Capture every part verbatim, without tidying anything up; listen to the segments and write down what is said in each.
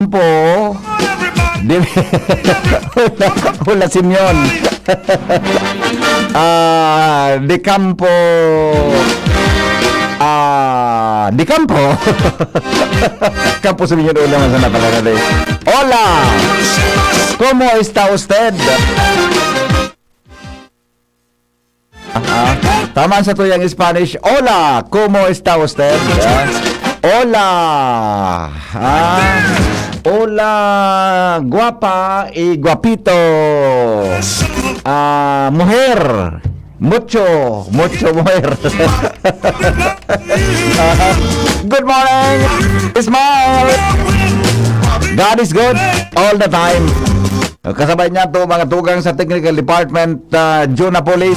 Campo. Di, hola, hola, Simeon. Ah, de Campo. Ah, de Campo. Campo, Simeon, hola, man sana pala na, eh. Hola! ¿Cómo está usted? Ah, tama sa tuyang Spanish. Hola, ¿cómo está usted? Ah, hola. Ah, hola, guapa y guapito. Ah, mujer. Mucho, mucho mujer. Good morning. Smile. God is good all the time. Kasabay niya to, mga tugang sa technical department, ah, Juna Polis,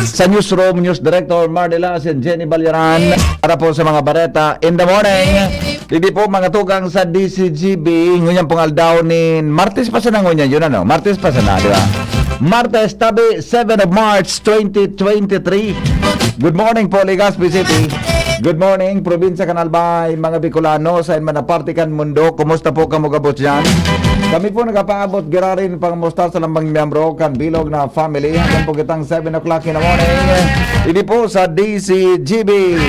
sa newsroom, news director Mar de Las and Jenny Balyaran, para po sa mga bareta in the morning. Hindi po, mga tugang sa D C G B, ngunyan pong aldaw ni Martes pa sana ngunyan, yun ano, Martes pa sana, di ba? Martes, tabi, seven of March, twenty twenty-three. Good morning po, Legazpi City. Good morning, Probinsya kan Albay, mga Bicolano, sa man na parte kan mundo. Kumusta po kamo gabos dyan? Kami po nagapaabot girarin pangamusta sa lambang miyembro kan bilog na family. Hanggang po kitang seven o'clock in the morning. Ini po sa D C G B.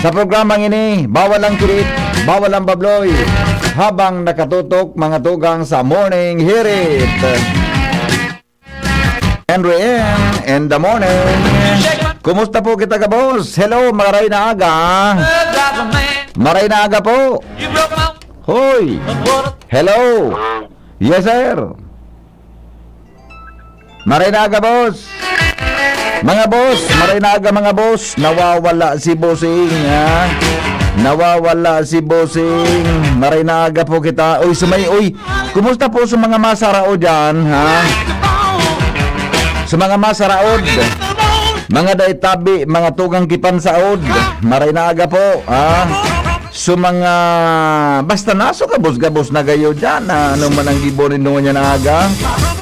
Sa programang ini, bawal ang kirit, bawal ang babloy. Habang nakatutok, mga tugang sa Morning Hirit. Henry M in the morning. Kumusta po kita, kabos? Hello, maray na aga. Maray na aga po. Hoy. Hello. Yes, sir. Maray na aga, boss. Mga boss, maray na aga, mga boss. Nawawala si Bossing, ha? Nawawala si Bossing. Maray na aga po kita. Uy, sumay, uy. Kumusta po sa mga masaraod dyan, ha? Sa mga masaraod, mga daitabi, mga tugang kipansaod, maray na aga po, ha? Sa mga, basta na, so gabos-gabos na gayo dyan, ha? Ano man ang gibo nindo ngunyan na aga?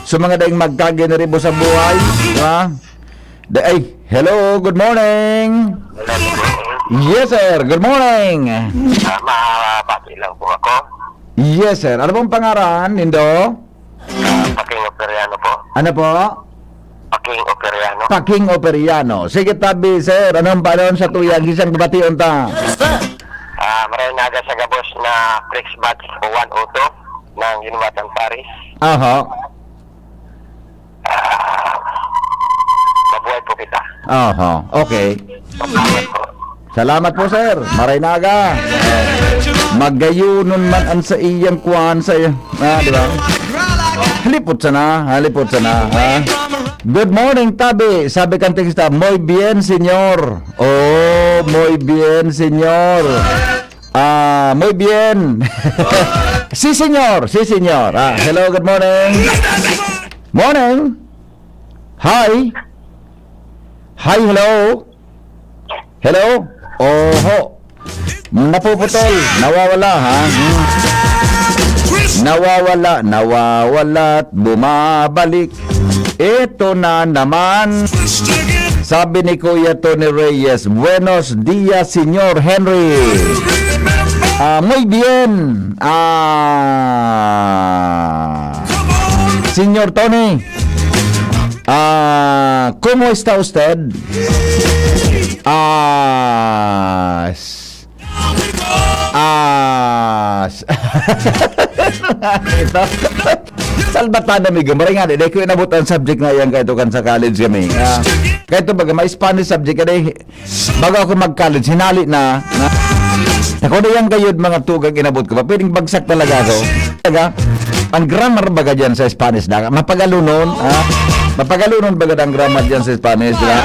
Sa mga daing magkaginiribo sa buhay, ha? Da-, ay, hello, good morning. Hello, good morning. Yes, sir, good morning. Ah, mabati lang po ako. Yes, sir. Ano pong pangaran nindo? Ah, Paking Operiano po. Ano po? Paking Operiano. Paking Operiano. Sige, tabi, sir. Anong balon sa tuyang isang kabation ta? Ah, maray na aga sa gabos na Flex Batch one oh two ng Ginwatan Paris. Aha. Ah, mabuhay po kita. Aha. Okay. Salamat po. Salamat po, sir. Maray na aga. Magayonon man ang sa iyang kuwan sa iya. Ah, di ba? Halipot sana, halipot sana, ha? Good morning, tabi. Sabi kan teksta, "Muy bien, señor." Oh, muy bien, señor. Ah, muy bien. Sí, señor. Sí, señor. Ah, hello, good morning. Morning. Hi. Hi, hello. Hello? Oho. Napuputol. Nawawala, ha? Hmm. Nawawala, nawawala at bumabalik. Ito na naman. Sabi ni Kuya Tony Reyes, "Buenos dias, Señor Henry." Ah, muy bien. Ah, Señor Tony. Ah, ¿cómo está usted? Ah, s-, ah, s-, ito. Salbatan na, amigo. Maray nga, di, di ko inabot ang subject na yan kahit kan sa college kami. Ah, kahit baga, may Spanish subject ka, di. Bago ako mag-college, hinali na, na, ako na yung gayod, mga tugang inabot ko pa. Pwedeng bagsak talaga ako. Talaga, ang grammar baga dyan sa Spanish na, mapagalunon, ha? Mapagalunon baga ang grammar dyan sa Spanish, di ba?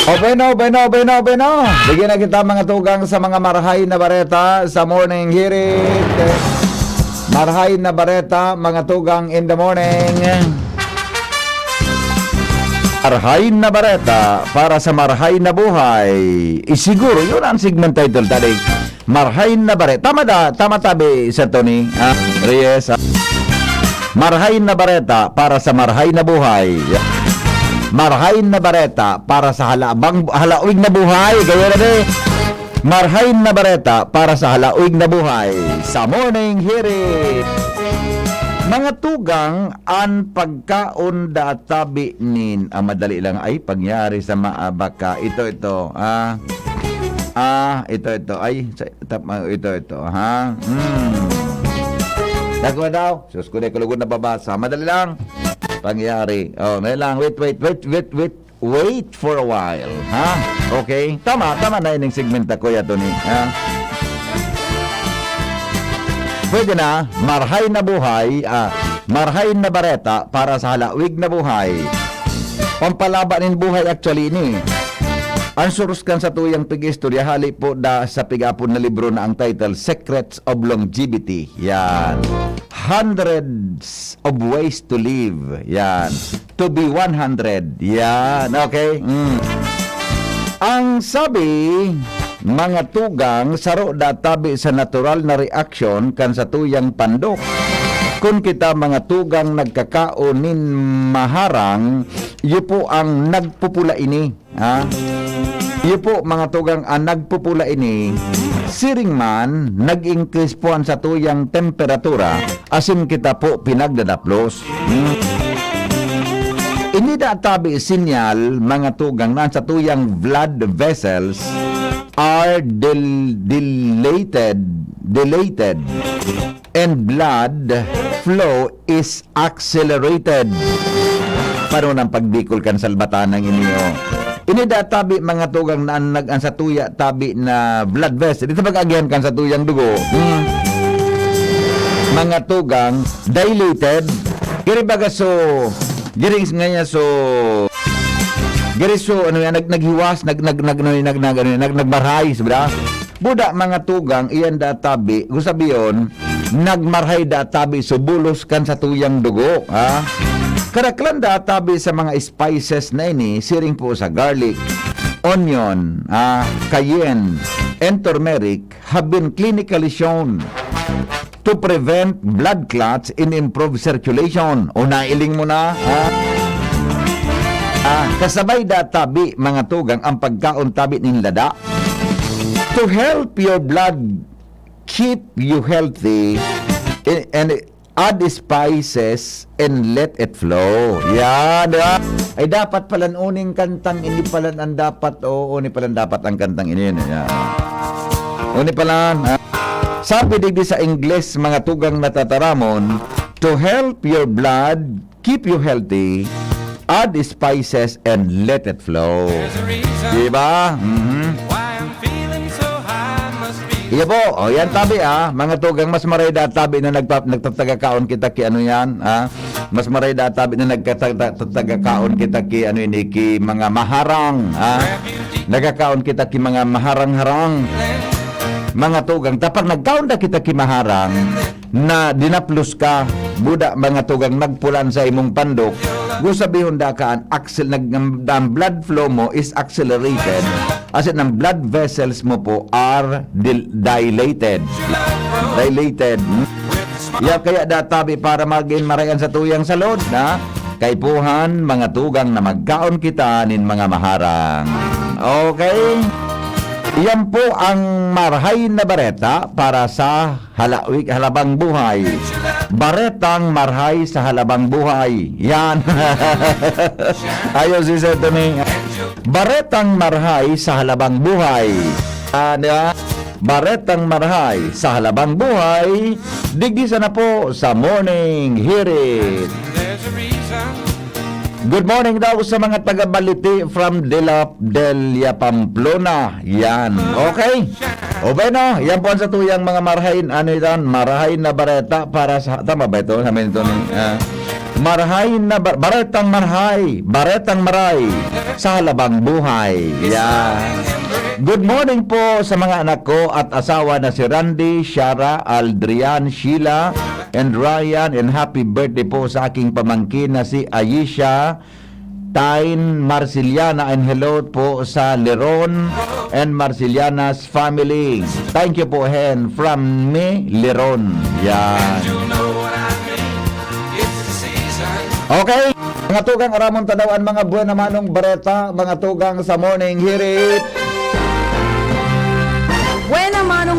O, bueno, bueno, bueno, bueno. Bigyan na kita, mga tugang, sa mga marhay na bareta sa Morning Hirit. Marhay na bareta, mga tugang, in the morning. Marhay na bareta para sa marhay na buhay. Isiguro, yun ang segment title, tadi. Marhay na bareta. Tama da, tama tabi, Sir Tony, ah, Reyes, ah. Marhay na bareta para sa marhay na buhay. Marhay na bareta para sa halabang, halawig na buhay. Gaya na, eh. Marhain na bareta para sa halawig na buhay sa Morning Hirit. Mga tugang, an pagkaon da tabi nin, ah, madali lang, ay, pangyari sa maabaka. Ito, ito, ah, ah, ito, ito, ay, sa, tap-, ah, ito, ito, ha? Hmm. Dako na daw. Sus ko, di ko lugod nababasa. Madali lang. Pangyari. Oh, may lang. Wait, wait, wait, wait, wait. Wait for a while, ha? Okay? Tama, tama na ining segmenta ko, ya, Tony, ha? Pwede na, marhay na buhay, ah, marhay na bareta para sa halawig na buhay. Pampalaba nin buhay, actually, ini. An source kan satuyang pag-istorya, hali po da sa pigapon na libro na ang title, Secrets of Longevity. Yan. Hundreds of ways to live. Yan. To be one hundred. Yan. Okay? Mm. Ang sabi, mga tugang, saro da tabi sa natural na reaksyon kan satuyang pandok. Kun kita, mga tugang, nagkakaon nin maharang, iyo po ang nagpupula ini. Ha? Iyo po, mga tugang, ang nagpupula ini, siring man, nag-increase po an satuyang temperatura, asin kita po pinagdadaplos. Hmm? Ini da tabi sinyal, mga tugang, na an satuyang blood vessels are dil-, dilated, dilated, and blood flow is accelerated. Paano nang pagbikol kan salbatanang ini, oh? Ini da tabi, mga tugang, na an nag-, an satuya tabi na blood vessel. Dito pag-agihan kan satuyang dugo. Hmm. Mga tugang, dilated. Giri baga so, giri ngaya so, giri so, ano yan, nag-, naghiwas, nag-, nag-, nag-, ano yan, nag-, nag-, ano yan, nag-, nagmarhay, sobra. Buda, mga tugang, iyan da tabi, gusabihon, nagmarhay da tabi so bulos kan satuyang dugo, ha? Karaklan da tabi sa mga spices na ini, siring po sa garlic, onion, ah, cayenne, and turmeric have been clinically shown to prevent blood clots and improve circulation. O, nailing mo na, ha? Ah, kasabay da tabi, mga tugang, ang pagkaon tabi nin lada. To help your blood keep you healthy, eh, and add spices and let it flow. Yan, di ba? Ay, dapat palan uning kantang ini palan ang dapat, oo, ni palan dapat ang kantang ini, yan, yan. Uni palan, ha? Sabi digdi sa Ingles, mga tugang na tataramon, "To help your blood keep you healthy, add spices and let it flow." Di ba? Mhm. Iya po. O, yan tabi, ah. Mga tugang, mas maray da tabi na nagpa-, nagtatagakaon kita ki ano yan, ah. Mas maray da tabi na nagkata-, ta-, tatagakaon kita ki ano ini, ki mga maharang, ah. Nagkakaon kita ki mga maharang-harang. Mga tugang, ta pag nagkaon da kita ki maharang, na dinaplos ka, buda, mga tugang, nagpulan sa imong pandok, gusabihon da ka an accel-, nag-, ang blood flow mo is accelerated, asin ang blood vessels mo po are dil-, dilated. Dilated. Hmm? Ya, kaya da tabi para magin marayan sa tuyang salod, na kaipuhan, mga tugang, na magkaon kita nin mga maharang. Okay? Iyan po ang marhay na bareta para sa halawig, halabang buhay. Baretang marhay sa halabang buhay. Yan. Ayo si Sir Tony. Baretang marhay sa halabang buhay. Ah, di ba? Baretang marhay sa halabang buhay. Digdi sana po sa Morning Hirit. Good morning daw sa mga taga Baliti from Dela-, Delia, Pamplona. Yan. Okay. O bueno, yan po ang satuyang mga marhain, ano itan, marhain na bareta para sa, tama ba ito? Sabi nito ni, ah, marhain na bar-, baretang marhay, baretang maray sa halabang buhay. Yan. Good morning po sa mga anak ko at asawa na si Randy, Shara, Aldrian, Sheila, and Ryan, and happy birthday po sa aking pamangkin na si Aisha Tain Marciliana, and hello po sa Leron and Marciliana's family. Thank you po, Hen, from me, Leron. Yan. Okay, mga tugang, aramon ta daw an mga buena manong bareta, mga tugang, sa Morning Hirit.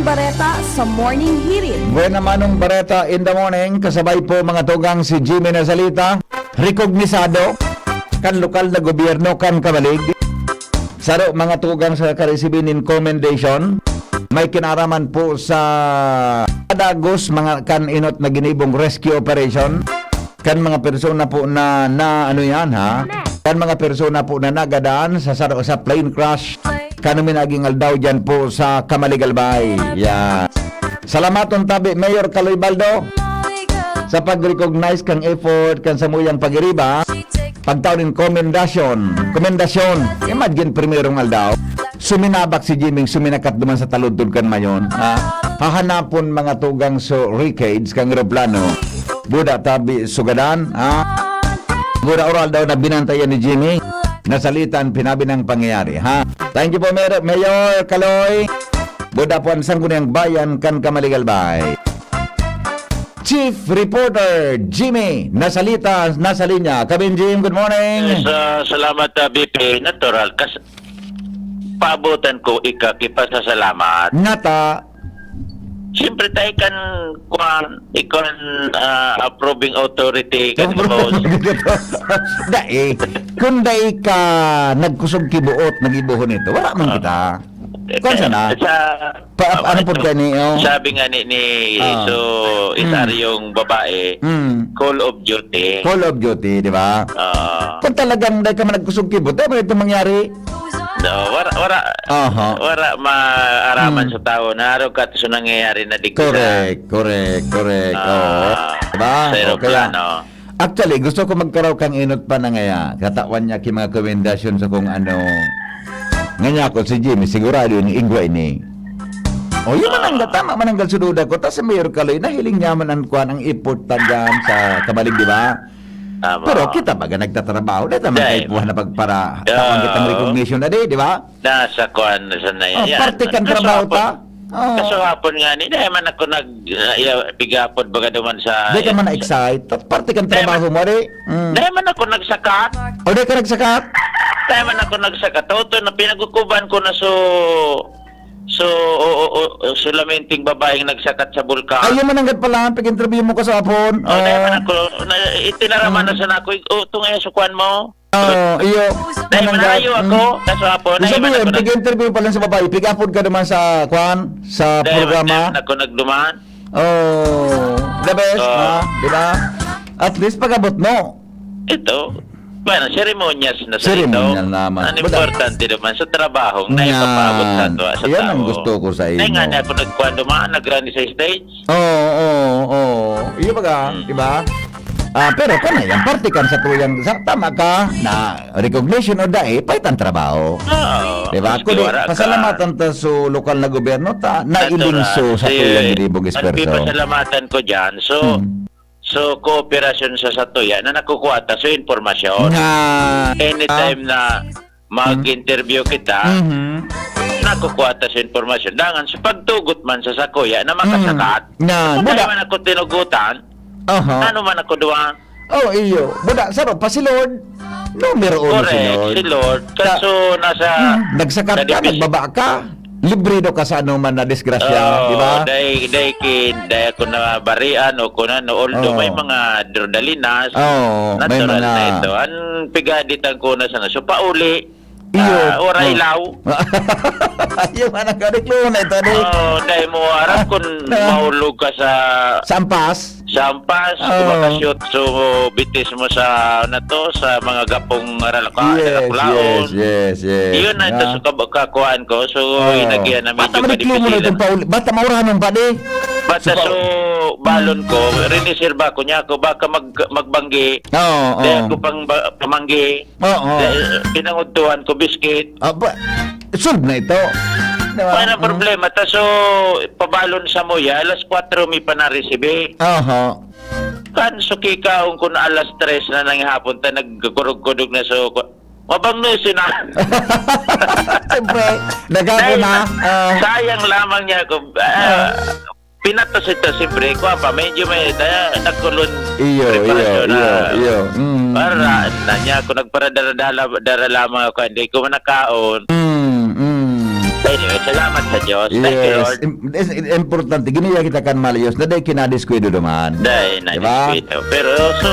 Bareta sa Morning Hirit. Buena Manong Bareta in the morning. Kasabay po, mga tugang, si Jimmy Nasalita, rekognisado kan lokal na gobyerno kan Camalig. Saro, mga tugang, sa karesibi nin commendation. May kinaraman po sa kadagos, mga kan inot na ginibong rescue operation. Kan mga persona po na, na ano yan, ha? Kan mga persona po na nagadaan sa, sa, sa plane crash, kan minaging aldaw dyan po sa Camalig, Albay. Yan. Salamaton tabi, Mayor Kaloy Baldo, sa pag-recognize kang effort kan samuyang pag-iriba, pagtao nin commendation. Commendation. Imagine, primerong aldaw, suminabak si Jimmy, suminakat duman sa taludtod kan Mayon. Ha? Hahanapon, mga tugang, so wreckage kan eroplano. Buda tabi sugadan, ha? Buda oral daw na binantayan ni Jimmy. Nasalitan, pinabi ng pangyayari, ha? Thank you po, Mayor, Mayor Kaloy. Buda po ang Sangguniang Bayan kan Camalig, Albay. Chief Reporter Jimmy Nasalita, nasa linya. Kabin Jim, good morning. Yes, ah, salamat, ah, B P. Natural. Kas paabutan ko ika kipasasalamat. Nata. Siyempre, tayo kan, kwan, ikaw ang, ah, approving authority, kan boss. Dai. Kung dai ka nagkusog kibuot, nagibohon ito, wala man kita. Kung sana, Sa, pa, ah, ano po ito, gani, oh? Sabi nga ni, ni Ah. so, Mm. Isaryong babae, Mm. call of duty. Call of duty, di ba? Ah, Kung talagang dai ka man nagkusog kibuot, dai man ito mangyari. no, wara, wara, Aha. wara maaraman Mm. sa tao na araw ka so nangyayari na digdi sa Correct, correct, correct. Oo. Ah, Diba? sa O kaya, eroplano. Actually, gusto ko magkaraw kang inot pa na ngaya. Katawan niya ki mga commendation sa kung ano. Nganya ko, si Jimmy, sigurado yung igwa ini. O, yun Ah. man ang tama man ang sududa ko. Tapos si Mayor Kaloy, nahiling niya man ang kwan, ang effort ta dyan sa Camalig, di ba? Tama. Pero kita baga nagtatrabaho, dahil naman Dahil- kaipuhan na pagpara, Ah. tawag kitang recognition na di, di ba? Nasa kwan, nasa na Oh, yan. parte kan Kaso trabaho hapon- ta. Oh. Kaso hapon nga ni, dahil man ako nag, uh, iya, pigapod baga duman sa... Di ka man na-excite. Parte kan Dahil trabaho mo, di? Mm. Dahil man ako nagsakat. O, di ka nagsakat? Dahil man ako nagsakat. Toto na pinagukuban ko na so... So, o, o, o, o, so lamenting babaeng nagsakat sa bulkan. Ayun man ang pala, pag-interview mo ka sa hapon. Oh, dahil man Ah. ako, na, itinaraman na sana ako, oh, itong eh, sukuan mo. Oo, iyo. Dahil Manangga-, malayo ako, mm. kaso hapon, Ibig dahil man sabihin, ako nag- pag-interview pa lang sa babae, pig-apod ka naman sa, kwan, sa dahil programa. man ako nagduman. Oh, the best, Oh. ha? Di ba? At least pag-abot mo. Ito, bueno, seremonyas na sa Seremonyal ito. naman. Ang Baga- importante naman sa trabaho, na ipapaabot sa Yan. ato, sa Yan tao. ang gusto ko sa Ay, inyo. nga na ako nagkuhan dumaan, nagrani sa stage. Oo, oo, oo. Iyo baga, Hmm. di ba? Ah, pero kanay, ang parte kan sa tuyang, sa, tama ka, na recognition o dai, pait ang trabaho. Oo. Di ba? Mas Kundi, wala ka. pasalamatan ta sa lokal na gobyerno ta, Natural. nailinso sa Kasi tuyang ginibong ang esfuerzo. pinasalamatan ko dyan, so, Hmm. so, kooperasyon sa satuya na nakukuha ta, so, impormasyon. Nga. Anytime na mag-interview kita, Mhm. nakukuha ta sa impormasyon. Dangan, sa pagtugot man sa sakuya na makasakat. Mm. Nga, Kung buda. dahil man ako tinugutan, Aha. ano man ako duwa? Oh, iyo. Buda, saro pa si Lord. Numero uno si Correct, Lord. si Lord. Sa- Kaso nasa... Hmm, nagsakat ka, nadipis- nagbaba ka, librido ka sa anuman na disgrasya, Oo, di ba? Dahil, dahil, kin, dahil ako nabarian o kung ano, although Oo. may mga drodalinas, Oo, may natural mga na ito. Ang pigaditan ko na sana. So, pauli, Iyo. ah, ora Oh. ilaw. Yung anak ka, reklamo na ito, di? Oh, dahil mo harap kung Ah. mahulog ka sa Sa ampas? sa ampas, Oh. makashoot, so bitis mo sa, ano to, sa mga gapong ralaka, Yes, ralaklaon. yes, yes, yes. Iyon na ito Ah. sa kab- kakuhaan ko. So, Oh. inagyan na medyo Bata mareklamo na kadipisilan. itong pauli. Bata maurahan ng padi. Basta So, pa- so, balon ko, riniserba ko niya ako, baka mag, magbanggi. Oo, oo. Kaya ako pang ba- pamanggi. Oo. Kaya, pinangudtuhan ko, biskit. Ah, ba, solve na ito. Di ba? Wala nang Mm. problema. Ta, so, pabalon sa muya, alas kwatro mi pa naresibi. Aha. Kan, so, kikaon ko na alas tres na ng hapon, ta, nagkurog-kurog na, so, ku- mabang na yun, ah. Siyempre, naghapo Dahil na. Ah. Sayang lamang niya ako. Ah, pinatos ito, siyempre. Kuha pa, medyo may, ah, nagkulon. Iyo, iyo, preparasyon na iyo, iyo. Mm, Para, mm. na niya ako, nagparadala-dala dara lamang ako, hindi ko man nakaon. Mm, mm. Anyway, salamat sa Diyos. Thank you, Yes. Lord. Im-, is-, importante, giniya kita kan malayos na dahil kinadiskuido naman. Dahil Diba? nadiskuido. Pero so,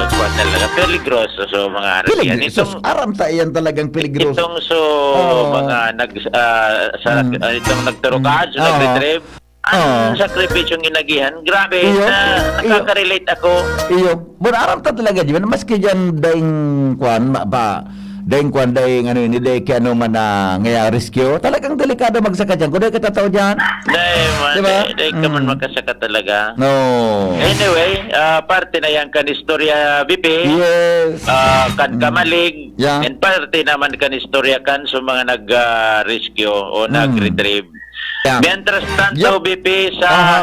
kuwan talaga, peligroso. So, mga Pilig-, Aratian. Itong, sus, aram ta iyan talagang peligroso. itong so, Oo. mga nag-, ah, sa, Mm. ah, itong nagturukan, Mm. so, Oo. nag-retrieve, ang Oo. sakripisyong inagihan, grabe, Iyo, na iyo. nakaka-relate ako. Iyo. Bueno, aram ta talaga diyan, maski diyan daing kwan, ma-, ba, daing kwan, daing ano yun, daing kay ano man na ngaya rescue, talagang delikado magsaka diyan. Kung daing katatao diyan, Dahil man, Diba? dahil, dahil ka man Mm. makasaka talaga. No. Anyway, ah, parte na yan kan istorya, B P. Yes. Ah, kan Mm. kamalig. Yeah. And parte naman kan istorya kan sa mga nag, ah, rescue o Mm. nag-retrieve. Yeah. Mientras tanto, Yep. B P, sa Aha.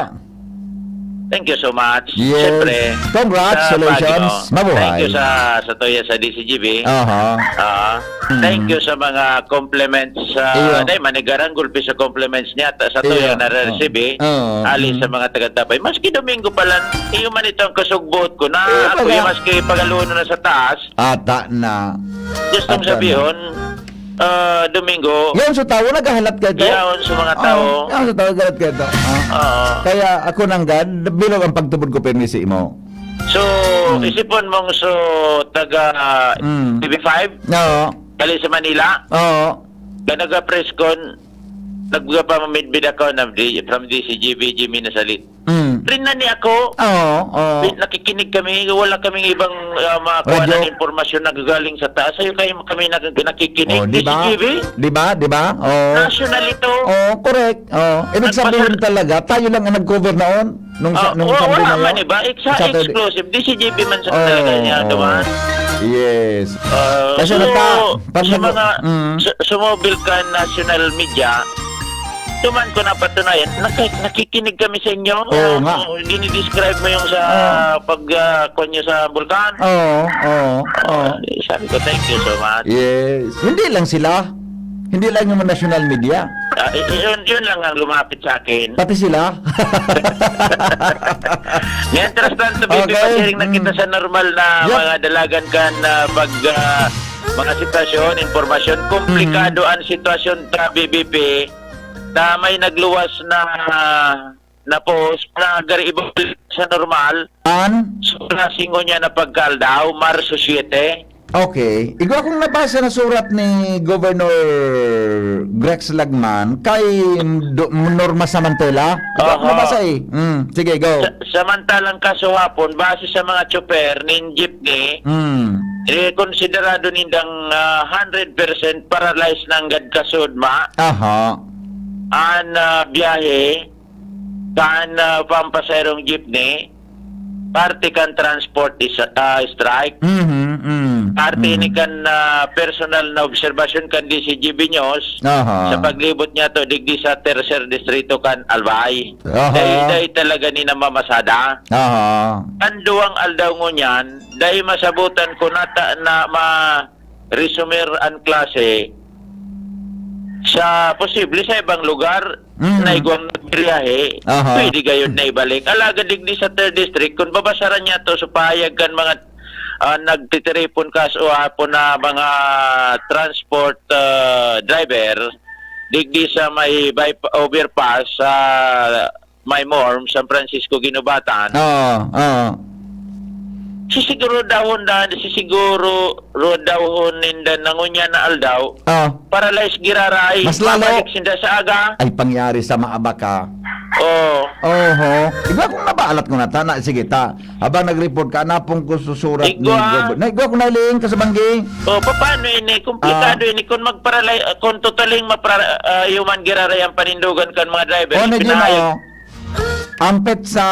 Thank you so much. Yes. Siyempre, Congratulations. sa Baguio. Mabuhay. Thank you sa, sa Toya, sa D C G B. Aha. Ah, Mm. thank you sa mga compliments sa, Iyo. Dahil manigarang gulpi sa compliments niya, ta-, sa Iyo. Toya na Oh. receive, eh. Oh. Ali Mm. sa mga taga-Tapay. Maski Domingo pa lang, iyo man ito ang kasugbuot ko na Iyo ako, pala. eh, maski pagaluno na sa taas. Ata na. Gustong Ata na. sabihon, ah, Domingo. Yan sa tao, naghahalat kayo to? Yaon sa mga Oo, tao. yan sa tao, naghahalat kayo to. Ah. Oo. Kaya ako nanggad, bilog ang pagtubod ko, permisi mo. So, Mm. isipon mong so, taga Mm. T V five? Oo. Dali sa Manila? Oo. Ka naga-press con, nagpapamidbid ako na di-, from D C G B, Jimmy Nasalit. Mm. Rin na ni ako. Oo, oo. Rin, nakikinig kami, wala kaming ibang, ah, makuha Radyo? ng impormasyon na gagaling sa taas. Sa'yo kayo kami nak-, nakikinig. Oh, di ba? D C G B? Di ba? Di ba? Oo. National ito. Oo, correct. Oo. Ibig Nagpasa- sabihin talaga, tayo lang ang nag-cover noon. Nung sa, Oh, nung wa-, Sunday wala na man yun? iba. Exa-, Saturday. exclusive. D C G B man sa Oh, talaga niya, oh. dumaan. Yes. Ah, Kasi so, nagka-, pag sa nag-, mga mm. su-, sumobel ka national media, duman ko napatunayan, naki-, nakikinig kami sa inyo. Oo Ah, nga. oh, dinidescribe mo yung sa Oh. pag, ah, kwan nyo sa bulkan. Oo, oo, oo. Ah, sabi ko, "Thank you so much." Yes. Hindi lang sila. Hindi lang yung mga national media. Ah, y-, y-, yun, yun lang ang lumapit sa akin. Pati sila. Mientras tanto, B B P, Okay. pa-sharing na kita Mm. sa normal na Yup. mga dalagan kan, ah, pag, ah, mga sitwasyon, impormasyon. Komplikado Mm. ang sitwasyon sa B B P na may nagluwas na, na post na gari ibabalik sa normal. An? Sa klaseng ngunyan na pagkaaldaw, Marso siete. Okay. Igwa kong nabasa na surat ni Governor Grex Lagman kay Do-, Norma Samantela. Igwa kong Aha. nabasa eh. Mm, sige, go. Sa-, samantalang kasuhapon, base sa mga tsoper nin jeepney, Mm. eh, konsiderado nindang, ah, hundred percent paralyzed na anggad kasudma Aha. an, ah, biyahe kan, ah, pampasaherong jeepney, parte kan transport is-, ah, strike. Mhm, mm, Parte mm. ni kan, ah, personal na obserbasyon kan D C G B News Aha. sa paglibot niya to digdi sa Tercer Distrito kan Albay. Aha. Dai, dai talaga ni namamasada. Aha. An duwang aldaw ngunyan, dai masabutan ko nata na ma-resumer an klase sa posible sa ibang lugar Mm. na igwang nagbiyahe, Aha. pwede gayod na ibalik. Alagad digdi sa third district, kung babasaran niya to sa pahayag kan mga, ah, nagtitiripon kas-, o hapon na mga transport, ah, driver, digdi sa may bypa-, overpass sa may MORM, San Francisco, Guinobatan. Oo, oo. Sisiguro dahon dan, sisiguro ro dahon ninda na ngunyan na aldaw, Ah. paralyzed giraray, Mas lalo. mabalik sinda sa aga. Ay, pangyari sa maabaka. Oo. Oho. Igwa kong nabaalat ko na, ta, na, sige, ta. Habang nag-report ka, napong ko susurat ni Igwa. Gob-, na, igwa kong nailing ka sa banggi. Oh, paano ini? Komplikado Ah. ini. Kung magparalay-, kung totaling mapra-, ah, human giraray ang panindugan kan mga driver, Oh, na, Gino, pinahayag. oh. Ang petsa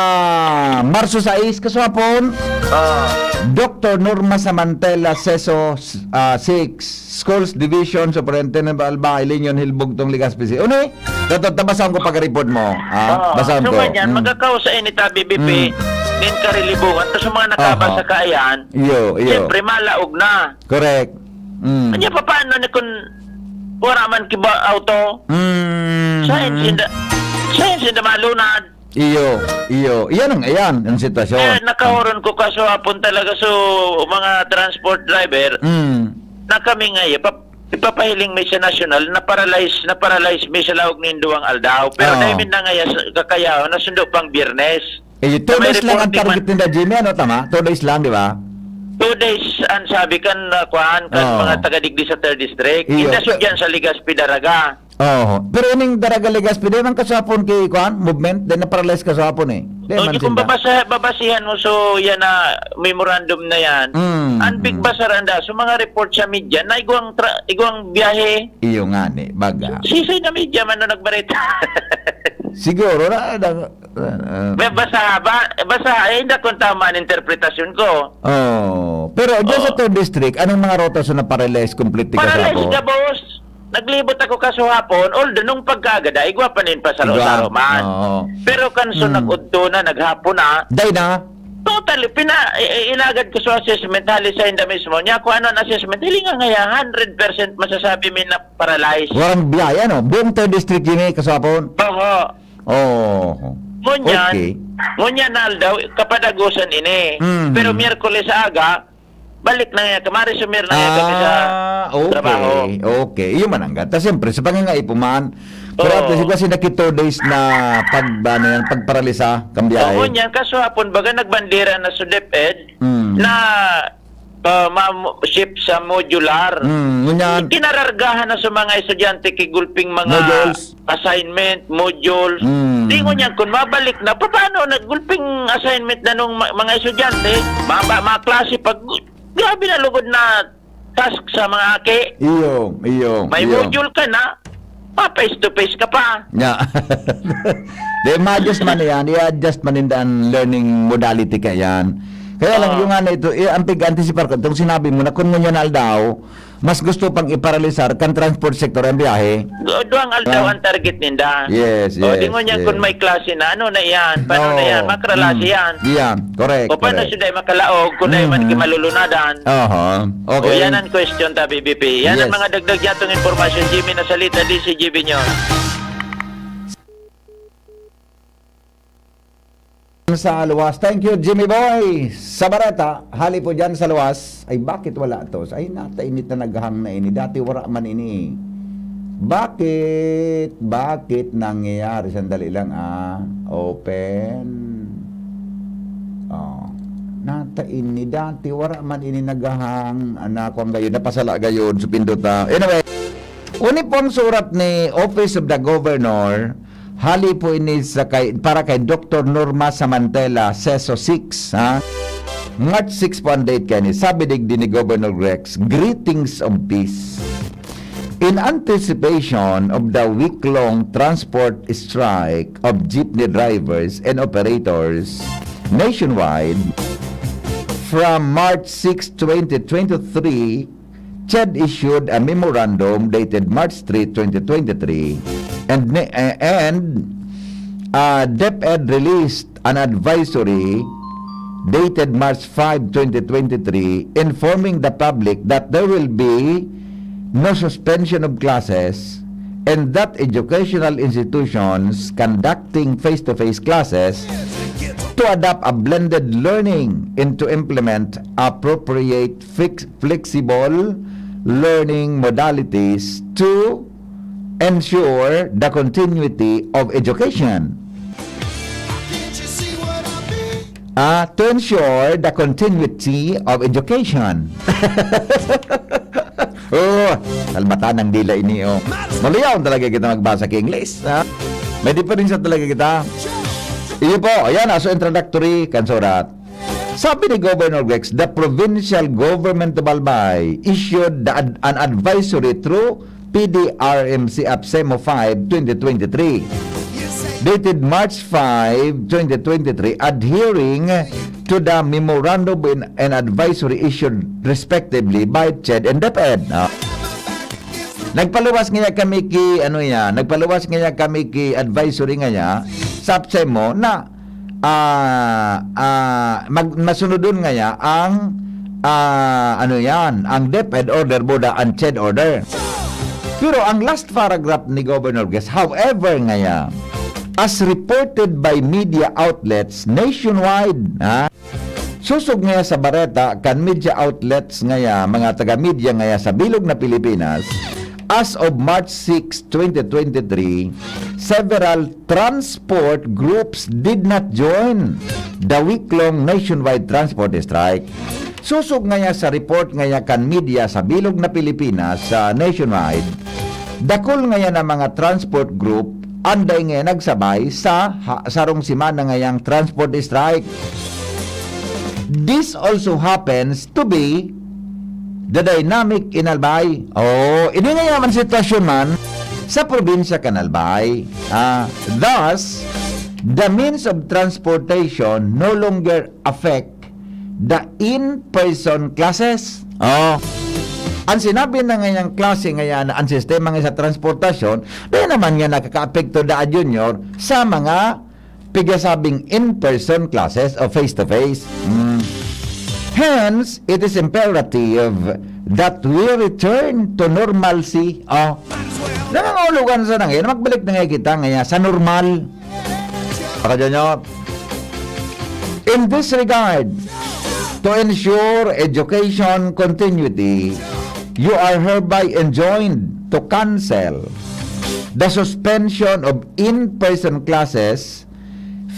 Marso sais, kasuhapon, Ah. Doktor Norma Samantela Seso, ah, six, Schools Division Superintendent of Albay, Linyon Hill, Bugtong, Legazpi City. Uni, tato, tabasahon ko pag-report mo. Ah, Ah, basahon so ko. Ganyan, Mm. magkakausa ini ta, B B P, Mm. nin karilibuhan. Tapos sa mga nakabasa Aha. ka, ayan, Iyo, iyo. siyempre, malaog na. Correct. Mm. Anya, papaano na kung wala man kiba auto? Mm. Saan sinda, saan sinda malunad? Iyo, iyo. Iyan ang, iyan ang sitwasyon. Eh, nakahoron ko kaso hapon talaga, so, mga transport driver, Mm. na kami nga, eh, pa-, Ipapahiling mi sa nasyonal, na-paralyze, na-paralyze mi sa laog nin duwang aldaw. Pero Oo. dai mi na ngaya sa kakayaw, nasundo pang Biyernes. Eh, two Na may days lang ang reporting target man. ninda, Jimmy, ano, tama? Two days lang, di ba? Two days, ang sabi kan, ah, kuan, kan Oo. mga taga digdi sa third district. Iyo. Inda su Pe- dyan sa Legazpi, Daraga. Oo. Pero ining Daraga, Legazpi, di man kasapon ki, kuan, movement, di na-paralyze kasapon eh. Di O, man di kung sinda. babasa-, babasihan mo, so, yan na memorandum na yan. Mm, Ang Big mm. Bazaar anda, so mga report sa media, na igwang tra-, igwang biyahe. Iyo nga ni, baga. Sisay na media man na nagbareta? Siguro na, na, na, May basa ba? Basa, eh, hindi akong tama ang interpretasyon ko. Oh, pero dyan sa Oh. third district, anong mga rota sa na-paralyze completely Paralyze kasapon? ka, boss. Naglibot ako kasuhapon, although nung pagkaaga, dai igwa pa nin Igwa. pasaro-saro man. Oo. Pero kan so Hmm. nag-udto na, naghapon na, Day na? totally, pina-, i-, i-, inagad ko sa assessment, hali sa inda mismo. Niya, kung ano ang assessment, hilinga nga yan, hundred percent masasabi mi na paralyzed. Warang biyaya, no? Buong third district yun eh, kasapon. Oo. Oh. Ngunyan, Okay. ngunyan na aldaw, kapadagusan ini. Mhm. Pero Miyerkules sa aga, balik na nga, kamari sumir na nga kami sa Ah, okay. trabaho. Okay. Iyo man ang gata. Siyempre, sa pangangaipo man. Pero at Oo. least, kasi naki two days na pag, ano yan, pagparalisa, kambiyahe. Oo, ngunyan, kaso hapon, baga nagbandera na sa DepEd Mm. na, ah, ma-, shift sa modular. Mm, ngunyan. Kinarargahan na sa mga estudyante kay gulping mga Modules. assignment, modules. Mm. Di ngunyan, kung mabalik na, paano na gulping assignment na nung ma-, mga estudyante? Maba-, mga klase pag, grabe na lugod na task sa mga aki. Iyo, iyo, May iyo. module ka na, pa face to face ka pa. Nya. Di, ma-adjust man yan. I-adjust man din ang learning modality ka yan. Kaya lang, Oo. yung nga na ito, eh, ang pig-anticipar ko, itong sinabi mo na kung ngunyan aldaw, mas gusto pang iparalisar kan transport sector ang biyahe. Do-, duwang aldaw Ah. ang target ninda. Yes, O, di yes, ngunyan yes. kung may klase na, ano na yan? Paano na Oo. yan? Makralasi Mm. yan. Yan. Correct, O paano correct. sila makalaog kung dahil man Mhm. kimalulunadan? Aha. O, Okay. yan ang question ta, B B P. Yan ang Yes. mga dagdag yatong impormasyon, Jimmy Nasalita, D C G B News. Sa luwas. Thank you, Jimmy Boy. Sa Bareta, hali po dyan sa luwas. Ay, bakit wala to? Ay, natainit na naghang na ini. Dati wala man ini. Bakit? Bakit nangyayari? Sandali lang, ah. Open. Oh. Natainit. Dati wala man ini naghahang. Anak ko ang gayon. Napasala gayon. Supindot, ah. Anyway, uni pong surat ni Office of the Governor, hali po ini sa kay, para kay Doktor Norma Samantela, Seso six, ha? March six po ang date kaya ni. Sabi digdi ni Governor Rex, "Greetings of peace. In anticipation of the week-long transport strike of jeepney drivers and operators nationwide from March six, twenty twenty-three, CHED issued a memorandum dated March three, twenty twenty-three, and, and, uh, DepEd released an advisory dated March five, twenty twenty-three, informing the public that there will be no suspension of classes and that educational institutions conducting face-to-face classes to adopt a blended learning and to implement appropriate fix-, flexible learning modalities to ensure the continuity of education." Ah, to ensure the continuity of education. Oh, kalmatan ng dila ini, oh. Maluyaw talaga kita magbasa ki English, ha? May diferensya talaga kita. Iyo po, ayan, ah, so introductory kan surat. Sabi ni Governor Rex, the provincial government of Albay issued the ad-, an advisory through P D R M C APSEMO five twenty twenty-three, dated March five, twenty twenty-three, adhering to the memorandum and, and advisory issued respectively by CHED and DepEd. Ah. Nagpaluwas ngaya kami ki, ano ya, nagpaluwas ngaya kami ki advisory ngaya sa APSEMO na, ah, ah, mag-, masunodon ngaya ang, ah, ano yan, ang DepEd order, boda ang CHED order. Pero ang last paragraph ni Governor Rex, however, ngaya, as reported by media outlets nationwide, ha? Sosog ngaya sa bareta kan media outlets ngaya, mga taga-media ngaya sa bilog na Pilipinas, as of March six, twenty twenty-three, several transport groups did not join the week-long nationwide transport strike. Sosog ngaya sa report ngaya kan media sa bilog na Pilipinas, sa nationwide, dakul ngaya na mga transport group an dai ngaya nagsabay sa ha-, sarong semana ngayang transport strike. This also happens to be the dynamic in Albay. Oh, ini ngaya man sitwasyon man sa probinsya kan Albay. Ah, thus, the means of transportation no longer affect the in-person classes. Oh. Ang sinabi na ngayang klase ngaya na ang sistema nga sa transportasyon, dai naman nga nakakaapekto da, Junior, sa mga pigasabing in-person classes o face-to-face. Mm. Hence, it is imperative that we return to normalcy. Oh. Nangangahulugan sa nangin, magbalik na nga kita ngaya sa normal. Baka dyan yun. In this regard, to ensure education continuity, you are hereby enjoined to cancel the suspension of in-person classes.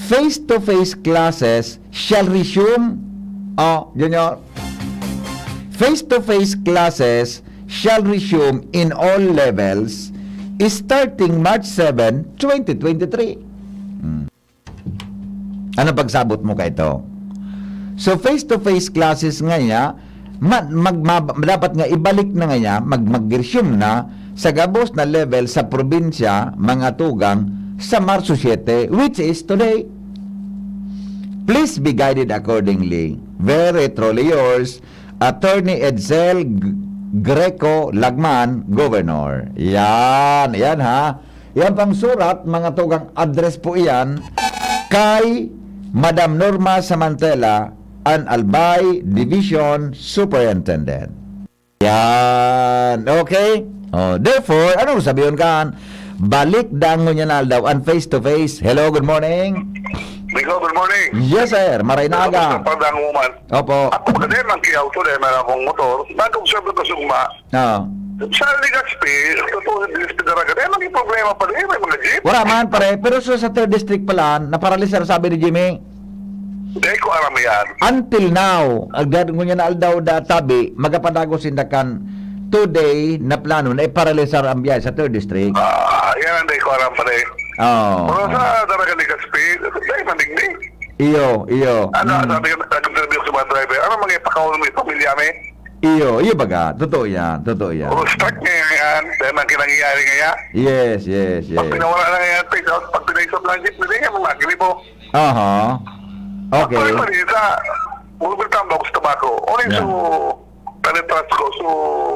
Face-to-face classes shall resume, oh, Junior, face-to-face classes shall resume in all levels starting March seven, twenty twenty-three. Hmm. Ano pagsabot mo ka ito? So, face-to-face classes ngaya, ma-, mag-, ma-, dapat nga ibalik na ngaya, mag-, mag-resume na sa gabos na level sa probinsya, mga tugang, sa Marso siete, which is today. Please be guided accordingly. Very truly yours, Attorney Edsel G-, Greco Lagman, Governor. Yan, yan ha. Yan pang surat, mga tugang, address po iyan kay Madam Norma Samantela, an Albay Division Superintendent. Yan. Okay? Oh, therefore, anong sabihon kan? Balik dangon niya na aldaw, an face to face. Hello, good morning. Rico, good morning. Yes, sir. Maray na aga. Hello, Mister Pardang Woman. Opo. Ako, kasi man kiyaw to, dahil meron akong motor. Nag-observe ko sa sugma. Oo. Sa Legazpi, totoo, sa Legazpi talaga. Dahil may problema pa rin, may mga jeep. Wala man, pare. Pero sa, sa third district pala, naparalisar, sabi ni Jimmy. Dahil ko alam yan. Until now, agad ngunyan na aldaw da tabi, magapadagos sinda kan today na plano na iparalisar ang biyahe sa third district. Ah, yan ang dahil ko alam, pare. Oo. Pero sa talaga Legazpi, dahil manigni. Iyo, iyo. Ano, Mm. sabi ko, nag-interview ko sa mga driver, ano mga ipakaon mo yung pamilya mo? Iyo, iyo baga. Totoo yan, totoo yan. Puro start niya yan, yan. Dahil ang kinangyayari nga yan. Yes, yes, yes. Pag pinawala na nga yan, face out, pag pinaisap ng jeep, hindi niya mga gripo. Aha. Okay. Actually, pare, sa Google Tambak sa Tabaco, only Yeah. so, Tanitas ko, so,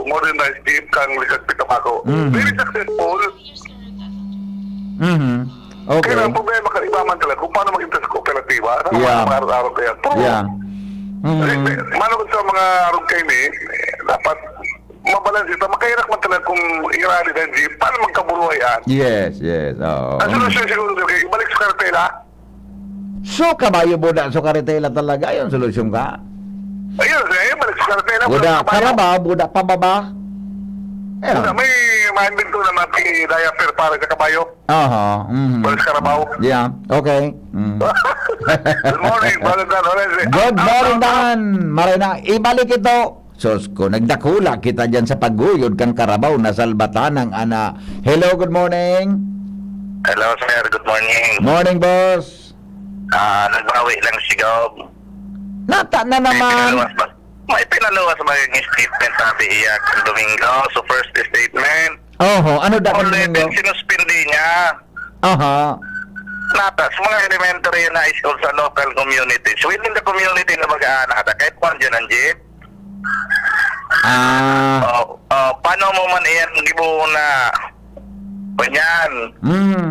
modernized jeep kang Likas Pitamako. Mhm. Very successful. Mhm. Okay. Kaya ang problema, kaiba man talaga kung paano maging sa kooperatiba. Ano Yeah. mga araw-araw kaya? Pero, Yeah. Mhm. eh, mano ko sa mga arog kayo ni, dapat mabalanse ta, makairak man talaga kung irali ng jeep, paano magkaburuhayan? Yes, yes. Oo. Ang solusyon siguro, okay, ibalik sa kartela. So, kabayo buda, so karetela talaga, ayun, solusyon ka. Ayun, eh, balik sa kartela, Buda, buda kabayo. Karabaw, buda, pababa. Ayun. Buda, may, may invento na maki diaper para sa kabayo. Aha, mhm. Balik sa karabaw. Yeah, okay. Mm. Good morning, Brother Dan Lorenzo. Good morning, Dan. Maray na, ibalik ito. Sos ko, nagdakula kita diyan sa pagguyod kan karabaw na salbatanang ana. Hello, good morning. Hello, sir. Good morning. Morning, boss. Ah, nagbawi lang si Gob. Nata na May naman. pinaluwas ba? May pinaluwas ba yung statement sabi iya kan Domingo? So, first statement. Oho, ano daw kan Domingo? Sinuspindi niya. Aha. Nata, sa mga elementary na school sa local communities. Within the community na baga, ah, nata, kahit kwan dyan ang jeep. Ah. Oh, oh, paano mo man iyan gibuo na kunyan? Mm.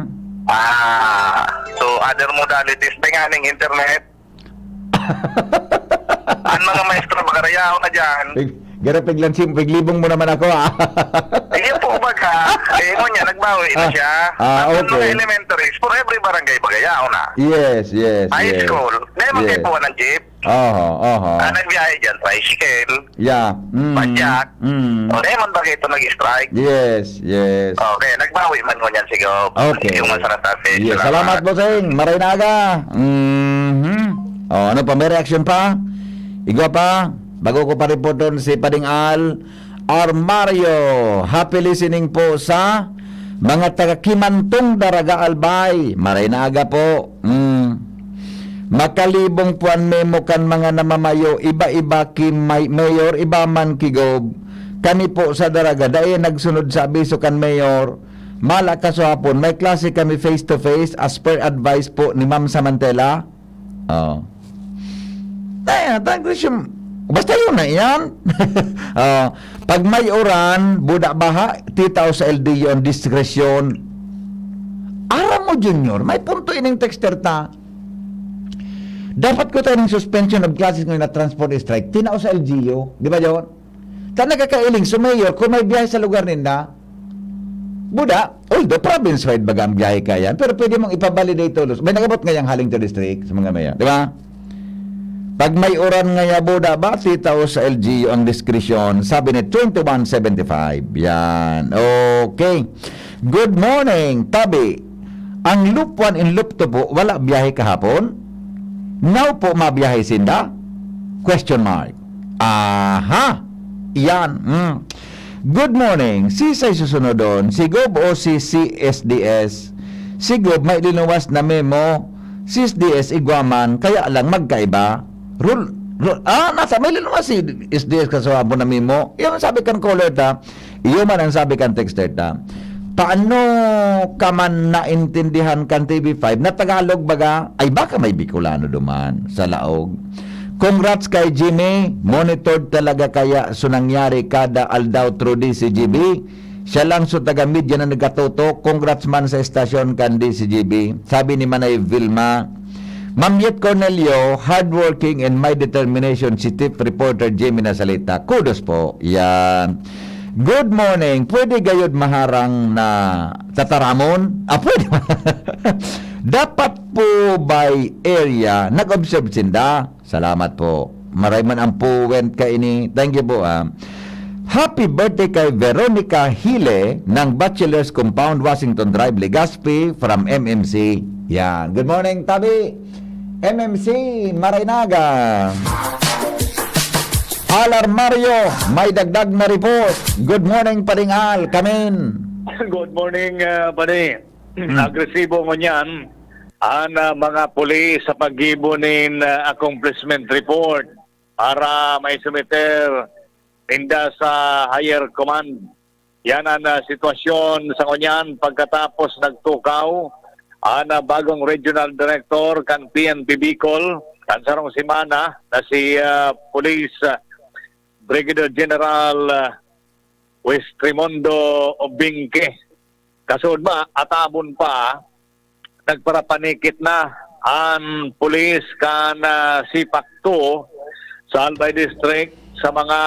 Ah, so other modalities, may nga ning internet. Ang mga maestro, makarayaw na dyan. Pig-, gara piglansim, piglibong mo naman ako, ah. Ayun po, baga, eh, ngunyan, nagbawi na Ah, siya. ah, Ang mga okay. elementaries, for every barangay, bagayaw na. Yes, yes, High yes. school, dahil Yes. magkaipuhan ng jeep. Oho, oho. Ah, nagbiyahe dyan, tricycle, Yeah. Mm. Padyak. Mm. O, dahil man bagay ito nag-strike. Yes, yes. Okay, nagbawi man ngunyan si Gob. Okay. Yung masarap natin. Yes, salamat, Bossing. Maray na aga. Mhm. O, ano pa? May reaction pa? Igwa pa? Bago ko pa-reporton si Pading Al. Armario, happy listening po sa mga taga Kimantong, Daraga, Albay. Maray na aga po. Mm. Makalibong po an memo kan mga namamayo, iba-iba ki may-, mayor, iba man ki Gob. Kami po sa Daraga, dai nagsunod sa abiso kan mayor. Mala kasuhapon, may klase kami face to face, as per advice po ni Ma'am Samantela. Oh. Ayan, tangko siya. Basta yun na yan. Oh, pag may uran, buda baha, titao sa L D U ang diskresyon. Aram mo, Junior, may punto ining texter ta. Dapat ko tayo ng suspension of classes ngayon na transport strike. Tinao sa L G U. Di ba, John? Ta nagkakailing sa mayor kung may biyahe sa lugar ninda. Buda, although province-wide baga ang biyahe kayan, pero pwede mong ipabalidate tolos. May nagabot ngayang haling to district sa mga mayor, di ba? Pag may uran ngaya buda ba, titao sa L G U ang diskresyon, sabi ni twenty-one seventy-five. Yan. Okay. Good morning, Tabi. Ang Loop one and Loop two po, wala biyahe kahapon? Now po, mabiyahe sinda? Question mark. Aha! Yan. Mm. Good morning. Sisay susunodon? Si Gob o si C S D S? Si Gob may linuwas na memo. C S D S igwa man, kaya lang magkaiba. Rul-, rul-, ah, nasa may linuwas si S D S kaso hapon na memo. Yung sabi kan caller ta, iyo man ang sabi kan texter ta. Paano ka man naintindihan kan T V five na Tagalog baga? Ay, baka may Bicolano duman sa laog. Congrats kay Jimmy. Monitored talaga kaya so nangyari kada aldaw through D C G B. Siya lang so taga-media na nagkatuto. Congrats man sa estasyon kan D C G B. Sabi ni Manay Vilma, Ma'am Yet Cornelio, hardworking and my determination si Chief Reporter Jimmy Nasalita. Kudos po. Yan. Good morning. Pwede gayod maharang na tataramon? Ah, pwede. Dapat po by area, nag-observe sinda. Salamat po. Maray man ang puwent kaini. Thank you po, ah. Happy birthday kay Veronica Hile ng Bachelor's Compound, Washington Drive, Legazpi, from M M C. Yan. Good morning, Tabi. M M C, Marinaga. Alar Mario, may dagdag na report. Good morning, Paring Al. Kamin. Good morning, uh, Padi. Agresibo ngunyan an, ah, mga pulis sa paggibo nin, ah, accomplishment report para maisumiter ninda sa higher command. Yan an, ah, sitwasyon sa ngunyan pagkatapos nagtukaw an, ah, bagong regional director kan P N P Bicol kan sarong semana na si, ah, Police, ah, Brigadier General, ah, Wes Raymundo Obingke. Kasunod ba, atabon pa, nagparapanikit na an pulis kan, ah, CPAC two sa Albay District sa mga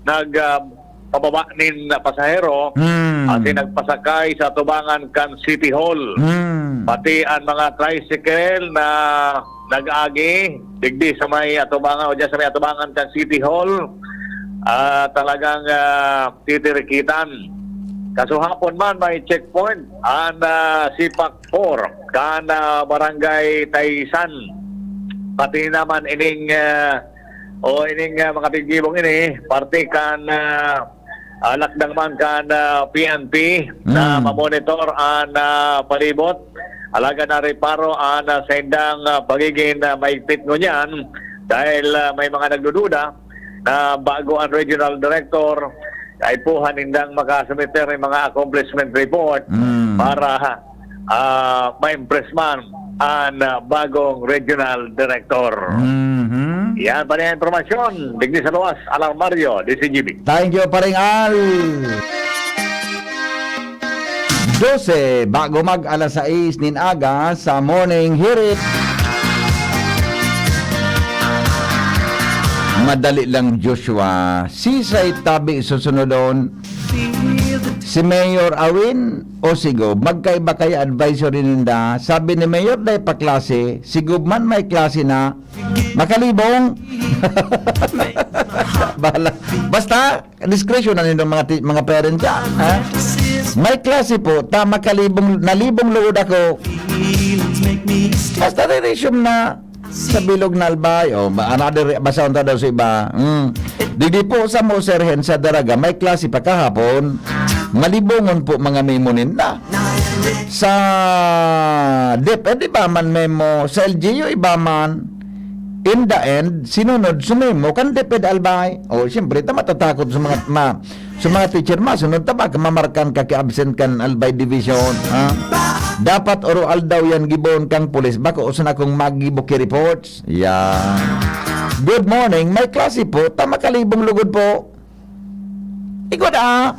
nag, ah, pababa nin pasahero Hmm. at nagpasakay sa atubangan kan City Hall. Hmm. Pati an mga tricycle na nag-agi digdi sa may atubangan o diyan sa may atubangan kan City Hall, ah, talagang, ah, titirikitan. Kasuhapon man, may checkpoint an, ah, CPAC four kan, ah, Barangay Taysan. Pati naman ining, ah, o ining, ah, mga tigibong ini, parte kan, ah, ah, lakdang man kan, ah, P N P na Mm. mamonitor an, ah, palibot. Alagad nareparo an, ah, saindang, ah, pagigin, ah, maigpit ngunyan dahil, ah, may mga nagdududa na bago ang regional director, kaipuhan nindang makasumiter ng mga accomplishment report Mm. para, ah, ma-impress man an, ah, bagong regional director. Mhm. Yan pa rin ang impormasyon. Digdi sa luwas, Alarmario, D C G B. Thank you, Paring Al. Dose, bago mag alas sais nin aga sa Morning Hirit. Madali lang, Joshua. Sisay tabi susunodon? Si Mayor Awin o si Gob? Magkaiba kaya advisory ninda? Sabi ni Mayor, "Dai pa klase." Si Gob man may klase na. Makalibong. Bahala. Basta, discretion na nindong mga ti-, mga parents dyan, ha? May klase po, ta makalibong, nalibong lugod ako. Basta resume na sa bilog na albay. O, ba-, another re-, basahon ta daw sa iba. Mm. Digdi po sa mo, Sir Hen, sa Daraga, may klase pa kahapon. Malibongon po mga memo ninda. Sa DepEd, iba man memo. Sa L G U, iba man. In the end, sinunod, sumemo kan DepEd albay. O, siyempre, ta matatakot sa mga, ma-, sa mga teacher, masunod ta ba, mamarkan ka ki absent kan albay division, ha? Dapat oro aldaw yan gibon kang pulis, bako usan akong magibo ki reports. Yan. Good morning, may klase po, ta makalibong lugod po. Igwa na.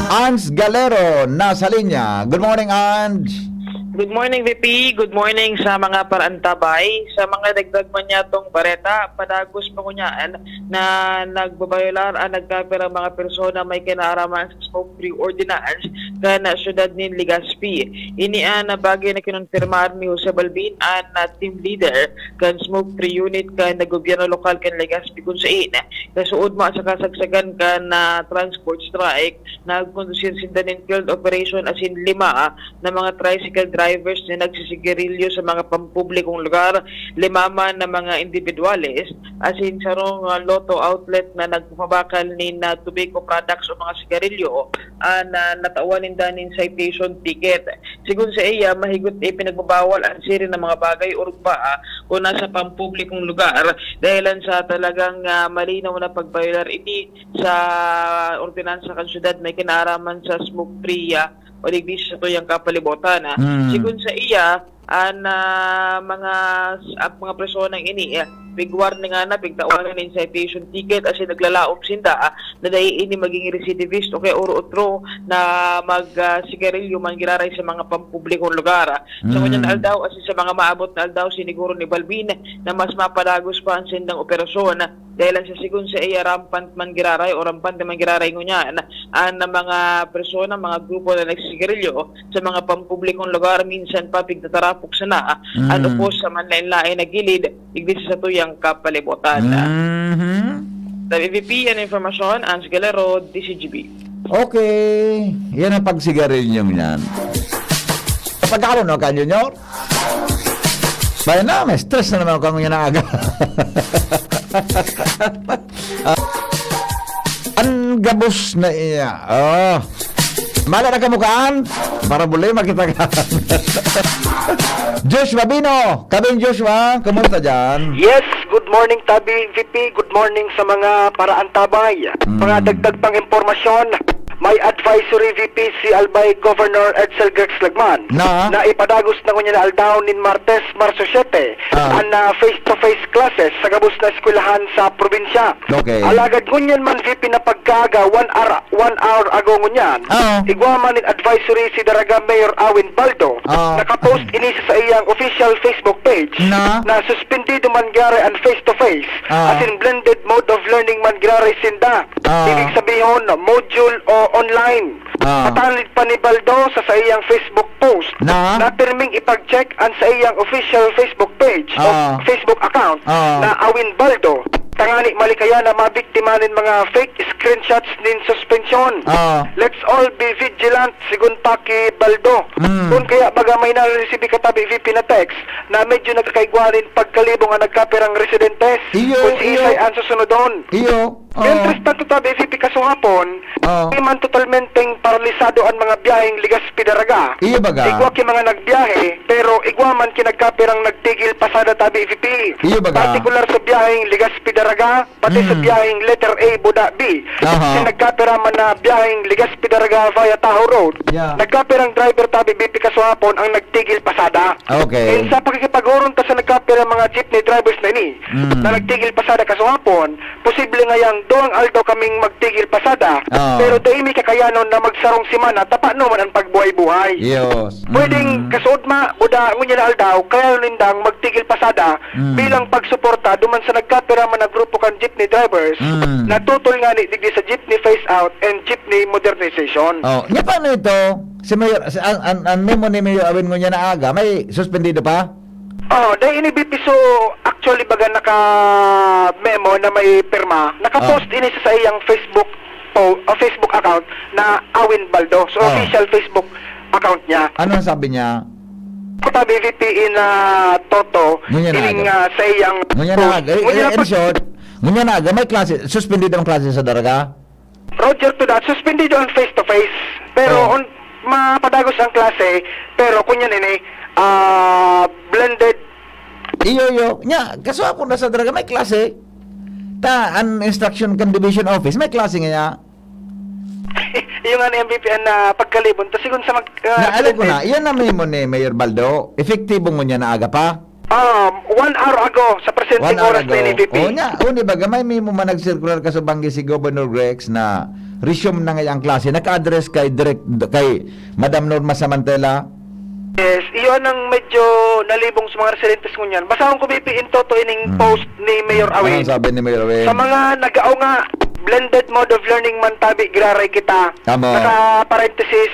Ange Galero, nasa linya. Good morning, Ange. Good morning, V P. Good morning sa mga paraantabay. Sa mga dagdag man niyatong bareta, padagos pa ngunyan na nagbabayolar an nagkapirang mga persona may kinaaraman sa smoke-free ordinance kan siyudad nin Legazpi. Ini an bagay na kinonfirmar ni Jose Balbin, an, ah, team leader kan smoke-free unit kan gobyerno lokal kan Legazpi, kun sain kasuodma sa kasagsagan kan, ah, transport strike, nagkondusir sinda nin field operation asin lima na mga tricycle drivers na nagsisigarilyo sa mga pampublikong lugar, lima man na mga indibidwales, asin sarong, ah, Lotto outlet na nagpapabakal nin, ah, tobacco products o mga sigarilyo, ah, na natawan ninda nin citation ticket. Sigon saiya, mahigot na ipinagbabawal ang siring na mga bagay o rugba, ah, kung nasa pampublikong lugar, dahilan sa talagang, ah, malinaw na pagbayolar ini sa ordinansa kan syudad may kinaaraman sa smoke-free, ah, o digdi sa satuyang kapalibutan, ah. Mm. Sigon saiya, an, ah, mga, ang mga personang ini, ah, pigwarning ngana, pigtawan na nin citation ticket, asin naglalaom sinda, ah, na dai ini maging recidivist o kaya oro-otro na mag, ah, sigarilyo man giraray sa mga pampublikong lugar. Sa ngunyan na aldaw, asin sa mga maabot na aldaw, siniguro ni Balbin na mas mapadagos pa an sindang operasyon. Dahil ang sa sigon saiya, rampant man giraray o rampante man giraray ngunyan an mga persona, mga grupo na nagsisigarilyo sa mga pampublikong lugar, minsan pa pigtatarapok sana an upos sa manlaen-laen na gilid digdi sa satuyang kapalibutan. Mhm. Sa V P, an impormasyon, Ange Galero, D C G B. Okay. Yan ang pagsigarilyo niyan. Pagkakaroon, no, kan Junior? Bayan na, may stress na naman ako kanina aga. Ah, an gabos na iya. Oh. Mala na kamukaan? Para problema kita ka. Joshua Bino. Kabing Joshua, kumusta dyan? Yes, good morning, Tabi V P. Good morning sa mga paraantabay. Mm. Mga dagdag pang impormasyon, may advisory V P si Albay Governor Edsel Gertz Lagman Na? na ipadagos na ngunyan na aldaw nin Martes, Marso siyete, Ah. an, ah, face-to-face classes sa gabos na eskwelahan sa probinsya. Okay. Alagad ngunyan man, V P, na pagkaaga, one hour, one hour ago ngunyan, Ah. igwa man nin advisory si Daraga Mayor Awin Baldo. Ah. Nakapost ini sa saiyang official Facebook page Na? na suspendido man gyaray an face-to-face. Ah. Asin blended mode of learning man giraray sinda. Ah. Ibig sabihon, module o online. Ah. Patanid pa ni Baldo sa saiyang Facebook post Na? na pirming ipag-check an saiyang official Facebook page o Ah. Facebook account Ah. na Awin Baldo. Tangani malikayan na mabiktima nin mga fake screenshots nin suspensyon. Ah. Let's all be vigilant, sigon pa ki Baldo. Mm. Kun kaya baga may naresibi ka, Tabi V P, na text na medyo nagkakaigwa nin pagkalibong an nagkapirang residentes, Iyo, kun si iyo. Isay an susunodon. Iyo. Oo. Mientras tanto, Tabi V P, kasuhapon, Oo. di man totalmenteng paralisado an mga biyaheng Legazpi-Daraga. Iyo baga. Igwa ki mga nagbiyahe, pero igwa man ki nagkapirang nagtigil pasada, Tabi V P. Iyo baga. Partikular sa biyaheng Legazpi-Daraga, pati sa Mm. biyaheng letter A, Buda B. Aha. Sa nagkapira man na biyaheng Legazpi-Daraga via Tahaw Road, Yeah. nagkapirang driver, Tabi V P, kasuhapon ang nagtigil pasada. Okay. And sa pakikipaghuron ta sa nagkapirang mga jeepney drivers na ini, Mm. na nagtigil pasada kasuhapon, posible ngayang duwang aldaw kaming magtigil pasada, Oo. pero dai mi kakayanon na magsarong semana, ta paano man an pagbuhay-buhay. Yes. Pwedeng Mm. kasuodma, Buda, ngunyan na aldaw, kayanon nindang magtigil pasada Mm. bilang pagsuporta duman sa nagkapira man na grupo kan jeepney drivers, Mm. natutol ngani digdi sa jeepney phase out and jeepney modernization. Oh, nya paano ito? Si Mayor, si, an, an, an memo ni Mayor Awin ngunyan na aga, may suspendido pa? Oh, dahil ini B P so, actually, baga naka-memo na may pirma, naka-post Oh. ini sa iyang Facebook po, o Facebook account na Awin Baldo. So, Oh. official Facebook account niya. Ano ang sabi niya? Kota B V P in, ah, Toto, Ngunyan na ining, aga. ah, sa iyang Ngunyan na post. aga. Eh, Ngunyan eh, na in pag- short, ngunyan na aga, may klase, suspended ang klase sa Daraga? Roger to that, suspended on face to face. Pero Oh. on, mapadagos ang klase, pero kunyan ini, ah, blended. Iyo, iyo. Nya, kaso ako na sa Daraga, may klase. Ta, an instruction kan division office, may klase nga niya. Iyo nga ni M V P N na pagkalibon. Tas sigun sa mag-, ah, Na, alam ko na, aksidente. Iyan na memo ni Mayor Baldo. Epektibo ngunyan na aga pa. Um, one hour ago, sa presenteng One hour oras ago. na ini, V P. Oh, nya, uni baga, may memo man nag-circular kasubanggi si Governor Rex na resume na nga ang klase. Naka-address kay direct, kay Madam Norma Samantela. Yes, iyon ang medyo nalibong sa mga residentes ngunyan. Basahon ko, V P, in toto ining Hmm. post ni Mayor Awin. Anong sabi ni Mayor Awin? Sa mga nag-aunga, blended mode of learning man tabi, giraray kita. Tama. Naka-parenthesis,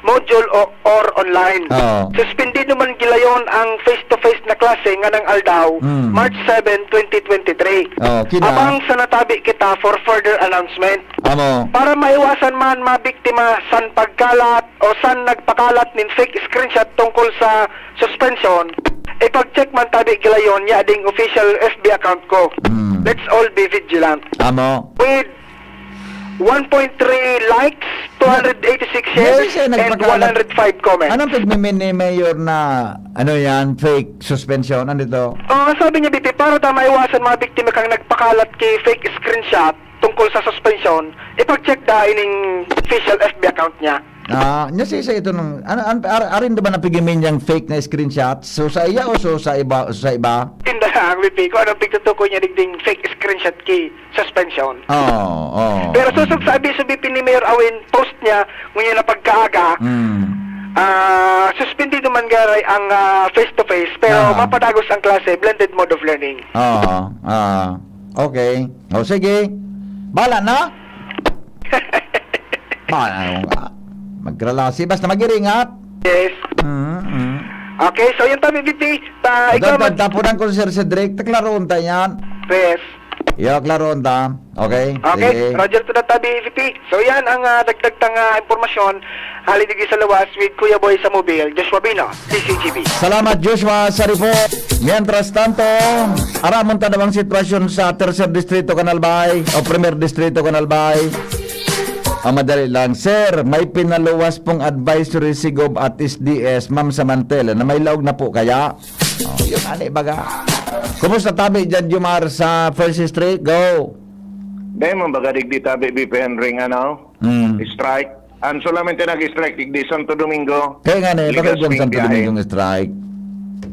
module o, or online. Oo. Suspendido man gilayon ang face-to-face na klase nganang aldaw, Hmm. March seven, twenty twenty-three. Oo, kina- Abang sa natabi kita for further announcement. Amo. Para maiwasan man mabiktima san pagkalat o san nagpakalat nin fake screenshot tungkol sa suspension, ipag-check man tabi gilayon nya ding official F B account ko. Hmm. Let's all be vigilant. Amo. With one point three likes, two hundred eighty-six Hindi shares, siya and nagpakalat. one hundred five comments. Anong pagmimin ni Mayor na, ano yan, fake suspension? Ano ito? Oh, ang sabi niya, V P, para daw maiwasan mga biktima kang nagpakalat ki fake screenshot tungkol sa suspension, ipag-check da ining official F B account niya. Ah, nya si sa ito nung, ano, an, ar, arin diba na pigmin niyang fake na screenshot? So sa iya o so sa iba, so sa iba? Tinda lang, V P, kung anong pigtutukoy niya digding fake screenshot ki suspension. Oo, oo. Pero susog sa abiso, V P, ni Mayor Awin, post niya, ngunyan na pagkaaga, Mm. ah, suspendido man garay ang, ah, face-to-face, pero Ah. mapadagos ang klase, blended mode of learning. Oo, ah, okay. O, sige. Bala na? Bala na, ah, magralasi. Basta mag-iringat. Yes. Mm, mm. Okay, so yun tabi, V P. Ta, ikaw Ito, mag- tapunan ko si Sir Cedric. Taklaroon ta yan. Yes. Yo, klaroon ta. Okay? Okay, Sige. Roger to the tabi, V P. So yan ang, ah, dagdag tang, ah, impormasyon. Hali digdi sa luwas with Kuya Boy sa Mobile, Joshua Bino, D C G B. Salamat, Joshua, sa report. Mientras tanto, aramon ta namang sitwasyon sa Tercer Distrito, Kanalbay, o Primer Distrito, Kanalbay. Ang madali lang, Sir, may pinaluwas pong advisory si Gob at S D S, Ma'am Samantela, na may laog na po kaya? Oh, yun, ani, baga. Kumusta tabi dyan, Jomar, sa First District? Go! Dahil man baga digdi tabi, V P Henry, ano? Mm. Strike. Ang solamente nag-strike digdi Santo Domingo. Kaya nga na, baka Legazpi, yung Santo biyahe. Domingo strike.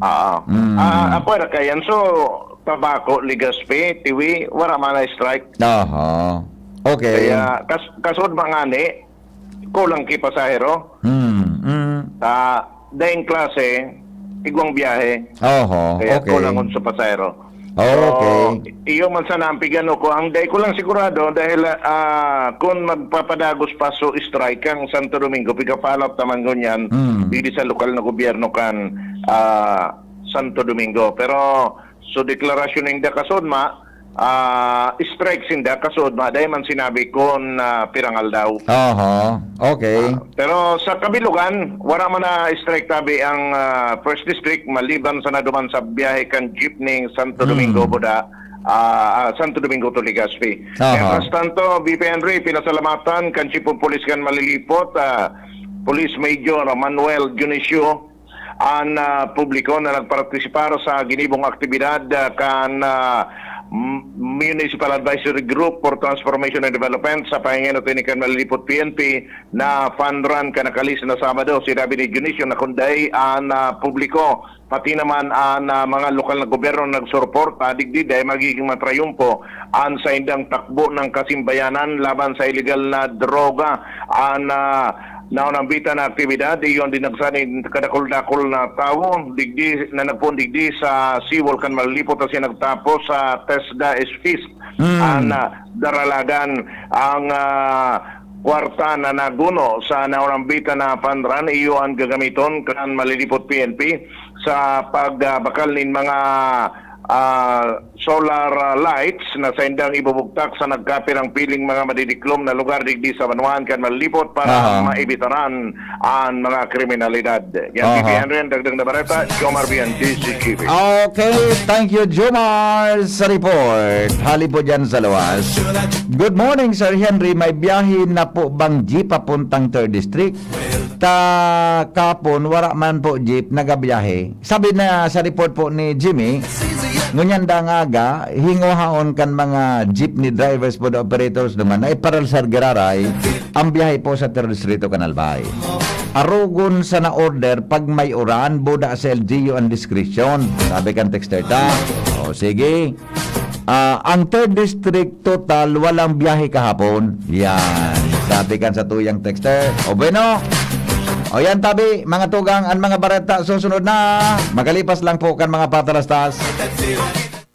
Oo. Mm. Ah, apwera kayan. So, Tabaco, Legazpi, Tiwi, wala man na strike. Aha. Okay. Kaya, kas-, kasod mga ni, kulang ki pasahero. Mm, mm. Ta, daing klase, igwang biyahe. Oho, Kaya okay. kulang sa pasahero. Oh, So, okay. iyo man sana ang pigano ko. Ang dai ko lang sigurado dahil, ah, kung magpapadagos pa so strike ang Santo Domingo, piga-follow up naman ngunyan, Mm. digdi sa lokal na gobyerno kan, ah, Santo Domingo. Pero, so deklarasyon ninda kasod ma, ah, strike sinda kasod ma, dai man sinabi kung, ah, pirang aldaw. Oho, okay. Ah, pero sa kabilugan, wala man na strike tabi ang, ah, First District, maliban sa naduman sa biyahe kan jeepney Santo Hmm. Domingo, Buda, ah, ah, Santo Domingo to Legazpi. Aha. Mientras tanto, V P Henry, pinasalamatan kan Chief of Police kan Malilipot, ah, Police Major Manuel Dionisio, an, ah, publiko na nagpartisipar sa ginibong aktibidad, ah, kan, ah, M-, Municipal Advisory Group for Transformation and Development sa pahingenot ini kan Malilipot P N P na fun run kan nakalis na Sabado. Sinabi ni Dionisio na kun dai an, ah, publiko, pati naman an, ah, mga lokal na gobyerno nagsuporta, digdi dai magiging matrayumpo an saindang takbo ng kasimbayanan laban sa iligal na droga. An, ah, Naunambitan na aktibidad, iyon dinagsa nin kadakul-dakul na tawo, digdi, na nagpoon digdi sa Seawall kan Malilipot asin nagtapos sa TESDA East Fest. Hmm. An, ah, daralagan ang, ah, kwarta na naguno sa naunambitan na fund run, iyo an gagamiton kan Malilipot P N P sa pagbakal nin mga, ah, solar, ah, lights na saindang ibubugtak sa nagkapirang piling mga madidiklom na lugar digdi sa banwaan kan Malilipot para Aha. maibitaran an mga kriminalidad. Yan, Aha. P P Henry, ang dagdag na bareta, Jomar Bian, D Z G B. Okay, thank you, Jomar, sa report. Hali po dyan sa luwas. Good morning, Sir Henry. May biyahe na po bang jeep papuntang Third District? Ta, kapon, wala man po jeep nagabiyahe. Sabi na sa report po ni Jimmy, ngunyan dang aga, hingohaon kan mga jeepney drivers po, the operators naman, ay paralisar giraray ang biyahe po sa Third Distrito kan Albay. Arogon sa na-order pag may uran, buda sa L G U ang diskresyon. Sabi kan texter ta. O, sige. Ah, ang Third District total, walang biyahe kahapon. Yan. Sabi kan sa tuyang texter. O bueno. O yan, tabi, mga tugang, ang mga bareta susunod na. Magalipas lang po kan mga patalastas.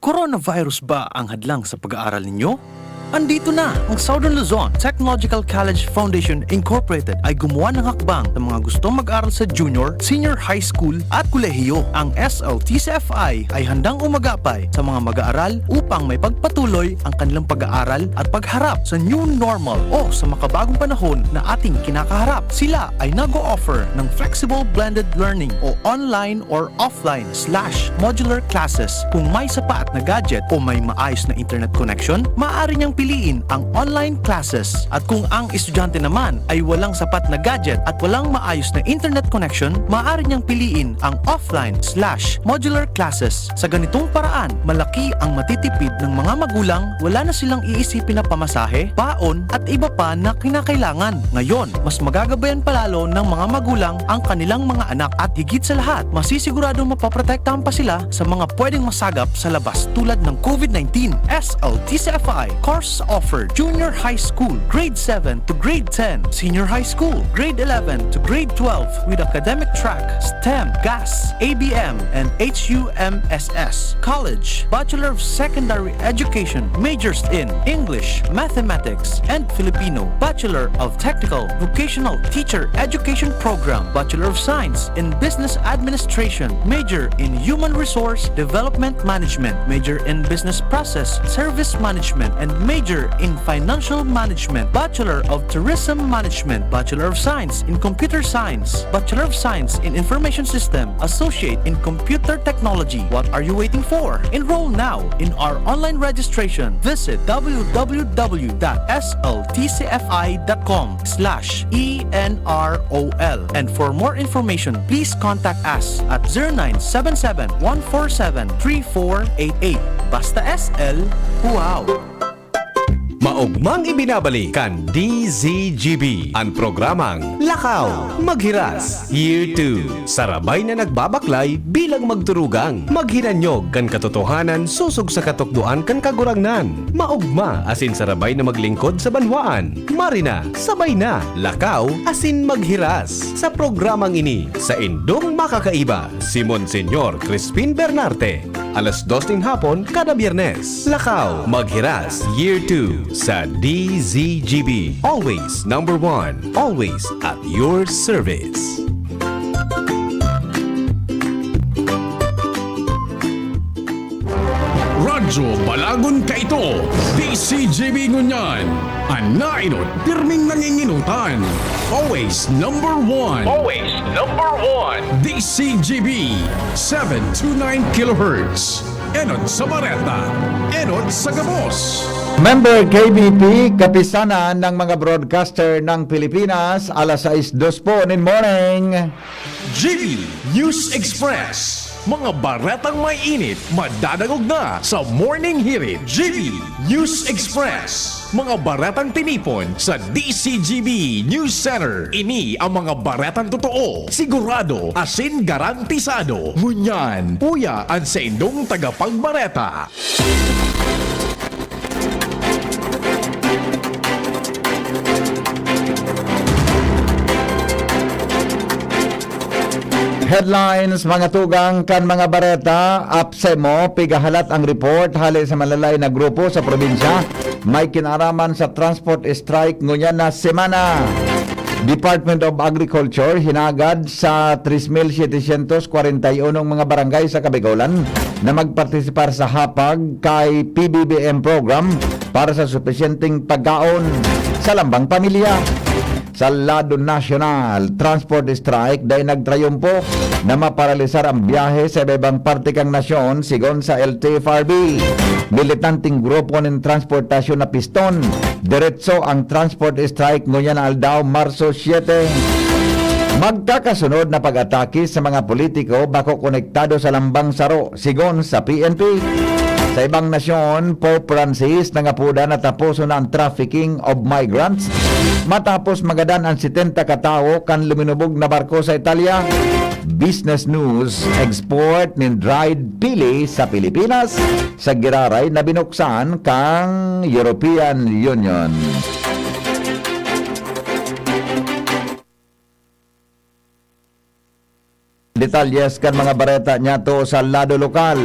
Coronavirus ba ang hadlang sa pag-aaral ninyo? Andito na! Ang Southern Luzon Technological College Foundation Incorporated ay gumawa ng hakbang sa mga gustong mag-aral sa junior, senior high school at kolehiyo. Ang S L T C F I ay handang umagapay sa mga mag-aaral upang may pagpatuloy ang kanilang pag-aaral at pagharap sa new normal o sa makabagong panahon na ating kinakaharap. Sila ay nag-o-offer ng flexible blended learning o online or offline slash modular classes. Kung may sapat na gadget o may maayos na internet connection, maaari niyang piliin ang online classes. At kung ang estudyante naman ay walang sapat na gadget at walang maayos na internet connection, maaari niyang piliin ang offline slash modular classes. Sa ganitong paraan, malaki ang matitipid ng mga magulang, wala na silang iisipin na pamasahe, baon, at iba pa na kinakailangan. Ngayon, mas magagabayan palalo ng mga magulang ang kanilang mga anak at higit sa lahat, masisiguradong mapoprotektahan pa sila sa mga pwedeng masagap sa labas tulad ng COVID nineteen. S L T C F I course offered: Junior High School, Grade seven to Grade ten, Senior High School, Grade eleven to Grade twelve, with academic track, STEM, GAS, A B M, and H U M S S. College, Bachelor of Secondary Education, majors in English, Mathematics, and Filipino. Bachelor of Technical Vocational Teacher Education Program, Bachelor of Science in Business Administration, major in Human Resource Development Management, major in Business Process Service Management, and major in Financial Management, Bachelor of Tourism Management, Bachelor of Science in Computer Science, Bachelor of Science in Information System, Associate in Computer Technology. What are you waiting for? Enroll now in our online registration. Visit w w w dot s l t c f i dot com slash e n r o l. And for more information, please contact us at zero nine seven seven, one four seven, three four eight eight. Basta S L, wow! Maogmang ibinabalik kan D Z G B an programang Lakaw Maghiras Year two. Sarabay na nagbabaklay bilang magturugang maghinanyog kan katotohanan sosog sa katukdoan kan Kagurangnan. Maogma asin sarabay na maglingkod sa banwaan. Mari na, sabay na, lakaw asin maghiras. Sa programang ini, saindong makakaiba, si Monsignor Crispin Bernarte. Alas dos nin hapon kada Biyernes. Lakaw Maghiras Year two sa D Z G B. Always number one. Always at your service. Radyo Balagon Kaito, D Z G B ngunyan. An nainot, pirming nanginginutan. Always number one. Always number one. D Z G B, seven two nine kilohertz. Enot sa bareta, enot sa gabos. Member K B P, Kapisanan ng mga Broadcaster ng Pilipinas, alas sais dos po nin morning. G B News Express. Mga baretang may init, madadangog na sa Morning Hirit. G B News Express. Mga baretang tinipon sa D Z G B News Center. Ini ang mga baretang totoo, sigurado, asin garantisado. Ngunyan, uya an saindong tagapagbareta. Headlines, mga tugang kan mga bareta. APSEMO, pigahalat ang report hali sa malalain na grupo sa probinsya may kinaaraman sa transport strike ngunyan na semana. Department of Agriculture hinagad sa tres mil setecientos kwarenta y unong mga barangay sa Kabigolan na magpartisipar sa hapag kay P B B M program para sa supisyenteng pagkaon sa lambang pamilya. Sa lado nasyonal, transport strike dai nagtrayumpo na maparalisar ang biyahe sa iba-ibang parte kan nasyon, sigon sa L T F R B. Militanteng grupo nin transportasyon na Piston, diretso ang transport strike ngunyan na aldaw, Marso siete. Magkakasunod na pag-atake sa mga politiko bako konektado sa lambang saro, sigon sa P N P. Sa ibang nasyon, Pope Francis nangapoda na taposon na ang trafficking of migrants matapos magadan ang setenta ka tawo kan luminubog na barko sa Italia. Business news, export nin dried pili sa Pilipinas sa giraray na binuksan kang European Union. Detalyes kan mga bareta niyato sa lado lokal.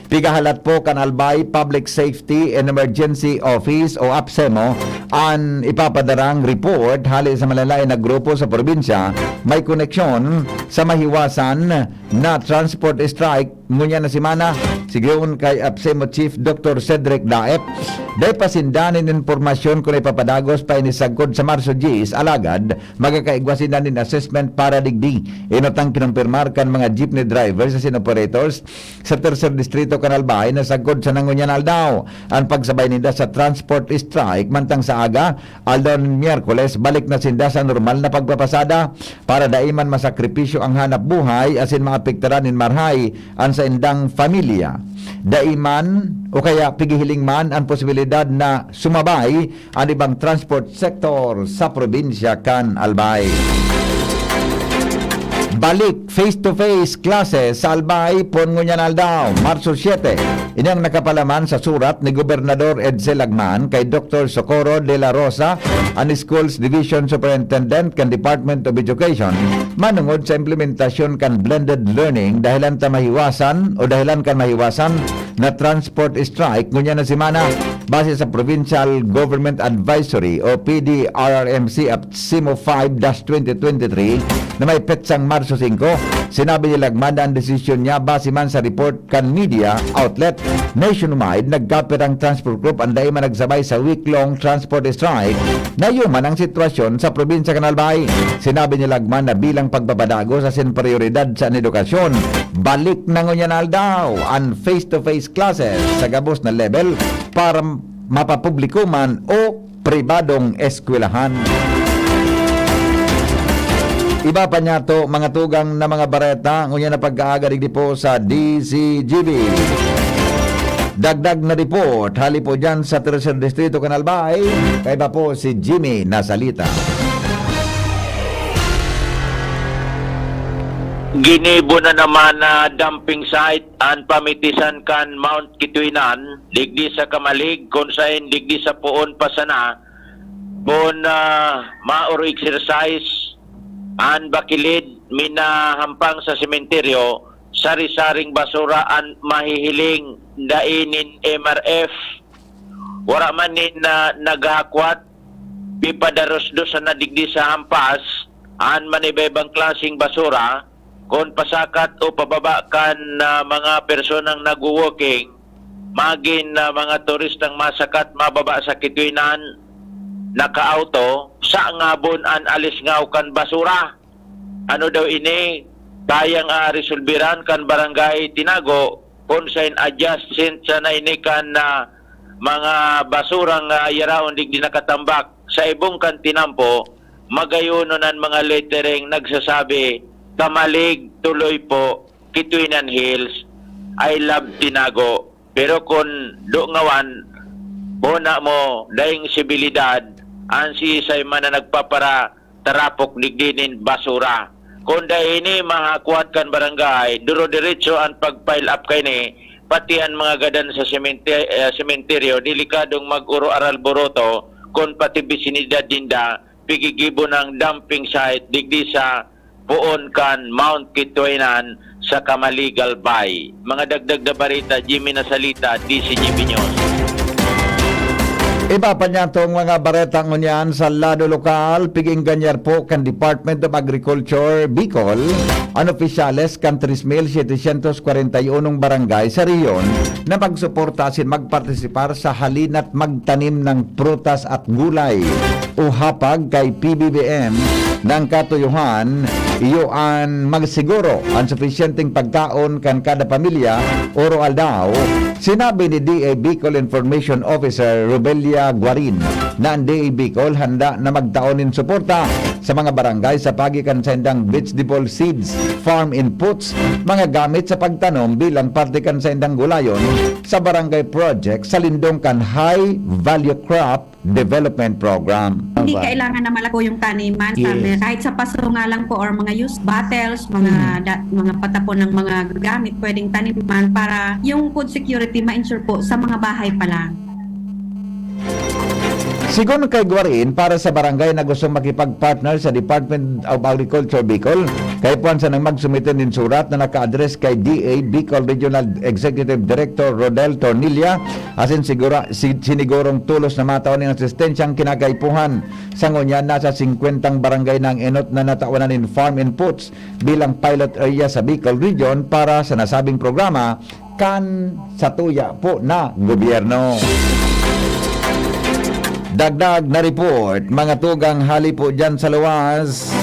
Pigahalat po kan Albay Public Safety and Emergency Office o APSEMO an ipapadarang report hali sa malalain na grupo sa probinsya may koneksyon sa mahiwasan na transport strike ngunyan na semana. Sigon kay APSEMO Chief Doctor Cedric Daep, dai pa sinda nin impormasyon kun ipapadagos pa ini sagkod sa Marso diyes, alagad magkakaigwa sinda nin assessment para digdi. Inutang kinumpirmar kan mga jeepney drivers asin operators sa Tercer Distrito kan Albay na sagkod sa nangunyan aldaw an pagsabay ninda sa transport strike, mantang sa aga, aldaw nin Miyerkules, balik na sinda sa normal na pagpapasada para dai man masakripisyo ang hanap buhay asin maapektaran nin marahay an saindang pamilya. Dai man o kaya pigihiling man an posibilidad na sumabay an ibang transport sector sa probinsya kan Albay. Balik face-to-face classes sa Albay pon ngunyan aldaw, Marso siete. Ini ang nakapalaman sa surat ni Gobernador Edsel Lagman kay Doctor Socorro de la Rosa, an Schools Division Superintendent kan Department of Education, manongod sa implementasyon kan blended learning dahilan ta mahiwasan o dahilan kan mahiwasan na transport strike ngunyan na semana. Base sa Provincial Government Advisory o P D R R M C APSEMO five dash twenty twenty-three na may petsang Marso singko, sinabi ni Lagman na ang desisyon niya base man sa report kan media outlet nationwide, nagkapirang transport group ang dai man nagsabay sa week-long transport strike na yuman ang sitwasyon sa probinsya kan Albay. Sinabi ni Lagman na bilang pagpapadagos asin prioridad sa edukasyon, balik na ngunyan aldaw an face-to-face classes sa gabos na level para mapapubliko man o pribadong eskwelahan. Iba pa niyato, mga tugang na mga bareta, ngunyan na pagkaaga digdi po sa D Z G B. Dagdag na report, hali po dyan sa Tercer Distrito kan Albay, kaiba po si Jimmy Nasalita. Ginibo na naman na dumping site an pamitisan kan Mount Kituinan, digdi sa Camalig, kun saen digdi sa poon pa sana, kun, ah, maoro exercise an bakilid minahampang sa sementeryo, sari-saring basura an mahihiling dai nin M R F. Wara man nin, ah, naghahakwat, pipadarosdos na digdi sa hampas an manibaybang klaseng basura, kun pasakat o pababa kan, ah, mga personang nagwo-walking, magin, ah, mga turistang masakat mababa sa Kituinan, nakaauto, sa ngabon an alisngaw kan basura. Ano daw ini? Kayang, ah, resolbiran kan Barangay Tinago, kun saen adjacent sana ini kan, ah, mga basurang, ah, yaraon digdi nakatambak. Sa ibong kan tinampo, magayonon an mga lettering nagsasabi, "Camalig, tuloy po, Kituinan Hills, I love Tinago." Pero kun do ngawan, hona mo, daing sibilidad, an siisay man na nagpapara tarapok digdi nin basura. Kun dai ini mahakwat kan barangay, duro-diretso an pag-pile up kaini, pati an mga gadan sa sementi-, eh, sementeryo, delikadong mag-oro aral boroto, kun pati bisinidad ninda, pigigibo ng dumping site digdi sa poon kan Mount Kitoynan sa Kamaligal Bay. Mga dagdag na bareta, Jimmy Nasalita, D C G B News. Iba pa niya tong mga bareta ngunyan sa lado lokal, piging ganyar po kan Department of Agriculture, Bicol, an opisyales kan tres mil setecientos kwarenta y unong barangay sa rehiyon na magsuporta asin magpartisipar sa halina't magtanim ng prutas at gulay o hapag kay P B B M nang katuyohan, iyo an magsiguro an sufisyenteng pagkaon kan kada pamilya oro-aldaw. Sinabi ni D A Bicol Information Officer Rubelia Guarin na ang D A Bicol handa na magtao nin suporta sa mga barangay sa paagi kan saindang vegetable seeds, farm inputs, mga gamit sa pagtanom bilang parte kan saindang gulayon sa barangay project sa lindong kan High Value Crop Development Program. Hindi kailangan na malako yung taniman, Yes. Farmer. Kahit sa paso nga lang po or mga used bottles, mga Hmm. da- mga patapon ng mga gamit, pwedeng taniman para yung food security ma-ensure po sa mga bahay pa lang. Sigon kay Guarin, para sa barangay na gustong makipag-partner sa Department of Agriculture Bicol, kaipuhan sanang magsumite nin surat na naka-address kay D A Bicol Regional Executive Director Rodel Tornilla, asin sigura, si-, sinigurong tolos na matao nin asistensyang kinakaipuhan. Sa ngunyan, nasa singkwentang barangay na ang enot na natawanan nin farm inputs bilang pilot area sa Bicol Region para sa nasabing programa kan satuya po na gobyerno. Dagdag na report, mga tugang, hali po dyan sa luwas.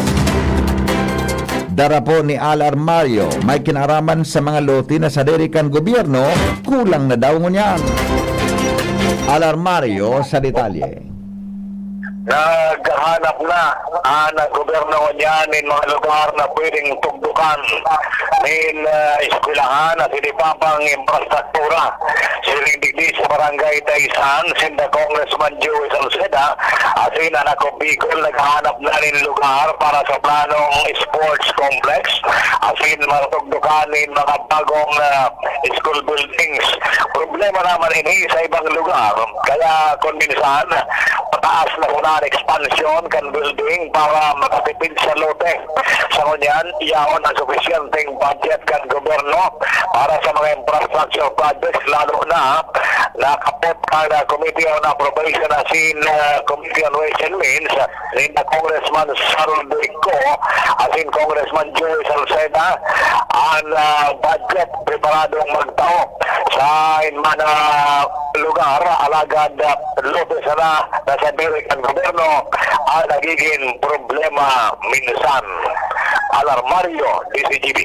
Dara po ni Al Armario, may kinaraman sa mga lote na sadiri kan gobyerno, kulang na daw ngunyan. Al Armario sa detalye. Naghahanap na ang gobyerno niya nin mga lugar na pwedeng tugdukan nin, ah, eskwelahan asin iba pang infrastruktura. Siring digdi sa Barangay Taysan, sinda Congressman Joey Salceda, asin an Ako Bicol, naghahanap na nin lugar para sa planong sports complex, asin matugdukan nin mga bagong, ah, school buildings. Problema naman ini sa ibang lugar. Kaya kun minsan, pataas na kunan expansion kan building para makatipid sa lote. Sa ngunyan, yaon ang sufisyenteng budget kan gobyerno para sa mga infrastructure projects, lalo na nakapot kan Committee on Appropriation asin, ah, Committee on Ways and Means, ninda Congressman Sal Rico asin Congressman Joey Salceda, an, ah, budget preparadong magtao sa in man na lugar, alagad, ah, lote sana na sadiri kan gobyerno ang nagigin problema minsan. Al Armario, D C G B.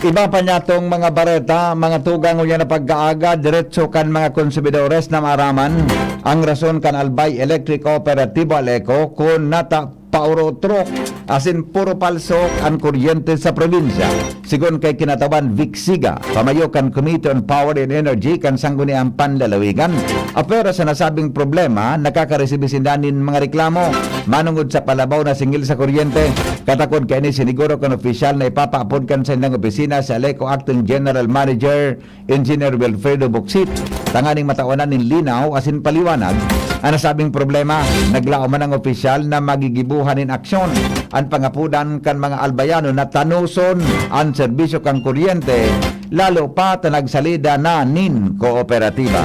Iba pa niya tong mga bareta, mga tugang, uya na pagkaaga, diretso kan mga konsumidores na maaraman ang rason kan Albay Electric Cooperatiba Aleco kun nata pauro-otro asin puro palso an kuryente sa probinsya. Sigon kay Kinatawan Vic Siga, pamayo kan Committee on Power and Energy kan Sangguniang Panlalawigan, apwera sa nasabing problema, nakakaresibi sinda nin mga reklamo manongod sa palabaw na singil sa kuryente. Katakod kaini, siniguro kan opisyal na ipapaapod kan saindang opisina si Aleco Acting General Manager Engineer Wilfredo Bocsit, tanganing matawanan nin linaw asin paliwanag an nasabing problema. Naglaom man ang opisyal na magigibohan nin aksyon an pangapodan kan mga Albayano na tanoson an serbisyo kan kuryente, lalo pa ta nagsalida na nin kooperatiba.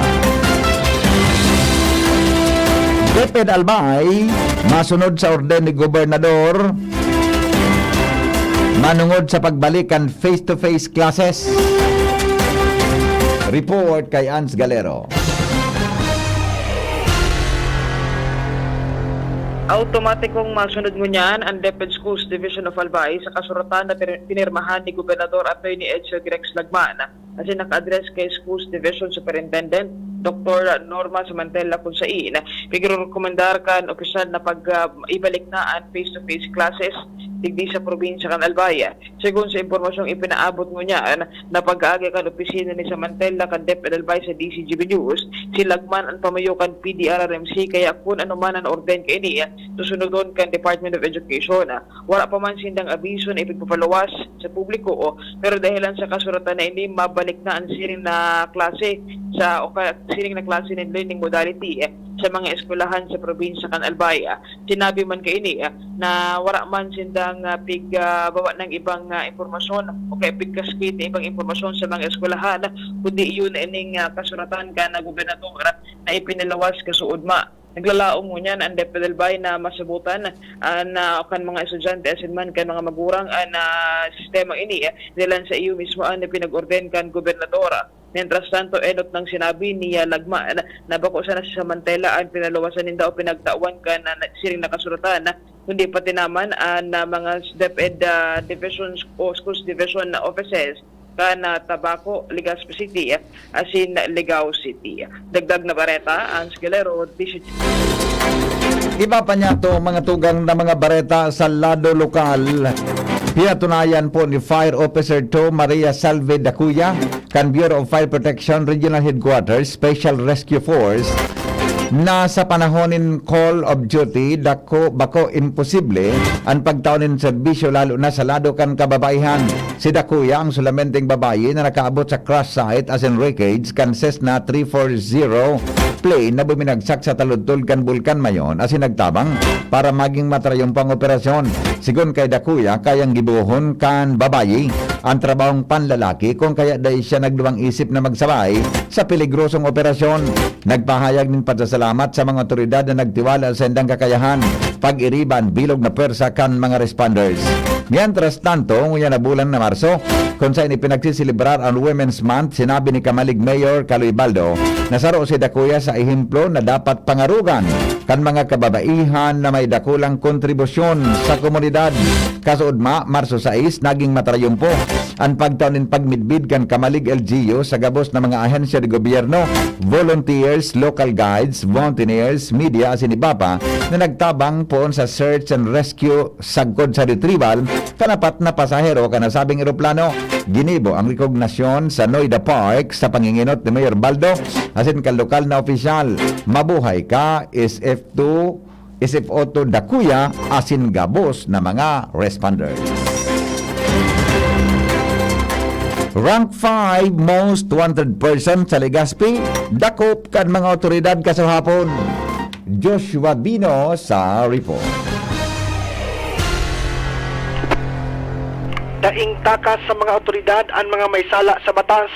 DepEd Albay, masunod sa orden ni Gobernador, manongod sa pagbalik kan face-to-face classes. Report kay Ans Galero. Automatikong masunod ngunyan an DepEd Schools Division of Albay sa kasuratan na pir-, pinirmahan ni Gobernador Attorney Ezio Grex Lagman. Asin naka-address kay Schools Division Superintendent Doktor Norma Samantela, kun sain pigrerekomendar kan opisyal na pag, ah, ibalik na an face-to-face classes digdi sa probinsya kan Albay. Segun sa impormasyong ipinaabot ngunyan na pag-aagi kan opisina ni Samantela kan DepEd Albay sa D C G B News, si Lagman an pamayo kan P D R R M C, kaya kun ano man an orden kaini, susunodon kan Department of Education. Wala pa man sindang abiso na ipigpapaluwas sa publiko, pero dahelan sa kasuratan na ini, mabalik na an siring na klase sa, o ka-, siring na klase nin learning modality, eh, sa mga eskwelahan sa probinsya kan Albay. Sinabi man kaini, ah, na wara man sindang, ah, pig, ah, bawa ng ibang, ah, impormasyon o kaya pigkaskit na ibang impormasyon sa mga eskwelahan, kundi iyon na ining, ah, kasuratan kan gobernador na ipinaluwas kasuodma. Naglalaom ngunyan ang DepEd Albay na masabotan, ah, na kan mga estudyante asin man kan mga magurang, ah, na sistema ini, ah, dilan sa iyo mismo ang pinag-orden kan gobernador. Mientras tanto, enot nang sinabi ni, ah, Lagman na bako sana samantela ang pinaluwasan ninda o pinagtawan kan, ah, na, siring na kasuratan, kundi pati naman ang, ah, mga DepEd, ah, divisions o schools division na offices kan, ah, Tabaco, Legazpi City, ah, asin Ligao City. Dagdag na bareta, Hans Galero, D C G. Iba pa niya to, mga tugang na mga bareta sa lado lokal. Pinatunayan po ni Fire Officer two Maria Salve Dacuya, kan Bureau of Fire Protection Regional Headquarters Special Rescue Force, na sa panahon nin call of duty, dako, bako imposible an pagtao nin serbisyo, lalo na sa lado kan kababaihan. Si Dacuya, ang solamenteng babayi na nakaabot sa crash site asin wreckage kan Cessna three four zero plane na buminagsak sa taludtod kan Bulkan Mayon asin nagtabang para maging matarayumpo ang operasyon. Sigon kay Dacuya, kayang gibohon kan babayi ang trabahong panlalaki kung kaya dai siya nagduwang isip na magsabay sa peligrosong operasyon. Nagpahayag nin pasasalamat sa mga otoridad na nagtiwala sa saindang kakayahan, pag-iriba an bilog na pwersa kan mga responders. Mientras tanto, ngunyan na bulan na Marso, kun saen ipinagsiselebrar ang Women's Month, sinabi ni Camalig Mayor Caloy Baldo na saro si Dacuya sa ehemplo na dapat pangarogan kan mga kababaihan na may dakulang kontribusyon sa komunidad. Kasuodma, Marso sais, naging matarayumpo an pagtao nin pagmidbid kan Camalig L G U sa gabos na mga ahensya de gobyerno, volunteers, local guides, mountaineers, media asin iba pa na nagtabang poon sa search and rescue sagkod sa retrieval kan apat na pasahero kan nasabing eroplano. Ginibo ang rekognasyon sa Noida Park sa pangingenot ni Mayor Baldo asin kan lokal na opisyal. Mabuhay ka, S F two, S F O two Dacuya asin gabos na mga responders. Rank five most wanted person sa Legazpi, dakop kan mga otoridad kasuhapon. Joshua Bino sa report. Daing takas sa mga otoridad an mga may sala sa batas.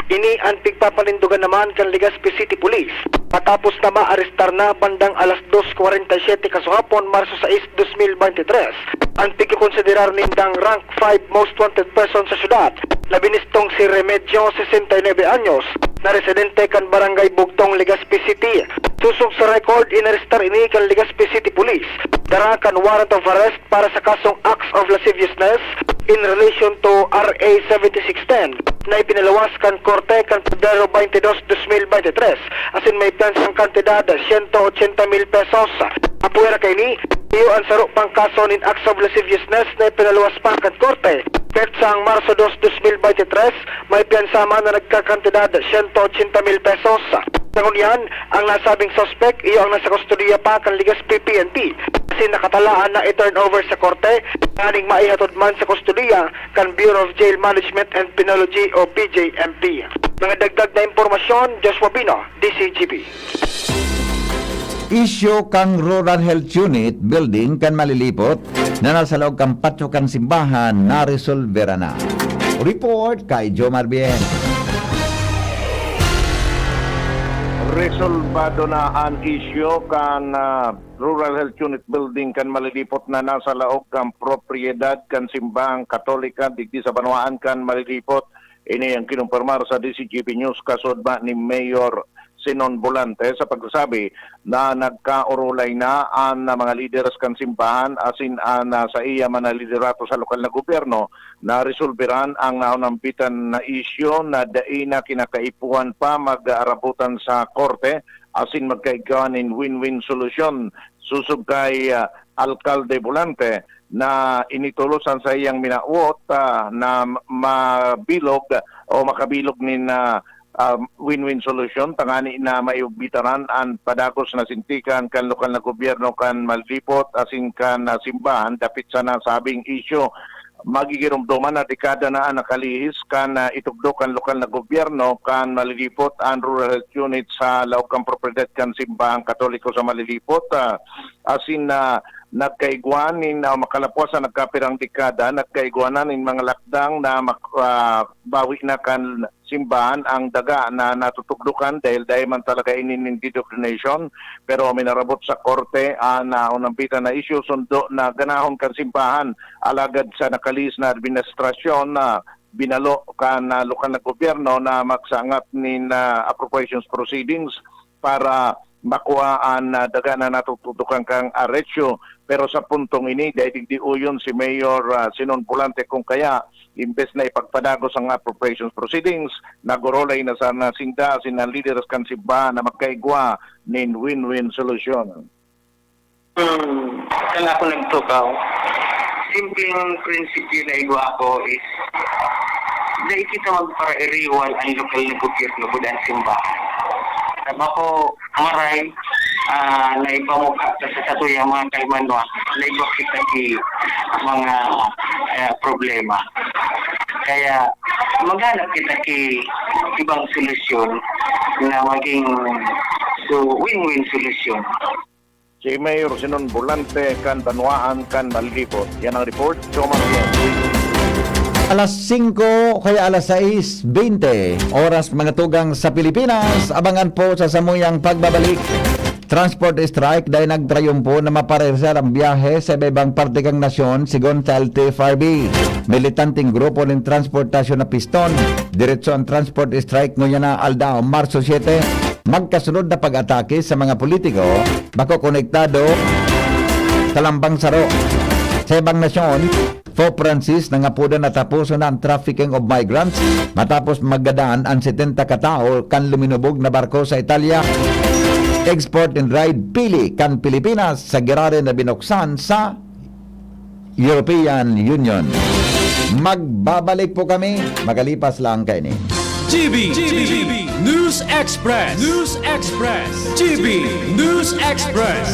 Ini an pigpapanindogan naman kan Legazpi City Police, matapos na maarestar na bandang alas dos kwarenta y siyete kasuhapon, Marso sais, dos mil bente tres, an pigkokonsiderar nindang rank five most wanted person sa syudad, na binistong si Remedyo, sesenta y nuebe anyos, na residente kan Barangay Bugtong, Legazpi City. Sosog sa record, inarestar ini kan Legazpi City Police, dara kan warrant of arrest para sa kasong acts of lasciviousness in relation to R A seventy-six ten na ipinaluwas kan korte kan Pebrero twenty-two, dos mil bente tres, asin may piyansang kantidad siyento ochenta mil pesos. Apwera kaini, iyo an saro pang kaso nin acts of lasciviousness na ipinaluwas pa kan korte. Petsang Marso dos, dos mil bente tres, may piyansa man na nagkakantidad siyento ochenta mil pesos. Sa ngunyan, ang nasabing suspek, iyo ang nasa kustodiya pa kan Legazpi P N P, asin nakatalaan na i-turnover sa korte, nganing maihatod man sa kustodiya kan Bureau of Jail Management and Penology o B J M P. Mga dagdag na impormasyon, Joshua Bino, D C G B. Isyu kan Rural Health Unit building kan Malilipot na nasa laog kan patyo kan simbahan naresolbera na. Report kay Jomar Bien. Resolbado na an isyu kan, ah, Rural Health Unit building kan Malilipot na nasa laog kan propiedad kan simbahang Katolika digdi sa banwaan kan Malilipot. Ini ang kinumpirmar sa D C G P News kasuodma ni Mayor Sinon Volante sa pagsasabi na nagkaorolay na an mga lideres kan simbahan asin an, ah, saiya man na liderato sa lokal na gobyerno na resolberan ang naunambitan na isyu na dai na kinakaipuhan pa mag-aarabutan sa korte asin magkaigwa nin win-win solusyon. Sosog kay, ah, Alkalde Volante na initolos an saiyang minawot, ah, na mabilog o makabilog nin, ah, ah, win-win solution tangani na maibitaran an padagos na sintikan kan lokal na gobyerno kan Malilipot asin kan, ah, simbahan dapit sa nasabing isyu. Magigiromdoman na dekada na an nakalihis kan, ah, itugdo kan lokal na gobyerno kan Malilipot an Rural Health Unit sa laog kan propiedad kan Simbahang Katoliko sa Malilipot, ah, asin na nagkaigwa nin, ah, makalapwas na nagkapirang dekada, nagkaigwa na nin mga lakdang na mak-, ah, bawi na kan simbahan ang daga na natutugdokan dahil dai man talaga ini nin deed of donation. Pero minarabot sa korte an, ah, unambitan na isyu, sundo na ganahon kan simbahan. Alagad sa nakalihis na administrasyon na binalo kan, ah, lokal na gobyerno na magsangap nin, ah, appropriations proceedings para makua an, ah, daga na natutugdokan kan aretso. Pero sa puntong ini, dai digdi oyon si Mayor, ah, Sinon Volante, kung kaya, imbes na ipagpadagos ang appropriations proceedings, nag-orolay na sana sinda asin an lideres kan simbahan na magkaigwa nin win-win solusyon. Hmm, kan ako nagtukaw, simpleng prinsipyo na igwa ko is, dai kita magparairiwal an lokal na gobyerno kundi an simbahan. Sa bako, maray, ah, naipamukha ta sa satuyang mga kaimanwa, naigwa kita ki mga, ah, problema. Kaya maghanap kita ki ibang solusyon na maging so, win-win solusyon. Si Mayor Sinon Volante kan Banwaan kan Malilipot. Yan ang report. Jomar Bien. Alas singko kaya alas sais bente, oras mga tugang sa Pilipinas. Abangan po sa samuyang pagbabalik. Transport strike dahil nagtrayumpo na maparersar ang biyahe sa iba-ibang parte kan nasyon, sigon sa L T F R B. Militanteng grupo nin transportasyon na Piston, diretso ang transport strike ngunyan na aldaw, Marso siete. Magkasunod na pag-atake sa mga politiko, makokonektado sa lambang saro. Sa ibang nasyon, Pope Francis nangapodan na taposon na ang trafficking of migrants matapos maggadan an setenta ka tawo kan luminubog na barko sa Italia. Export and ride pili kan Pilipinas sa giraray na binuksan sa European Union. Magbabalik po kami, makalipas lang kaini. G B, G B, News Express, News Express, G B, News Express.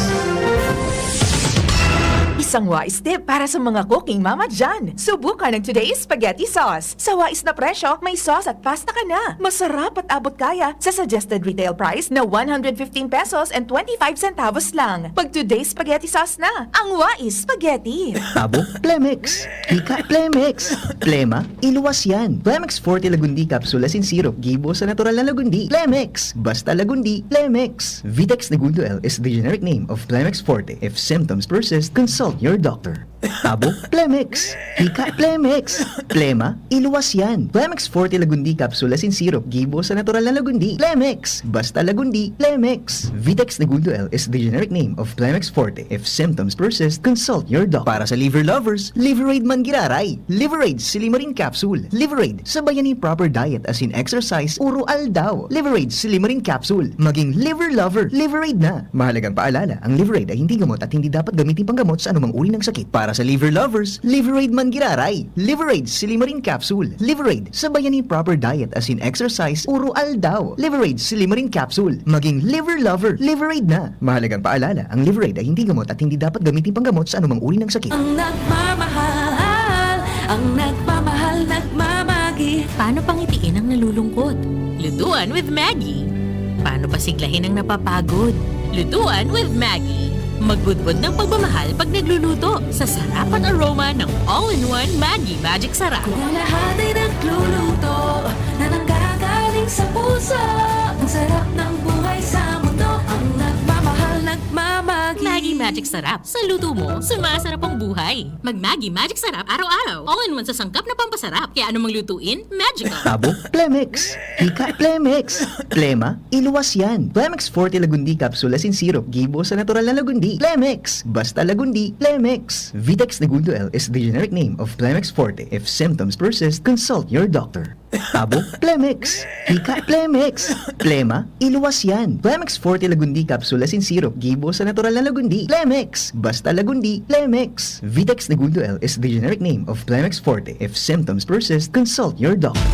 Isang wais tip para sa mga cooking mama dyan. Subukan ang Today's Spaghetti Sauce. Sa wais na presyo, may sauce at pasta ka na. Masarap at abot kaya sa suggested retail price na one hundred fifteen pesos and twenty-five centavos lang. Pag Today's Spaghetti Sauce na, ang wais spaghetti. Tabo, Plemex. Hika, Plemex. Plema, iluwas yan. Plemex Forte Lagundi Capsule asin Syrup, gibo sa natural na lagundi. Plemex. Basta lagundi, Plemex. Vitex Negundo L is the generic name of Plemex Forte. If symptoms persist, consult your doctor. Tabo, Plemex. Hika, Plemex. Plema, iluwas yan. Plemex Forte Lagundi Capsule asin Syrup, gibo sa natural na lagundi. Plemex. Basta lagundi, Plemex. Vitex Negundo L is the generic name of Plemex Forte. If symptoms persist, consult your doc. Para sa liver lovers, Liverade man giraray. Liverade Silimarin Capsule. Liverade, sabayan nin proper diet asin exercise, uro aldaw. Liverade Silimarin Capsule. Maging liver lover, Liverade na. Mahalagang paalala, ang Liverade ay hindi gamot at hindi dapat gamitin panggamot sa anumang uri ng sakit. Para sa liver lovers, Liverade man giraray. Liverade Silimarin Capsule. Liverade, sabayan nin proper diet asin exercise, uro aldaw. Liverade Silimarin Capsule. Maging liver lover, Liverade na. Mahalagang paalala, ang Liverade ay hindi gamot at hindi dapat gamitin panggamot sa anumang uri ng sakit. Ang nagmamahal, ang nagmamahal, nagmamagi. Paano pangitiin ang nalulungkot? Lutuan with Maggi. Paano pasiglahin ang napapagod? Lutuan with Maggi. Magbudbod ng pagmamahal pag nagluluto sa sarap at aroma ng all-in-one Maggi Magic Sarap. Kung ang lahat ay nagluluto na nanggagaling sa puso, ang sarap ng buhay sa mundo, ang nagmamahal, nagmamagi. Maggi Magic Sarap. Sa luto mo, sumasarap ang buhay. Mag Maggi Magic Sarap araw-araw. All-in-one sa sangkap na pampasarap. Kaya anumang lutuin, magical. Tabo, Plemex. Hika, Plemex. Plema, iluwas yan. Plemex Forte Lagundi Capsule asin Syrup, gibo sa natural na lagundi. Plemex. Basta lagundi, Plemex. Vitex Negundo L is the generic name of Plemex Forte. If symptoms persist, consult your doctor. Tabo, Plemex. Hika, Plemex. Plema, iluwas yan. Plemex Forte Lagundi Capsule asin Syrup, gibo sa natural na lagundi. Plemex. Basta lagundi, Plemex. Vitex Negundo L is the generic name of Plemex Forte. If symptoms persist, consult your doctor.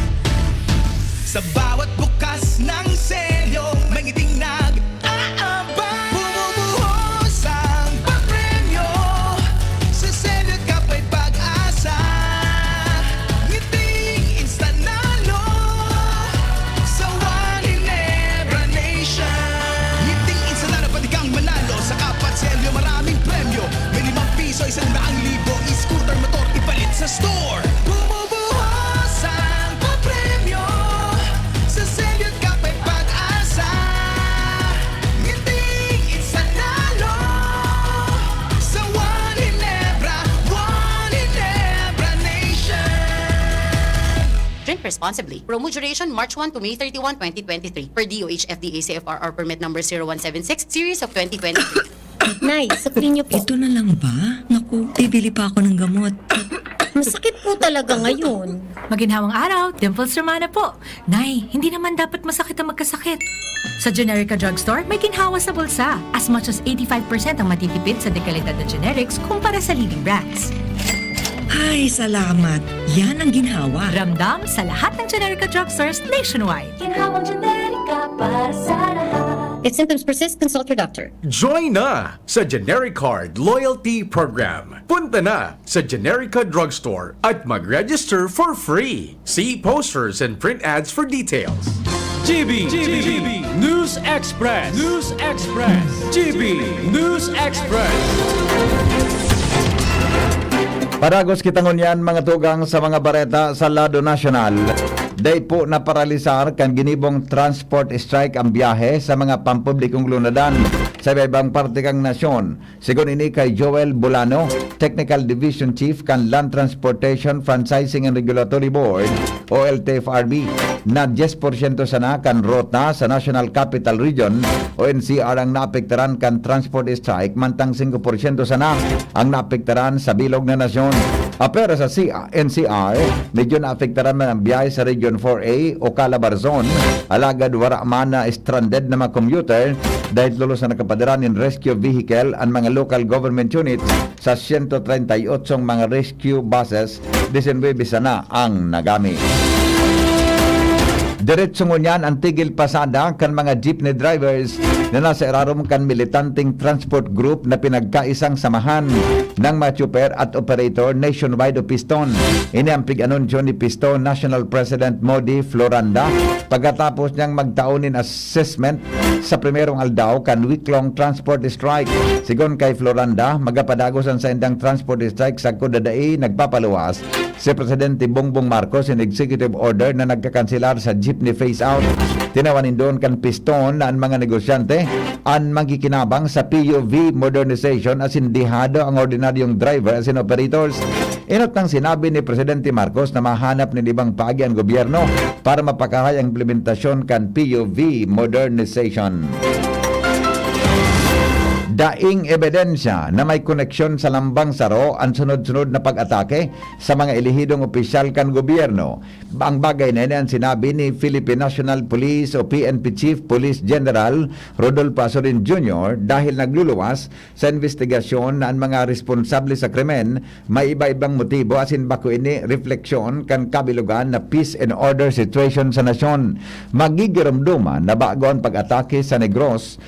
Sa bawat bukas ng selyo, may ngiting nag-aabang. Bumubuhos ang pagpremyo. Sa selyo ka pa'y pag-asa. responsibly. Promo duration, March one to May thirty-one, twenty twenty-three, per D O H F D A C F R R permit number zero one seven six, series of twenty twenty-three. Nay, sukli niyo po. Ito na lang ba? Naku, bibili pa ako ng gamot. Masakit po talaga ngayon. Maginhawang araw, Dimples Romana po. Nay, hindi naman dapat masakit ang magkasakit. Sa Generica Drugstore, may ginhawa sa bulsa. As much as eighty-five percent ang matitipid sa dekalidad na generics kumpara sa leading brands. Ay, salamat. Yan ang ginhawa. Ramdam sa lahat ng Generica Drugstores nationwide. Ginhawang Generica para sa lahat. If symptoms persist, consult your doctor. Join na sa Generic Card Loyalty Program. Punta na sa Generica Drugstore at mag-register for free. See posters and print ads for details. G B, G B, News Express, News Express, G B, News Express. Padagos kita ngunyan, mga tugang, sa mga bareta sa lado nasyonal. Dai po naparalisar kan ginibong transport strike ang biyahe sa mga pampublikong lunadan sa iba-ibang parte kan nasyon. Segun ini kay Joel Bulano, Technical Division Chief kan Land Transportation Franchising and Regulatory Board o L T F R B, na dyes porsyento sana kan rota sa National Capital Region o N C R ang naapektaran kan transport strike, mantang singko porsyento sana ang naapektaran sa bilog na nasyon. Apwera sa C-, N C R, medyo naapektaran man ang biyahe sa Region four A o Calabarzon, alagad wara man na stranded na mga commuter dahil tolos na nakapadara nin rescue vehicle an mga local government units sa siyento treinta y ocho mga rescue buses, disinwebe sana ang nagamit. Diretso ngunyan ang tigil pasada kan mga jeepney drivers na nasa irarom kan militanteng transport group na pinagkaisang samahan ng mga tsuper at operator nationwide o Piston. Ini ang pig-anunsyo ni Piston National President Modi Floranda pagkatapos niyang magtao nin assessment sa primerong aldaw kan week-long transport strike. Sigon kay Floranda, magapadagos an saindang transport strike sagkod na dai nagpapaluwas si Presidente Bongbong Marcos in executive order na nagkakanselar sa jeepney phase-out. Tinawan nindon kan Piston na an mga negosyante an magkikinabang sa P U V modernization asin dehado ang ordinaryong driver asin operators. Enot nang sinabi ni Presidente Marcos na mahanap nin ibang paagi an gobyerno para mapakahay ang implementasyon kan P U V modernization. Daing ebidensya na may koneksyon sa Lambang Saro an sunod-sunod na pag-atake sa mga elehidong opisyal kan gobyerno. Ang bagay na ini an sinabi ni Philippine National Police o P N P Chief Police General Rodolfo Azorin Junior dahil nagluluwas sa investigasyon na an mga responsable sa krimen may iba-ibang motibo asin bako ini refleksyon kan kabilogan na peace and order situation sa nasyon. Magigiromdoman na bago an pag-atake sa Negros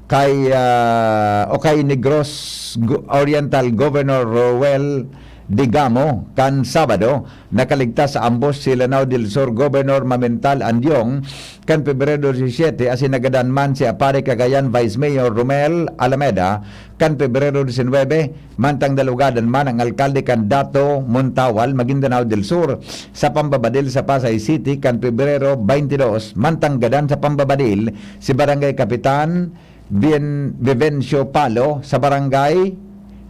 kay, ah, o kay Negros Gu-, Oriental Governor Roel Digamo kan Sabado, nakaligtas sa ambos si Lanao del Sur Governor Mamintal Andiong kan Pebrero disisiyete asin nagadan man si Apary Cagayan Vice Mayor Romel Alameda kan Pebrero disinwebe, mantang nalugadan man ang alkalde kan Dato Montawal, Maguindanao del Sur, sa pambabadil sa Pasay City kan Pebrero twenty-two, mantang gadan sa pambabadil si Barangay Kapitan Bien-, Vivencio Palo sa Barangay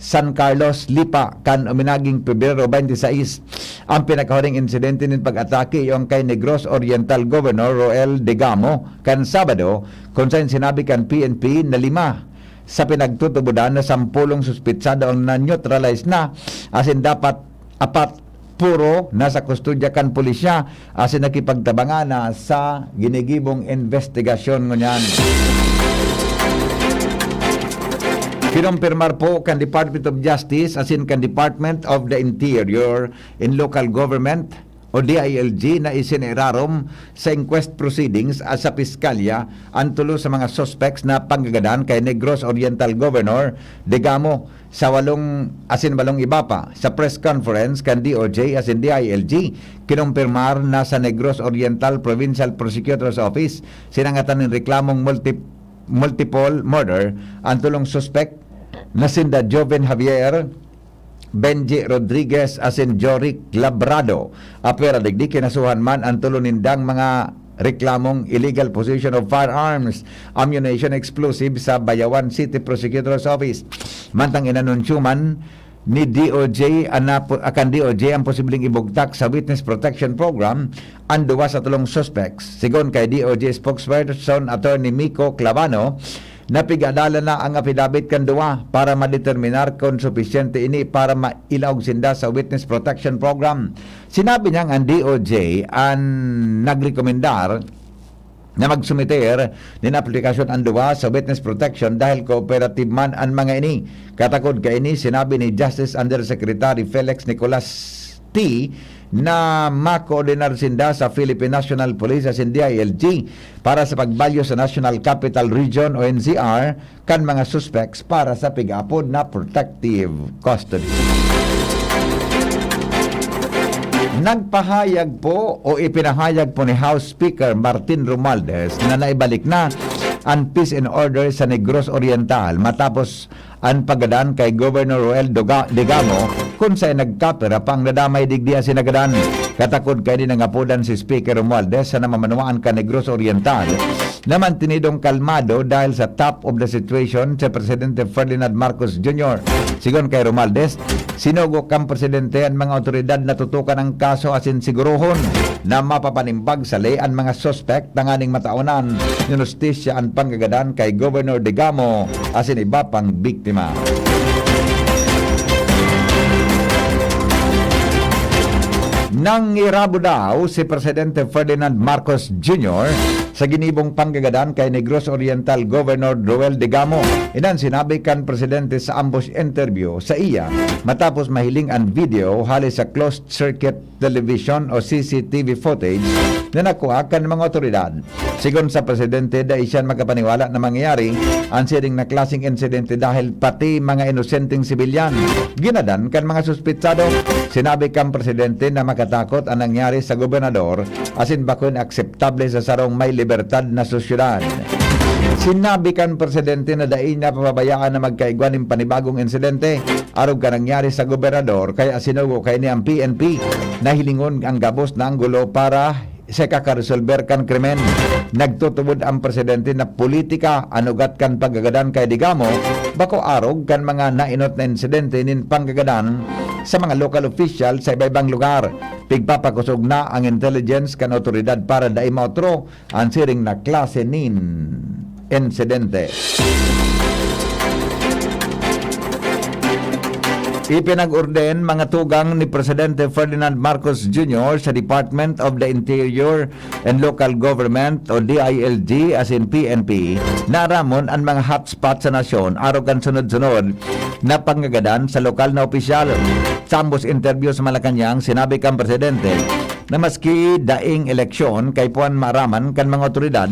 San Carlos, Lipa, kan uminaging Pebrero twenty-six. Ang pinakahuring insidente nin pag-atake iyo ang kay Negros Oriental Governor Roel Degamo kan Sabado, kun saen sinabi kan P N P na lima sa pinagtutubodan na sampolong suspetsado ang na-neutralize na, asin dapat apat puro nasa kustodya kan pulisya asin nakipagtabangan na sa ginigibong investigasyon ngunyan. Kinumpirmar po kan Department of Justice asin kan Department of the Interior and Local Government o D I L G na isinirarom sa inquest proceedings at sa piskalya an tulo sa mga suspects na pagkagadan kay Negros Oriental Governor Degamo sa walong asin walong iba pa. Sa press conference kan D O J asin D I L G, kinumpirmar na sa Negros Oriental Provincial Prosecutor's Office sinangatan nin reklamong multi-, multiple murder an tulong suspek na sinda Joven Javier, Benji Rodriguez asin Joric Labrado. Apwera digdi, kinasuhan man an tulo nindang mga reklamong illegal possession of firearms, ammunition, explosive sa Bayawan City Prosecutor's Office. Mantang inanunsyo man ni D O J an napo-, ah, kan D O J an posibleng ibugtak sa Witness Protection Program an duwa sa tolong suspects. Sigon kay D O J spokesperson Attorney Miko Clavano, napigadalan na ang apidabit kan duwa para madeterminar kun supisyente ini para mailaog sinda sa Witness Protection Program. Sinabi niyang an D O J an nagrekomendar na magsumiter nin aplikasyon an duwa sa witness protection dahil cooperative man an mga ini. Katakod kaini, sinabi ni Justice Undersecretary Felix Nicolas T na makoordinar sinda sa Philippine National Police asin D I L G para sa pagbalyo sa National Capital Region o N C R kan mga suspects para sa pig-aapod na protective custody. Nagpahayag po o ipinahayag po ni House Speaker Martin Romualdez na naibalik na an peace and order sa Negros Oriental matapos an paggadan kay Governor Roel Doga-, Degamo kun saen nagkapira pa ang nadamay digdi asin nagadan. Katakod kaini, nangapodan si Speaker Romualdez sa namamanwaan kan Negros Oriental na mantinidong kalmado dahil sa top of the situation si Presidente Ferdinand Marcos Junior. Sigon kay Romualdez, sinugo kan presidente an mga awtoridad na tutukan ang kaso asin sigurohon na mapapanimbag sa ley an mga suspek tanganing mataonan nin hustisya an panggagadan kay Governor Degamo asin iba pang biktima. Nangirabo daw si Presidente Ferdinand Marcos Junior sa ginibong panggagadan kay Negros Oriental Governor Roel Degamo. Iyan an sinabi kan presidente sa ambush interview saiya matapos mahiling an video hale sa closed circuit television o C C T V footage na nakuha kan mga otoridad. Sigon sa presidente, dai siya makapaniwala na mangyayari an siring na klaseng insidente dahil pati mga inosenteng sibilyan ginadan kan mga suspitsado. Sinabi kan presidente na makatakot an nangyari sa gobernador asin bako ini akseptable sa sarong may libertad na sosyedad. Sinabi kan presidente na dai niya pababayaan na magkaigwa nin panibagong insidente arog kan nangyari sa gobernador, kaya sinugo kaini an P N P na hilingon ang gabos na anggulo para sa ikakaresolber kan krimen. Nagtutubod ang presidente na politika an ugat kan paggagadan kay Degamo, bako arog kan mga naenot na insidente nin panggagadan sa mga local official sa iba-ibang lugar. Pigpapakosog na ang intelligence kan awtoridad para dai maotro an siring na klase nin insidente. Ipinag-orden mga tugang ni Presidente Ferdinand Marcos Junior sa Department of the Interior and Local Government o D I L G asin P N P na aramon an mga hotspot sa nasyon arog kan sunod-sunod na panggagadan sa lokal na opisyal. Sa ambos interview sa Malacañang, sinabi kan presidente na maski daing eleksyon, kaipuhan maaraman kan mga otoridad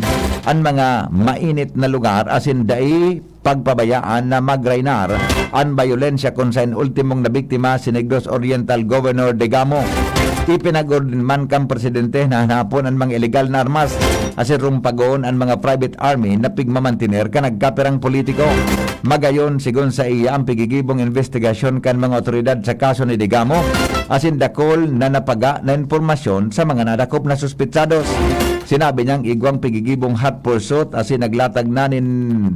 an mga mainit na lugar asin dai pagpabayaan na magraynar an bayolensya kun saen ultimong nabiktima si Negros Oriental Governor Degamo. Ipinag-orden man kan presidente na hanapon an mga ilegal na armas asin rumpagon an mga private army na pigmamantener kan nagkapirang politiko. Magayon, sigon saiya, an pigigibong imbestigasyon kan mga otoridad sa kaso ni Degamo asin dakul na napaga na impormasyon sa mga nadakop na suspetsados. Sinabi niyang igwang pigigibong hot pursuit asin naglatag na nin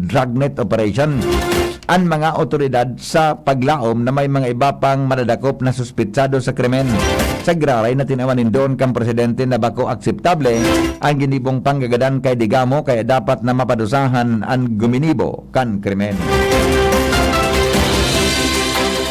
dragnet operation an mga otoridad sa paglaom na may mga iba pang madadakop na suspetsado sa krimen. Sa giraray na tinawan nin duon kan presidente na bako akseptable ang ginibong panggagadan kay Degamo, kaya dapat na mapadusahan an guminibo kan krimen.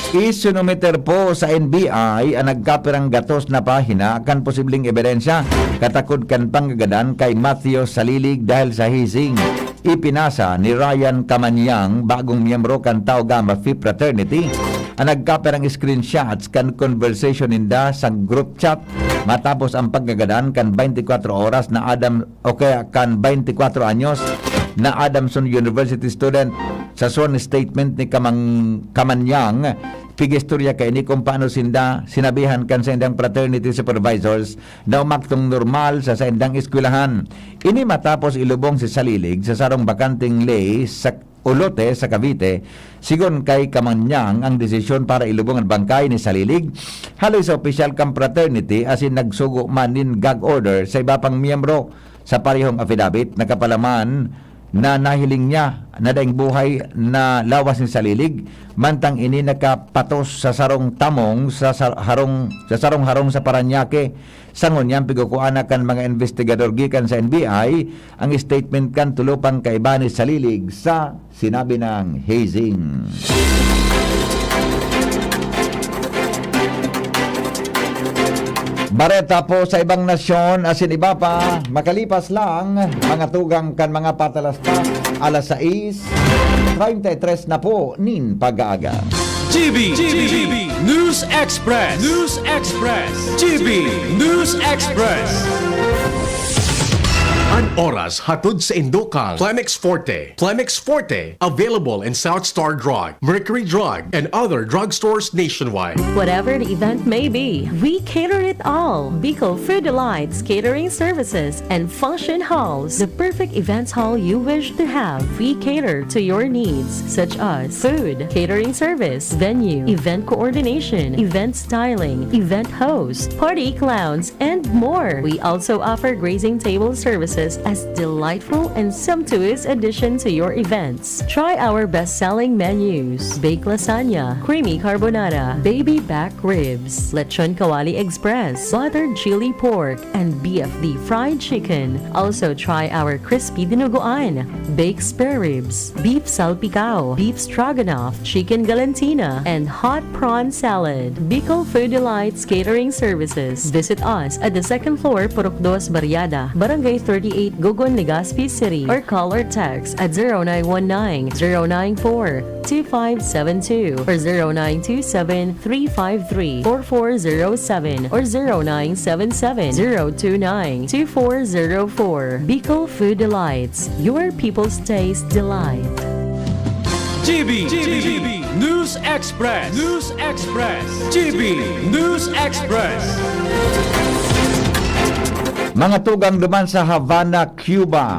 Isinumiter po sa N B I an nagkapirang gatos na pahina kan posibleng ebidensya katakod kan panggagadan kay Matthew Salilig dahil sa hising. Ipinasa ni Ryan Kamanyang, bagong miyembro kan Tau Gamma Phi Fraternity, an nagkapirang screenshots kan conversation ninda sa group chat matapos ang paggagadan kan twenty-four oras na Adam o kaya kan twenty-four anyos na Adamson University student. Sa sworn statement ni Kamang-, Kamanyang, pigistorya kaini kung paano sinda sinabihan kan saindang fraternity supervisors na umaktong normal sa saindang eskwelahan. Ini matapos ilubong si Salilig sa sarong bakanteng lay sa o lote sa Cavite. Sigon kay Kamanyang, ang desisyon para ilubong an bangkay ni Salilig haloy sa opisyal kan fraternity asin nagsugo man nin gag order sa iba pang miyembro. Sa parehong affidavit, nakapalaman na nahiling niya na daing buhay na lawas ni Salilig, mantang ini nakapatos sa sarong tamong sa, sa harong, sa sarong harong sa Parañaque. Sa ngunyan, pigkukuana kan mga investigador gikan sa N B I ang statement kan tulo pang kaiba ni Salilig sa sinabi nang hazing. Bareta po sa ibang nasyon, asin iba pa, makalipas lang mga tugang kan mga patalastas, alas sais treinta y tres na po nin pag-aaga. G B, G B, News Express, News Express, G B News Express. An oras hatod sa indo kan Clemex Forte. Clemex Forte, available in South Star Drug, Mercury Drug, and other drugstores nationwide. Whatever the event may be, we cater it all. Bicol Food Delights Catering Services and Function Halls, the perfect events hall you wish to have. We cater to your needs, such as food, catering service, venue, event coordination, event styling, event host, party clowns, and more. We also offer grazing table services as delightful and sumptuous addition to your events. Try our best-selling menus: baked lasagna, creamy carbonara, baby back ribs, lechon kawali express, buttered chili pork, and B F D fried chicken. Also try our crispy dinuguan, baked spare ribs, beef salpicao, beef stroganoff, chicken galantina, and hot prawn salad. Bicol Food Delights Catering Services. Visit us at the second floor, Purok Dos Barriada, Barangay thirty-eight, Gogon, Legazpi City, or call or text at zero nine one nine, zero nine four, two five seven two or zero nine two seven, three five three, four four zero seven or zero nine seven seven, zero two nine, two four zero four. Bicol Food Delights, your people's taste delight. G B, G B, News Express, News Express, G B News Express. Mga tugang duman sa Havana, Cuba.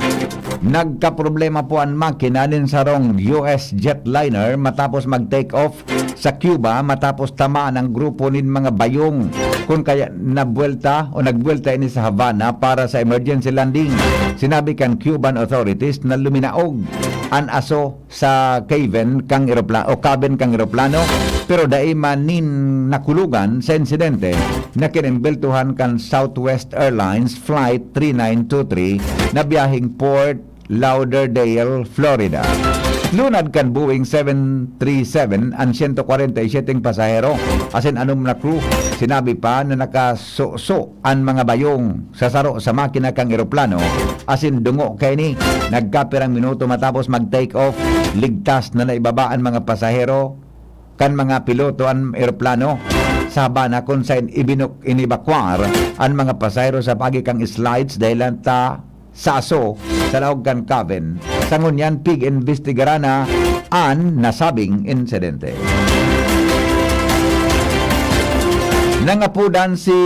Nagkaproblema po an makina nin sarong U S jetliner matapos mag-take off sa Cuba matapos tamaan ang grupo nin mga bayong, kun kaya nabuwelta o nagbuwelta ini sa Havana para sa emergency landing. Sinabi kan Cuban authorities na luminaog an aso sa cabin kan eropla-, o cabin kan eroplano, pero dai man nin nakulogan sa insidente na kinimbeltuhan kan Southwest Airlines Flight three nine two three na biyaheng Fort Lauderdale, Florida. Lunad kan Boeing seven three seven an siyento kwarenta y siyete pasahero asin anom na crew. Sinabi pa na nakasuso an mga bayong sa saro sa makina kan eroplano asin dungo kaini. Nagkapirang minuto matapos mag-take off, ligtas na naibaba an mga pasahero kan mga piloto an eroplano sa Habana, kun saen ibinuk-, inibakwar an mga pasahero sa paagi kan slides dahelan ta sa aso sa laog kan cabin. Sa ngunyan, pig-imbestigaran na an nasabing insidente. Nangapodan si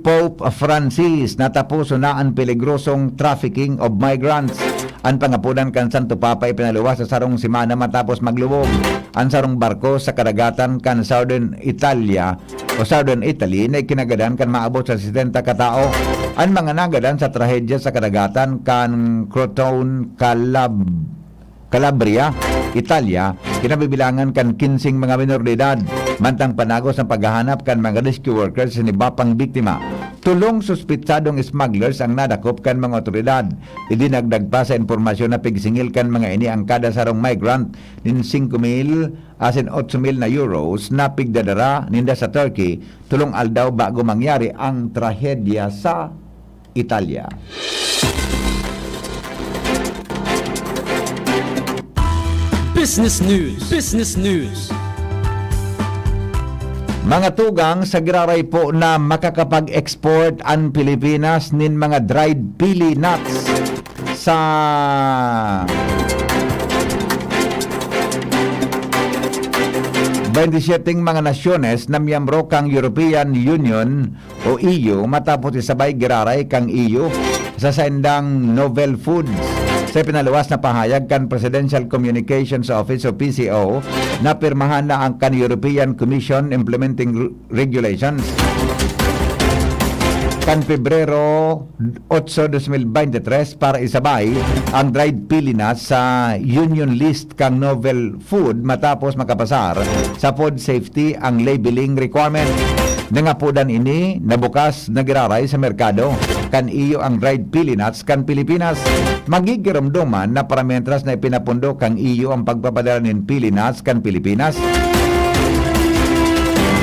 Pope Francis na taposon na an peligrosong trafficking of migrants. An pangapodan kan Santo Papa ipinaluwas sa sarong semana matapos maglubog an sarong barko sa kadagatan kan Southern Italia o Southern Italy na ikinagadan kan maabot sa setenta ka tawo. An mga nagadan sa trahedya sa kadagatan kan Crotone, Calab-, Calabria, Italia, kinabibilangan kan kinseng mga minor de edad. Mantang panagos ang paghahanap kan mga rescue workers sa iba pang biktima. Tolong suspetsadong smugglers ang nadakop kan mga otoridad. Idinagdag pa sa impormasyon na pigsingil kan mga ini ang kada sarong migrant nin singko mil asin otso mil na euros na pigdadara ninda sa Turkey, tolong aldaw bago mangyari ang trahedya sa Italia. Business News. Business News. Mga tugang, sa giraray po na makakapag-export an Pilipinas nin mga dried pili nuts sa baynte siyete mga nasyones na miyembro kan European Union o E U matapos isabay giraray kan E U sa saindang novel foods. Sa pinaluwas na pahayag kan Presidential Communications Office o P C O, napirmahan na ang kan European Commission Implementing Re-, Regulations. kan Pebrero otso, dos mil bente tres para isabay ang dried pili nuts sa Union List kan Novel Food matapos makapasar sa food safety ang labeling requirement. Nangapodan ini na bukas na giraray sa merkado kan iyo ang dried pili nuts kan Pilipinas. Magigiromdoman na para mientras na ipinapundo kan iyo ang pagpapadara nin pili nuts kan Pilipinas.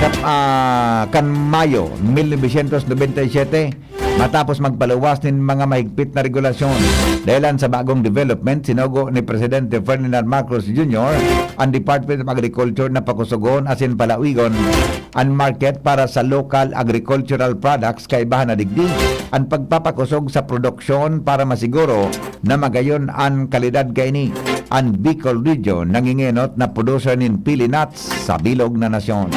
Sa, ah, kan Mayo mil novecientos nobenta y siete, matapos magpaluwas nin mga mahigpit na regulasyon. Dahelan sa bagong development, sinugo ni Presidente Ferdinand Marcos Junior ang Department of Agriculture na pakusugon asin palawigon an market para sa local agricultural products. Kaibahan na digdi, an pagpapakosog sa produksyon para masiguro na magayon an kalidad kaini. An Bicol Region nangingenot na producer nin pili nuts sa bilog na nasyon.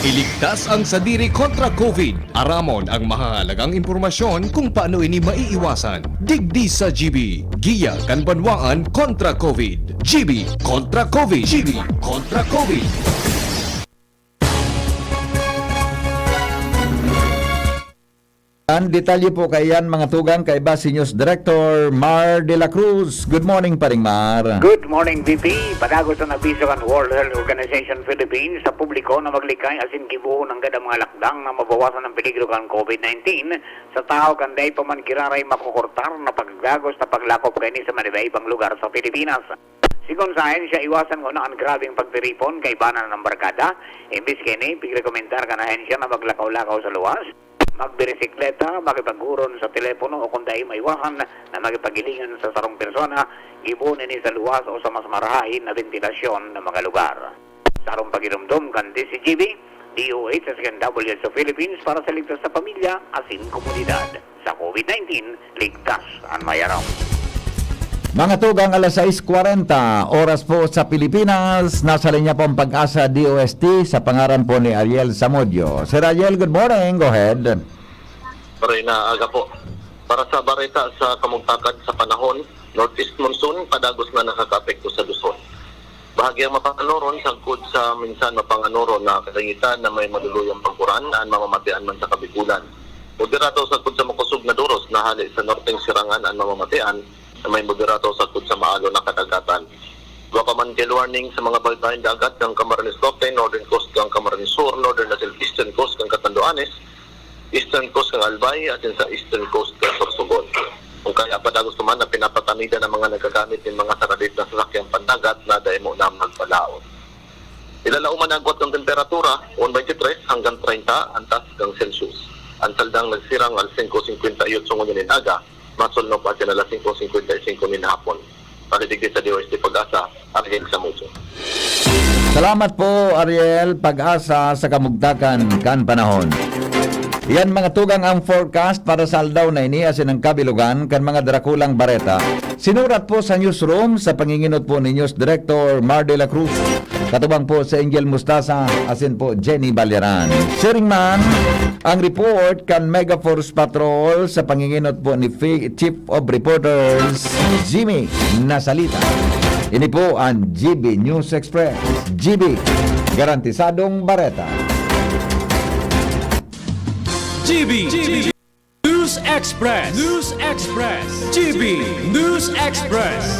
Iligtas ang sadiri kontra COVID. Aramon ang mahahalagang impormasyon kung paano ini maiiwasan. Digdi sa G B, Giya kan Banwaan kontra COVID. G B kontra COVID. G B kontra COVID. Ang detalye po kaiyan, mga tugang, kaiba si News Director Mar de la Cruz. Good morning, Paring Mar. Good morning, V P. Padagos an abiso kan World Health Organization Philippines sa publiko na maglikay asin gibohon an kada mga lakdang na mabawasan ang peligro kan COVID nineteen sa tawo kan dai pa man giraray makokortar na pagdagos na paglakop kaini sa mga iba-ibang lugar sa Pilipinas. Sigon sa ahensya, iwasan ngona an grabeng pagtiripon kaibanan an barkada. Imbis kaini, pigrekomendar kan ahensya na maglakaw-lakaw sa luwas, magbirisikleta, makipaghuron sa telepono o kung dai maiwasan na makipaghilingan sa sarong persona, gibohon ini sa luwas o sa mas marahay na bentilasyon na mga lugar. Sarong pagiromdom kan D C G B, D O H asin W H O Philippines para sa ligtas na pamilya asin komunidad. Sa COVID nineteen, ligtas an mayaram. Mga tugang, alas sais kwarenta, oras po sa Pilipinas. Nasa linya po ang Pag-asa D O S T sa pangaran po ni Ariel Zamudio. Sir Ariel, good morning. Go ahead. Pare na aga po. Para sa bareta sa kamugtakan sa panahon, northeast monsoon padagos na nakakaapekto sa Luzon. Bahagyang mapanganoron sagkod sa minsan mapanganoron na kalangitan na may maluluyang pag-uran an mamamatean man sa Kabikulan. Moderado sagkod sa makosog na doros na hale sa norteng sirangan an mamamatean na may moderado sagkod sa maalon na kadagatan. Duwa pa man gale warning sa mga baybay dagat kan Camarines Norte, Northern Coast kan Camarines Sur, Northern asin Eastern Coast kan Catanduanes, Eastern Coast kan Albay, asin sa Eastern Coast kan Sorsogon. Kung kaya padagos pa man na pinapatamidan ang mga naggagamit nin mga saradit na sasakyang pandagat na dai mo na magpalaot. Ilalaom an agwat kan temperatura, one twenty-three hanggang treinta an taas kan Celsius. An saldang nagsirang alas singko singkwenta y otso ngunyan nin aga, masulnop asin alas singko singkwenta y singko nin hapon. Para digdi sa D O S T Pag-asa, Ariel Samuso. Salamat po, Ariel Pag-asa, sa kamugtakan kan panahon. Yan, mga tugang, ang forecast para sa aldaw na ini asin ang kabilugan kan mga drakulang bareta. Sinurat po sa newsroom sa panginginot po ni News Director Mar de la Cruz. Katubang po si Angel Mustasa asin po Jenny Balyaran. Sharing man ang report kan Mega Force Patrol sa panginginot po ni Fi-, Chief of Reporters, Jimmy Nasalita. Ini po ang G B News Express. G B, garantisadong bareta. G B News Express. News Express. G B News Express.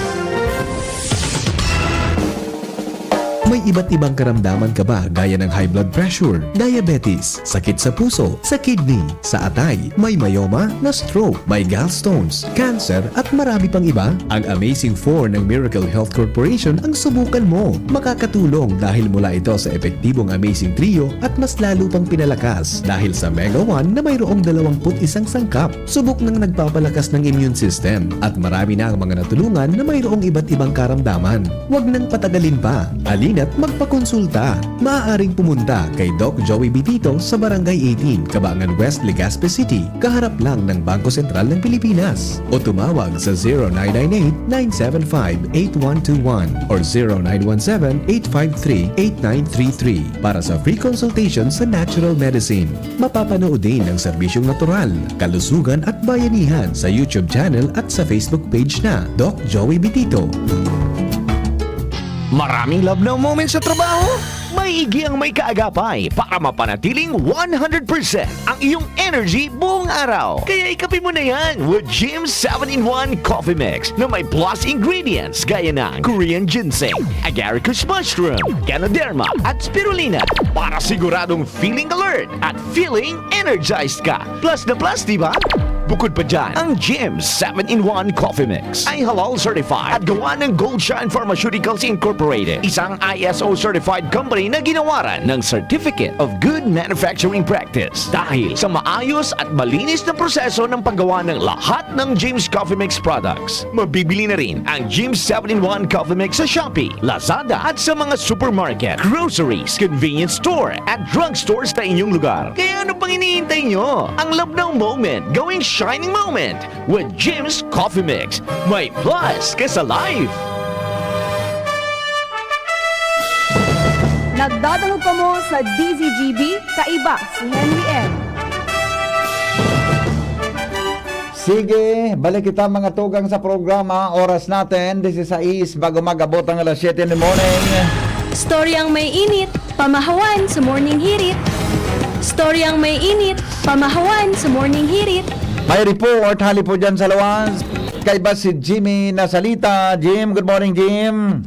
May iba't ibang karamdaman ka ba, gaya ng high blood pressure, diabetes, sakit sa puso, sa kidney, sa atay, may myoma, na-stroke, may gallstones, cancer, at marami pang iba? Ang Amazing Four ng Miracle Health Corporation ang subukan mo. Makakatulong dahil mula ito sa epektibong Amazing Trio at mas lalo pang pinalakas dahil sa Mega One na mayroong dalawampu't isang sangkap. Subok nang nagpapalakas ng immune system at marami na ang mga natulungan na mayroong iba't ibang karamdaman. Huwag nang patagalin pa. Halina't magpakonsulta. Maaaring pumunta kay Doc Joey Bitito sa Barangay eighteen, Cabangan West, Legazpi City, kaharap lang ng Bangko Sentral ng Pilipinas. O tumawag sa zero nine nine eight, nine seven five, eight one two one or zero nine one seven, eight five three, eight nine three three para sa free consultation sa natural medicine. Mapapanood din ang serbisyong natural, kalusugan at bayanihan sa YouTube channel at sa Facebook page na Doc Joey Bitito. Maraming love now moments sa trabaho? Igiang may kaagapay para mapanatiling one hundred percent ang iyong energy buong araw. Kaya ikape mo na yan with Jim seven-in-one Coffee Mix na may plus ingredients gaya ng Korean ginseng, agaricus mushroom, ganoderma, at spirulina para siguradong feeling alert at feeling energized ka. Plus na plus, di ba? Bukod pa dyan, ang Jim seven-in-one Coffee Mix ay halal certified at gawa ng Gold Shine Pharmaceuticals Incorporated, isang I S O certified company na ginawaran ng Certificate of Good Manufacturing Practice. Dahil sa maayos at malinis na proseso ng paggawa ng lahat ng Jim's Coffee Mix products, mabibili na rin ang Jim's seven-in-one Coffee Mix sa Shopee, Lazada at sa mga supermarket, groceries, convenience store at drugstores sa inyong lugar. Kaya ano pang hinihintay nyo? Ang love now moment, gawing shining moment with Jim's Coffee Mix. May plus ka sa life! Nagdadangog kamo sa D Z G B, kaiba si Henry M. Sige, balik kita mga tugang sa programa. Oras natin, disisais, bago mag-abot ang alas siyete in the morning. Storyang may init, pamahawan sa morning hirit. Storyang may init, pamahawan sa morning hirit. May report, hali po dyan sa luwas. Kaiba si Jimmy Nasalita. Jim, good morning, Jim.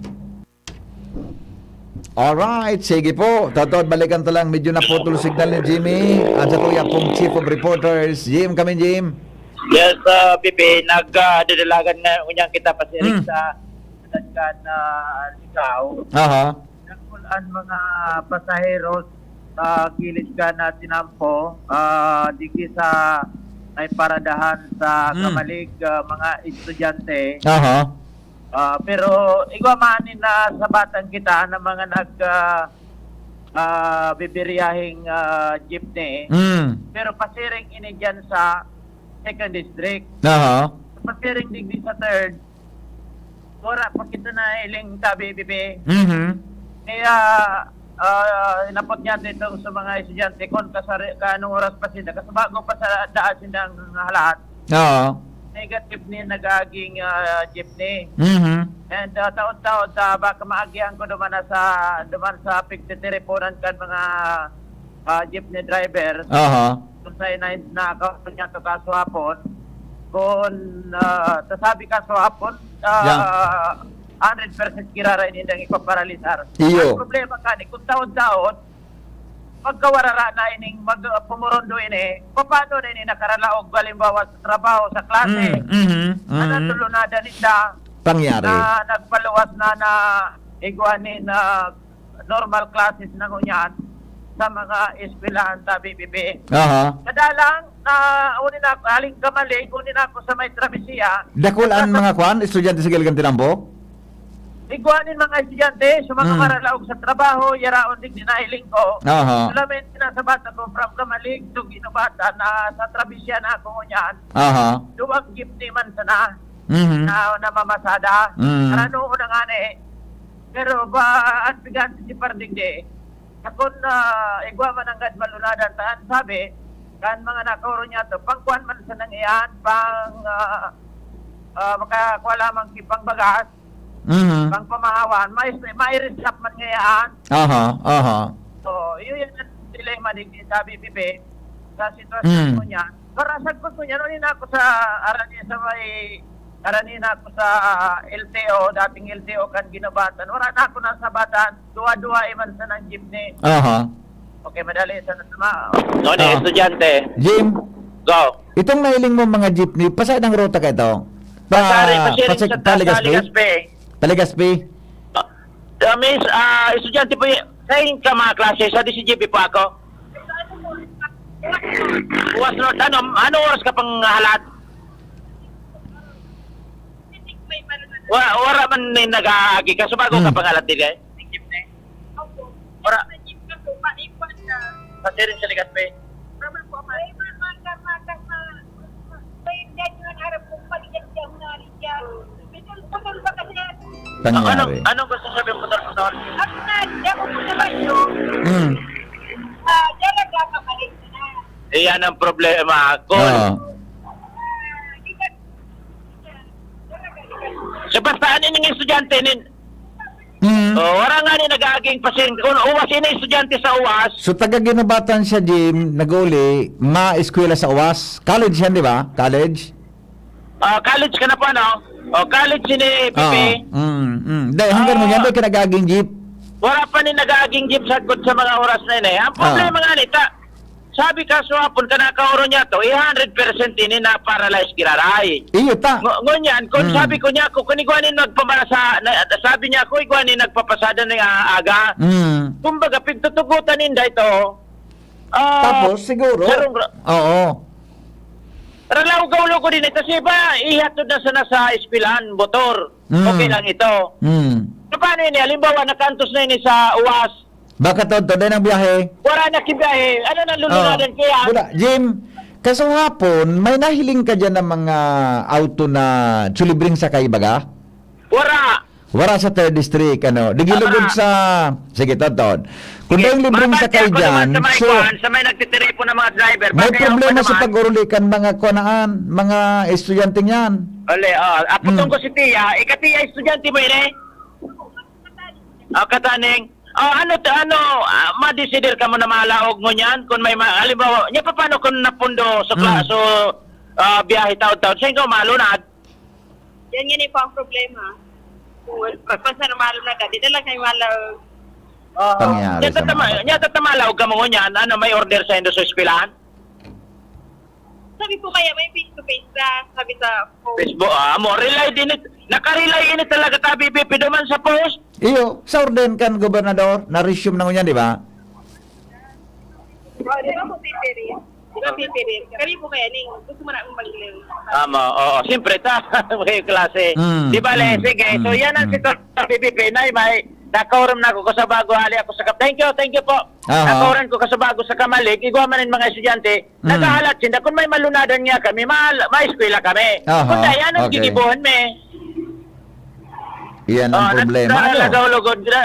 Alright, sige po. Totoo, balikan ta lang. Medyo naputol signal ni Jimmy. Ang sa tuya pong Chief of Reporters, Jim kami, Jim. Yes, uh, Pipi, nagdadalagan na ngunyan kita pasiring Hmm. sa Dagan na Ligao. Aha. Dakul an mga pasahero sa gilid ka na tinampo, ah, digi sa may paradahan sa Hmm. Kamalig, ah, mga estudyante. Aha. Ah, pero igwa man ni nasabatan kita ng mga nag, ah, ah, bibiriyaheng, ah, jeepney. Mm. Pero pasiring ini diyan sa second district. Aha. Pasiring digdi sa third. Wala pa kita na iling tabi, bibi. Mhm. Kaya, ah, inapot niya dito sa mga estudyante kung kasari, ka anong oras pa sila. Kasi bago pa sa daan silang halat. Oo. Negative ni nagaging, ah, jeepney. Mhm. And, ah, taon-taon, ah, baka maagihan ko duman na sa, duman sa pigtitiripunan kan mga, ah, jeepney driver. Aha. Kung sa ina, na, na, niya to kaso hapon. Kung, ah, tasabi kaso hapon, ah, hundred percent girara ini nang ipaparalisar. Iyo. Ang problema kani, kung taon-taon, pagkawarara na ining mag, pumurundo ini, paano na ini nakaralaog, halimbawa, sa trabaho, sa klase? Mm, mhm, Ano mm. Tulunada ninda Pangyari. Na nagpaluwas na na igwa ni na normal classes na ngunyan sa mga eskwelahan sa B P P. Aha. Kadalang na uni na ako, aling kamalig, uni na ako sa may travesya. Dakul an mga kwan, estudyante sa Gilgan Tinambo? Igwa nin mga estudyante, sa mga Mm. maralaog sa trabaho, yaraon digdi na iling ko. Aha. Solamente nasa bata ko from Kamalig to Ginubatan na sa travesya na ako ngunyan. Aha. Duwag jeepney man sana Mhm. Na namamasada. Mm. Karano ko na nga ni. Pero ba, an pigan si Pardigde, sakon na igwa man ang gad malunadan taan sabi, kan mga nakauro niya to, pangkuan man sa nang iyan, pang, ah, ah, makakuha lamang ki pangbagas, Mhm. Pangpamahawan, may, may reserve man ngayaan. Aha, aha. So, yun yung dilemma ni sabi, Pipe, sa sitwasyon Mm. ko niya. Para sa gusto niya, nung ako sa Arani, sa may Arani na ako sa L T O, dating L T O kan Ginubatan. Wala na ako nasabatan. Duwa-duwa iman sa nang jeepney. Aha. Okay, madali sa nasama. Noon, Ah. Estudyante. Jim? Go. Itong nahiling mo mga jeepney, pasay ng ruta ka ito? Pa, Pasari, pasiring pasig-, sa ta-, Paligaspi? Sa Legazpi. Paligaspi? Ah, ah, miss, ah, estudyante po y-, kain ka mga klase, sa D C G P po ako. Buwas na, ano, ano oras ka pang halat? Wa-, wala man ni nag-aagi ka, sumago ka Hmm. pang halat, di kay? Wala. Pasiring sa Legazpi. Pangyari. Anong, anong gusto sabihin mo, Dr. Ton? Mm. Iyan ang problema. Kung Oo. So, basta ano yung estudyante, nin, Mm. Oh, wala nga ni nag-aaging pasing. Kung uwas ini estudyante sa uwas. So, taga Guinobatan siya, Jim, nag-uli, ma-eskwela sa uwas. College yan, di ba? College? Ah, college ka na po, ano? Oh, college ini, Pipi. Oo. Mm, mm. Dahil hanggang Ah. ngayon, dahil ka nag-aaging jeep. Wala pa ni nag-aaging jeep sagkod sa mga oras na yun, eh. Ang Ah. problema nga nita, sabi ka sa hapon, kanakaoro niya to, eh, hundred percent ini na paralyzed giraray. Iyo ta. Ngo-, ngunyan, kung Mm. sabi ko niya, kung, kung igwa nin magpamara sa, na, sabi niya, kung igwa nin nagpapasada na nga aga. Mm. Kumbaga, pigtutugutan ninda ito. Ah, Tapos, siguro, sarong ra-, oo. Ralaw-gaw loko din ito. Kasi ba, ihatod na sana sa eskwelahan, motor. Mm. Okay lang ito. Mm. So, paano ini? Halimbawa, nakantos na ini sa uwas. Baka to, to, dahil ang biyahe. Wala na kibiyahe. Ano nang lulunadan Oo. kaya? Wala. Jim, kaso hapon, may nahiling ka dyan ng mga auto na tsulibring sakay, baga? Wala. Wala sa third district, ano. Digilugod Wala. sa, sige, Tonton. Kung Sige, dahil libreng mabati sakay ako naman dyan, sa may so, kwan, sa may nagtitiripon ng mga driver. may Bakit problema ako sa naman? pag-uruli kan mga kwanaan, mga estudyante niyan. Ole, oh, aputong Mm. ko si Tia. Ika, Tia, estudyante mo ini? Ah, kataning. Ah, ano, ta-, ano, ah, madesider ka mo na malaog mo niyan? Kung may ma-, halimbawa, niya, paano kung napundo sa kla-, Mm. so, ah, biyahe taon-taon? Saan ka malunad? Yan, yan po ang problema. Kung pag pansarmalo na ka, di na lang kayo malaog. Oo. Pangyayari Niya sa tatama-, mga bata. niya tatamalaog ka mo ngunyan, ano, may order sa indo sa eskwelahan? Sabi po kaya, may face-to-face na, sabi sa post. Facebook, ah, mo, relay din it-, nakarelay ini talaga ta, B B P, duman sa post. Iyo, sa orden kan gobernador, na-resume na ngunyan, di ba? Oh, di ba po, P P R? Di ba, P P R? Kami po kaya, Ning, gusto mo namin mag-learn. Tama, oo. Siyempre, ta, may klase. Mm, Di ba, le? mm, Sige, so mm, yan ang mm. sitwasyon sa B B P, Nay, may nakaurong na ako, kasabago, hali ako sa kap-, thank you, thank you po. Aha. Nakaurong ko, kasabago sa Kamalig, igwa man ang mga estudyante, Mm. naghahalat sinda. Kung may malunadan niya kami, mahal, maeskwela kami. Aha, Kung dahil, anong okay. gigibuhan mi? Iyan ang Oh, problema, nat-, ano? nalagaw-lugod na.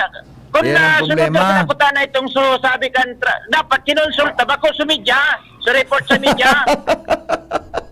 Kung Iyan ang na, sunod problema. na sinakutan na itong so, sabi kan tra-, dapat kinonsulta ba ko sa media? Sa report sa media?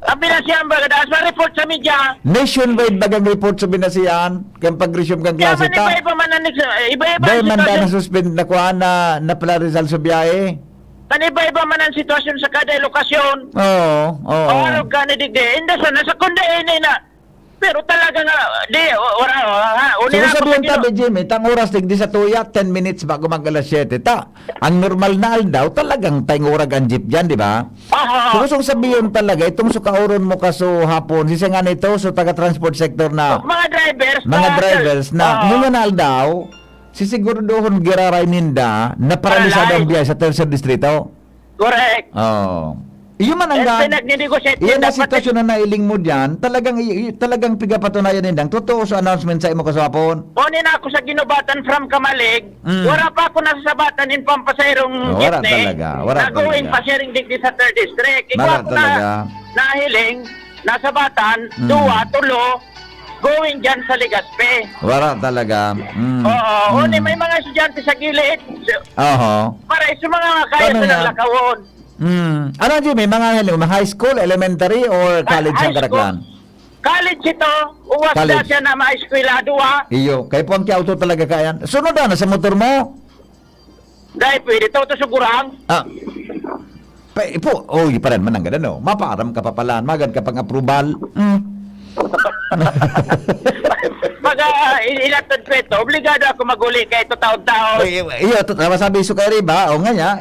Ang binasihan ba, kadaas ba report sa media? Nationwide bagang report sa binasihan? Kaya pag-resume kang Kaya klase man ta? iba-iba man ang, eh, iba-iba Dahil ang man sitwasyon. na suspend na kuha na, na pala result sa biyahe? Kan iba-iba man ang sitwasyon sa kada lokasyon. Oo, oo. O, ano ka na digdi? Hindi, sa, nasa kundi, ini na. Pero talaga nga, di, wala, wala, ha? So, Uli na ako sabihin sa ta, inyo. B J M, itang oras, digdi sa tuya, ten minutes bago mag alas siyete. Ta, ang normal na aldaw, talagang taingurag ang jeep dyan, di ba? Aha. So, gusto kong sabihin talaga, itong sukauron mo kaso hapon, si Singan ito, so taga-transport sector na, Mga drivers mga na, drivers na, aha. ngunyan na aldaw, sisiguraduhon giraray ninda na paralisado Paralay. ang biyahe sa Tercer Distrito. Correct. Oo. Iyo man ang Eh, gan-, pinagnenegosyate iyo niya na dapat sitwasyon na nailing mo diyan, talagang i-, i-, talagang pigapatunayan nindang totoo sa announcement sa imo kaswapon. Kunin ako sa Ginubatan from Kamalig, Mm. wala pa ako nasasabatan in pampasayrong Oh, wala jeepney talaga, wala na going talaga. pa siring digdi sa third district. Ikaw Wala ako na talaga. nahiling, nasabatan, Mm. duwa, tulo, going dyan sa Legazpi. Wala talaga. Mm, Oo, mm. uni may mga estudyante sa gilid. So, Oho. para sa mga kaya Paano silang nga? lakawon. Mm. Ano, Jimmy? Mga ano, mga high school, elementary, or Ah, college high ang school. karaklan? College ito. Uwas College. na siya na maeskwelado, ah. Iyo. Kaya po ang kiauto talaga kaya. Sunod na, nasa motor mo? Dahil pwede to, to sugurang. Ah. Pa, ipo, oh, iparan man ang ganda, no? Maparam ka pa pala, magad ka pang approval. Mm. Pag, ah, in-, inatod ko ito, obligado ako mag-uli kay ito taon-taon. Ay, iyo, to, tama sabi, so kay Riba, o nga niya,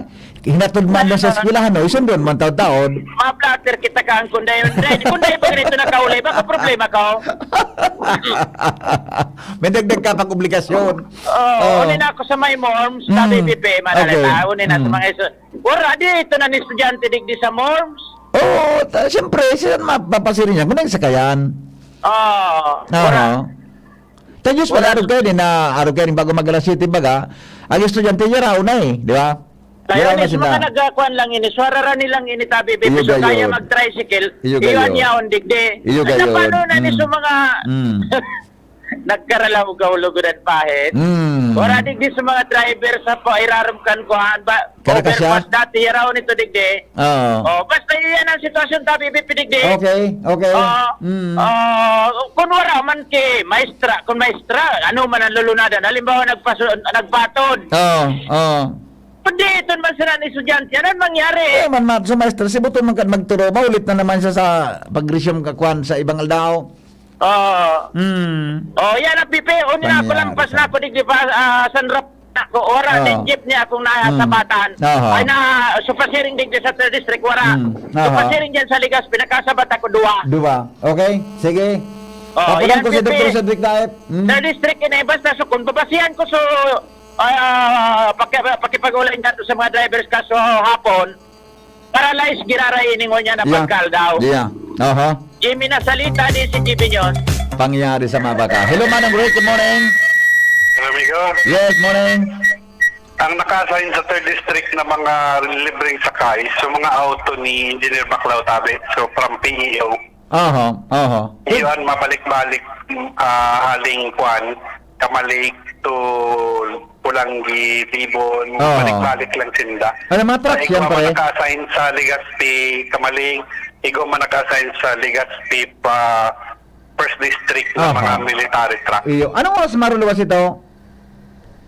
hinatod man lang sa eskwelahan, no? Isundon man taon-taon. Mga platter kita ka ang kunday. Kunday, kunday, pag ganito nakauli, baka problema ka, oh. May dagdag ka pang obligasyon. Oo, Oh. uli na ako sa may Morms, sa Mm. B B P, Manila, Okay. ta, uli na sa Mm. mga iso-, Wala, di, ito na ni estudyante digdi sa Morms. Oo, ta-, siyempre, sila mapapasirin niya kung nagsakayan. Oo, Aha. wala. Tanyos, Wala. pag-arog kayo din na, arog kayo din bago mag alas siyete baga, ang estudyante niya raon na eh, di ba? Kaya Wala na ni, sa mga sila. nagkakuan lang ini, swararan nilang ini tabi, Iyo bibiso kaya gayon. mag-tricycle, Iyo iyon gayon. niya on digdi. Iyo Ano, gayon. paano na ni Mm. sa mga Mm. Nagkaralaw-gaw lugod an pahit. Hmm. Wala digdi sa mga driver sa pairarom kan kuhaan ba? Kara ka siya? Overpass dati, yaraw nito digdi. Oo. Oh, basta iyan ang sitwasyon, tabi, Bibi, digdi. Okay, okay. Oo. Mm. Oo, kun wala man ki maestra, kun maestra, ano man ang lulunadan? Halimbawa, nagpaso-, nagbatod. Oo, oo. Kundi iton man sila ang estudyante, ano ang mangyari? Eh, man, ma-, sa maestra, si Buto man kan magturo, maulit na naman siya sa pag-resume ka, kwan, sa ibang aldaw. Oo. Hmm. Oh, yan ang pipi. Unya ako lang, Pangyayari pas sa na ako digdi pa, ah, San Rap-, ako, wala Ah. din jeep niya akong Hmm. nasabatan. Aha. Ay, na, so pasiring digdi sa third district, wara. Hmm. So Aha. pasiring dyan sa Ligas, pinakasabat ako, duwa. Duwa. Okay, sige. Oh, Papunan yan, ko si pipi. Doktor Cedric Daep. Hmm. Third district ini, basta so, kung babasihan ko, so, ah, paki-, pakipag-ulay nga to sa mga drivers ka, so, hapon, Paralyze giraray ini ngunyan na Yeah. pagkaldaw. Yeah. Aha. Jimmy na salita ni si Jimmy News. Pangyayari sa mga baka. Hello, Manong Rick. Good morning. Hello, amigo. Yes, morning. Ang naka-assign sa third district na mga libreng sakay, so mga auto ni Engineer Baclao tabi. So from P E O. Aha, aha. Iyon, mabalik-balik, ah, haling kwan, Camalig to Polangui, Dibon, Oo. balik-balik lang sinda. Ano, mga truck Sa igwa yan, man pare? naka-assign sa Legazpi, Camalig, igwa man naka-assign sa Legazpi pa First District na Aha. mga military truck. Iyo. Anong oras maruluwas ito?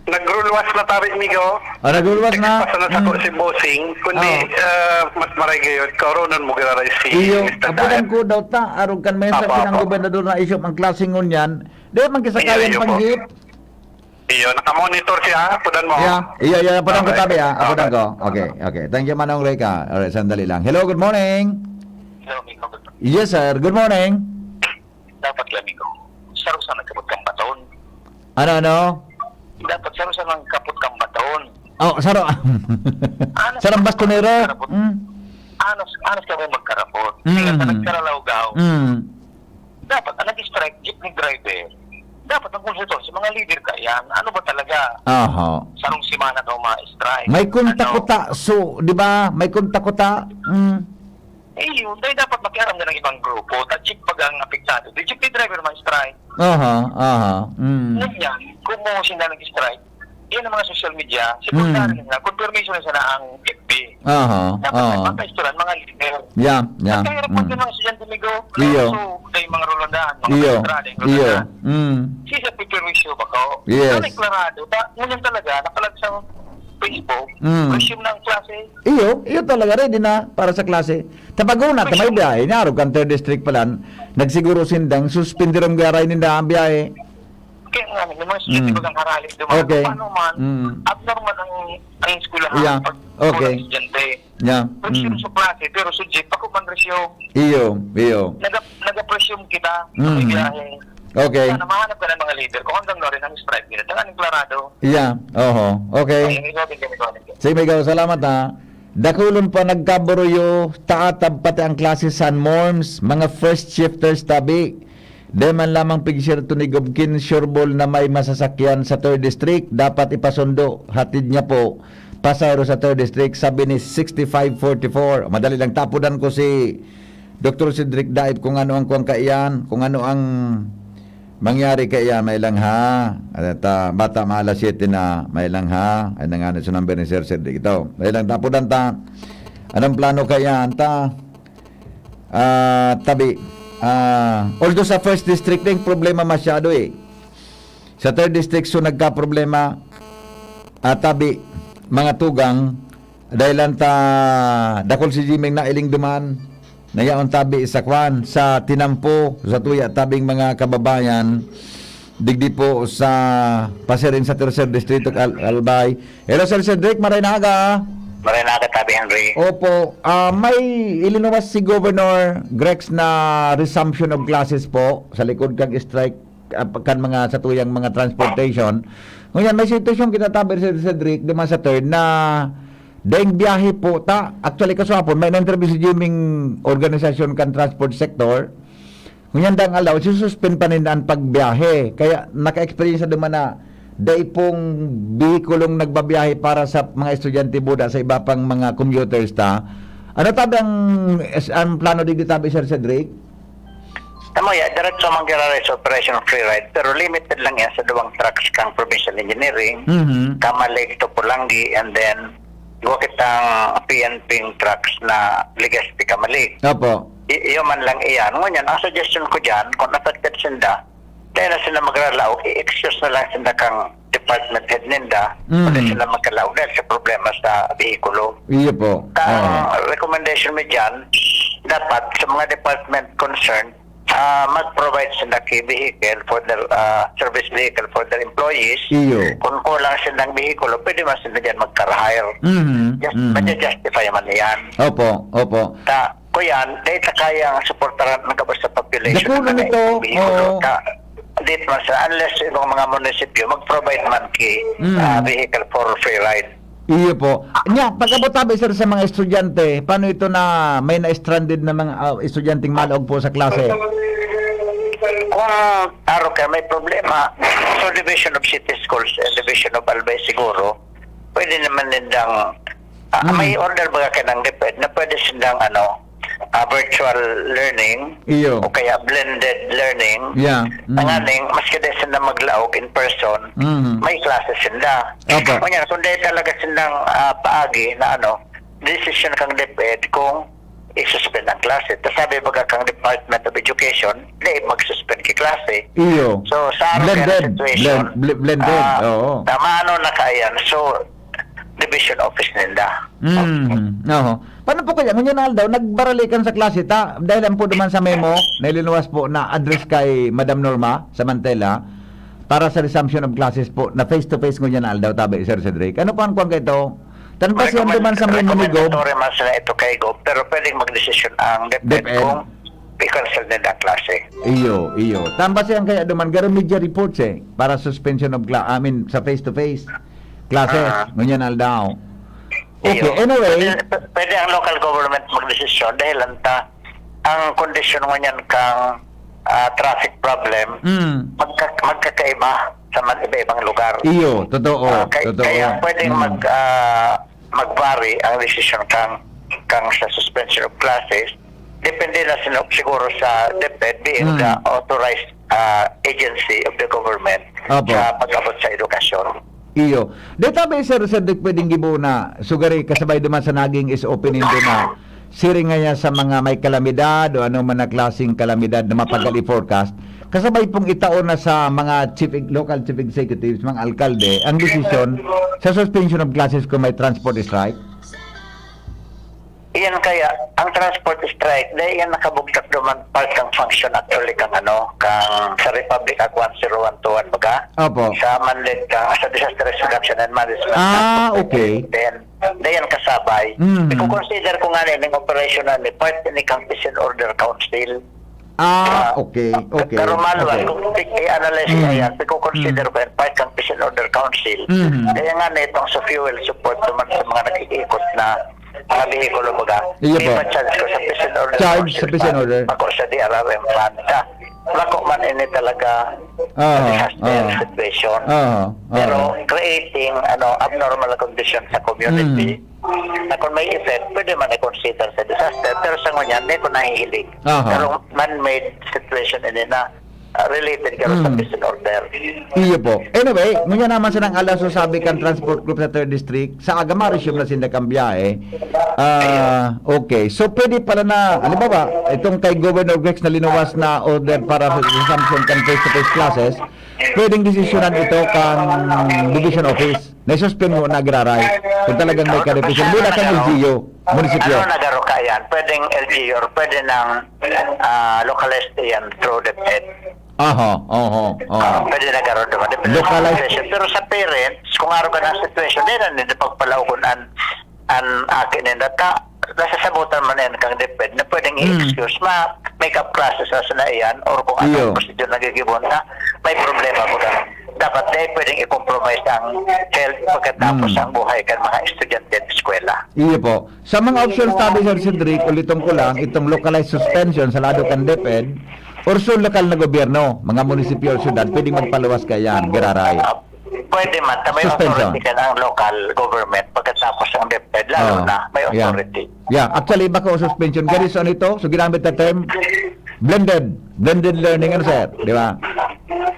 Nagruluwas na tabi, migo. Ah, nagruluwas na? Nagpasa na sa Hmm. si Bossing, kundi, Oo. ah, mas maray gayon, kauronan mo giraray si Iyo, Mister apudan Dayan. ko daw ta, arog kan mesa Apo, pinang apo. gobernador na isyu ang klase ngunyan. Di man kisakayan Iyo, iyo pang po. jeep. Iyo, nakamonitor siya, apudan mo. Iya, iya, iya, apudan ko Okay. tabi, ah. Apudan Okay. ko. Okay, okay. Thank you, Manong Reka. Alright, sandali lang. Hello, good morning. Hello, amigo. Yes, sir. Good morning. Dapat, amigo, saro sana kapot kang baton. Ano, ano? Dapat saro sana ang kapot kang baton. Oh, saro. Ano Sarang sa bastonero. kapot? Mm. Anos, anos kami magkarapot. Mm. Kaya sa nagkaralaw-gaw, Mm. dapat ang nag-strike, jeepney driver, dapat ang konsultor sa mga leader ka yan. Ano ba talaga? Aha. Sarong semana ka uma-strike. May kontak Ano? ko ta, so, di ba? May kontak ko ta. Mm. Eh, yun. Dahil dapat makiaram na ng ibang grupo. Ta jeep pag ang apektado. Di jeepney driver man strike. Aha, aha. Mm. Ngunyan, kung mo sila nag-strike, yan ang mga social media, si Mm. Pagkari na, confirmation na sana ang F B. Aha, Dapat aha. may pagkaisturan, mga leader. Yeah, yeah. At kaya report Mm. ng mga estudyante, migo, Iyo. so, kay mga Rolandahan, mga Iyo. Estrada, yung Iyo. Rolandahan. Mm. Si sa Peter Wisyo, bako. Yes. Ano, klarado, ta, ngunyan talaga, nakalag sa Facebook, Mm. resume ng klase. Iyo, iyo talaga, ready na para sa klase. Tapaguna, ta may biyahe, niya, arog kan third district pala, nagsiguro sindang, suspindirong garay ninda ang biyahe. Kaya nga, may mga estudyante Mm. bagang harali duman. Okay. Paano man, Mm. abnormal ang, ang eskwelahan Yeah. pag Okay. mga estudyante. Yeah. Resume Mm. sa klase, pero sa jeep, ako man resume. Iyo, iyo. Naga-, naga-presume kita sa may Mm. biyahe. Okay. Sana mahanap ka ng mga leader kung hanggang na rin ang strike nila. Tangan yung klarado. Yeah, oho. Okay. Ay, ikaw din, ikaw din. Sige, ikaw, salamat, ha. Dakulon pa nagkaburuyo, taatab pati ang klase San Morms, mga first shifters tabi. Di man lamang pigsyerto ni Gobkin Surebol na may masasakyan sa third district, dapat ipasundo, hatid niya po, pasahero sa third district, sabi ni sixty-five forty-four. Madali lang, tapudan ko si Doktor Cedric Daip kung ano ang kuwang kaiyan, kung ano ang mangyari kaiyan, may lang ha. At, ah, bata, mga alas siyete na, may lang ha. Ay, nangano sa number ni Sir Cedric ito. May lang, tapudan ta. Anong plano kaiyan? Ta, ah, tabi. Ah, although sa first district din, problema masyado eh. Sa third district, so nagka-problema, ah, tabi, mga tugang, dahil lang ta, dakul si Jimmy nailing duman, na yaon tabi sa kwan, sa tinampo, sa tuya tabing mga kababayan, digdi po sa pasiring sa Tercer Distrito, Al-, Albay. Hello, Sir Cedric, maray na aga. Maray na aga, Tabi Henry. Opo, ah, may ilinuwas si Governor Grex na resumption of classes po sa likod kang strike, ah, kan mga satuyang mga transportation. Ngunyan, may sitwasyon kita, Tabi, Sir Cedric, duman sa third na daing biyahe po ta. Actually, kaswapon, may na-interview si Jimmy organisasyon kan transport sector. Ngunyan dang aldaw, sususpend pa ninda an pagbiyahe. Kaya naka-experience na duman na dai pong behikulong nagbabiyahe para sa mga estudyante buda sa iba pang mga commuters ta. Ano tabi ang, ang plano digdi tabi, Sir Cedric? Tamo ya, diretso man giraray sa Operation Free Ride, pero limited lang yan sa duwang tracks kang Provincial Engineering, Mhm. Camalig to Polangui, and then, duwa kitang P N P tracks na Legazpi Camalig. Opo. I-, iyo man lang iyan. Ngunyan, ang suggestion ko dyan, kung affected sinda, dahil na sila magralaog, i-excuse na lang sinda kang department head ninda, Mm. pwede sila magkalaog dahil sa problema sa behikulo. Iyo po. Ang Oo. recommendation mi dyan, dapat sa mga department concerned, ah, mag-provide sila ki vehicle for their, ah, service vehicle for their employees. Iyo. Kung kulang silang behikulo, pwede man sila dyan magka-hire. Mhm, Just, mhm. Madi-justify man yan. Opo, opo. Ta, kuyan, dahil ta kayang suportaran ang gabos sa population Dakula na nito, behikulo. oo. Ta, dito man sa, unless ibang mga munisipyo, mag-provide man ki, Mm. ah, vehicle for free ride. Iyo po. Nya, pag-abot tabi, sir, sa mga estudyante, paano ito na may na-stranded na mga, ah, estudyanteng malaog po sa klase? Kung araw ka may problema, so Division of City Schools and Division of Albay siguro, pwede naman nindang, ah, Mm. may order ba ka ng DepEd na pwede sindang, ano, ah, virtual learning Iyo. o kaya blended learning? Yeah. Mm. Tanganing, maski di sila maglaog in person, Mm. may klase sila. Opo. Kanya, kung dahil talaga silang, ah, paagi na ano, decision kang DepEd kung i-suspend ang klase. Tapos sabi baga kang Department of Education, di mag-suspend ki klase. Iyo. So, sa araw Blended. kaya na situation, Blend-, bl-, blended. ah, Oo. tama ano na kaya. So, division office ninda. Mm. Oo. Paano po kaya? Ngunyan na aldaw, nagbaralikan sa klase ta, dahil ang po naman sa memo na ilinuwas po na address kay Madam Norma sa Mantela para sa resumption of classes po na face-to-face ngunyan na aldaw, tabi, Sir Cedric. Ano po ang kwan kaito? Tan ba siya Recommend-, duman sa memo ni Gob? recommendatory man sila ito kay Gob, pero pwedeng magdesisyon ang DepEd DepEd. kung i-cancel nila ang klase. Iyo, iyo. Tan ba siya kaya duman? Garo media reports eh, para suspension of cla-, I mean, sa face-to-face classes. Ah. Ngunyan aldaw. Okay, Iyo. anyway. Pwede, p-, pwede ang local government magdesisyon dahil ang ta-, ang kondisyon ngunyan kang, ah, traffic problem, Mm. magka-, magkakaiba sa man iba-ibang lugar. Iyo, totoo, Ah, kay-, totoo. kaya pwedeng Mm. mag, ah, mag-vary ang desisyon kang, kang sa suspension of classes. Depende na sino, siguro sa DepEd, being Mm. the authorized, ah, agency of the government Opo. sa pag-abot sa edukasyon. Iyo. Deta ba, sir, sir, di pwedeng gibo na sugari kasabay duman sa naging S O P nindo na siring nga yan sa mga may kalamidad o ano man na klaseng kalamidad na mapagal i-forecast, kasabay pong itao na sa mga chief ex-, local chief executives, mga alkalde, ang desisyon sa suspension of classes kung may transport strike? Iyan kaya, ang transport strike, dahil yan nakabugtak duman part ng function actually kang ano, kang sa Republic Act one zero one two one baga, Opo. sa manled kang, sa Disaster Risk Reduction and Management Ah, Act okay. Then, dahil yan kasabay. Mm. Iko-consider ko nga na yung operation na ni part ni kang Peace and Order Council. Ah, Ah, okay, okay, pero maluwag, okay. kung i-, i-analyze Mm. na yan, iko-consider Mm. ko yan, part kang Peace and Order Council. Mm. Kaya nga na itong sa fuel support naman sa mga nakikikot na mga behikulo, baga, Iyo may po. pa-charge ko sa Peace and Order Charge Council sa Peace and fund. Order. Ako sa D R R M fund. Sa, wala ko man ini talaga Aha, disaster aha. situation. Aha, Pero aha. creating, ano, abnormal condition sa community, Mm. na kung may effect, pwede man i-consider sa disaster. Pero sa ngunyan, di ko nahihiling. Aha. Pero man-made situation ini na, ah, related ka sa Mm. peace and order. Iyo po. Anyway, ngunyan naman sa nang alas, so sabi kan transport group sa third district, sa aga ma-resume na sinda kang biyahe. Ah, Ayun. okay. So, pwede pala na, halimbawa, itong kay Governor Grex na linuwas na order para sa resumption kan face-to-face classes, pwedeng desisyonan ito kang division office. Na-suspend mo na giraray. Kung talagang may Oo, ka-revision, tapos mula na kang ano, L G U, munisipyo. Ano na garo ka yan? Pwedeng L G U or pwede ng, ah, localized yan through DepEd. Aha, oho, oho. Ah, pwede na garo naman. Depende sa Localized. situation. Pero sa parents, kung araw ka ng situation, di na nila pagpalaogon an, an akin nila. Ta, nasasabutan man yan kang DepEd na pwedeng Hmm. i-excuse. Ma, make up classes na sila yan or kung Iyo. anong procedure na gigibon na, may problema po ka. Dapat di pwedeng i-compromise ang health pagkatapos Hmm. ang buhay kan mga estudyante at eskwela. Iyo po. Sa mga options tabi, Sir Cedric, uliton ko lang, itong localized suspension sa lado kan DepEd, or sa lokal na gobyerno, mga munisipyo o syudad, pwedeng magpaluwas kaiyan, giraray. Ah, pwede man. Ta may Suspension. authority ka ng local government pagkatapos ang DepEd, lalo Oo. na may Yeah. authority. Yeah. Actually, bako suspension. Gari sa ano ito? So, ginamit na term, blended. Blended learning, ano, sir? Di ba?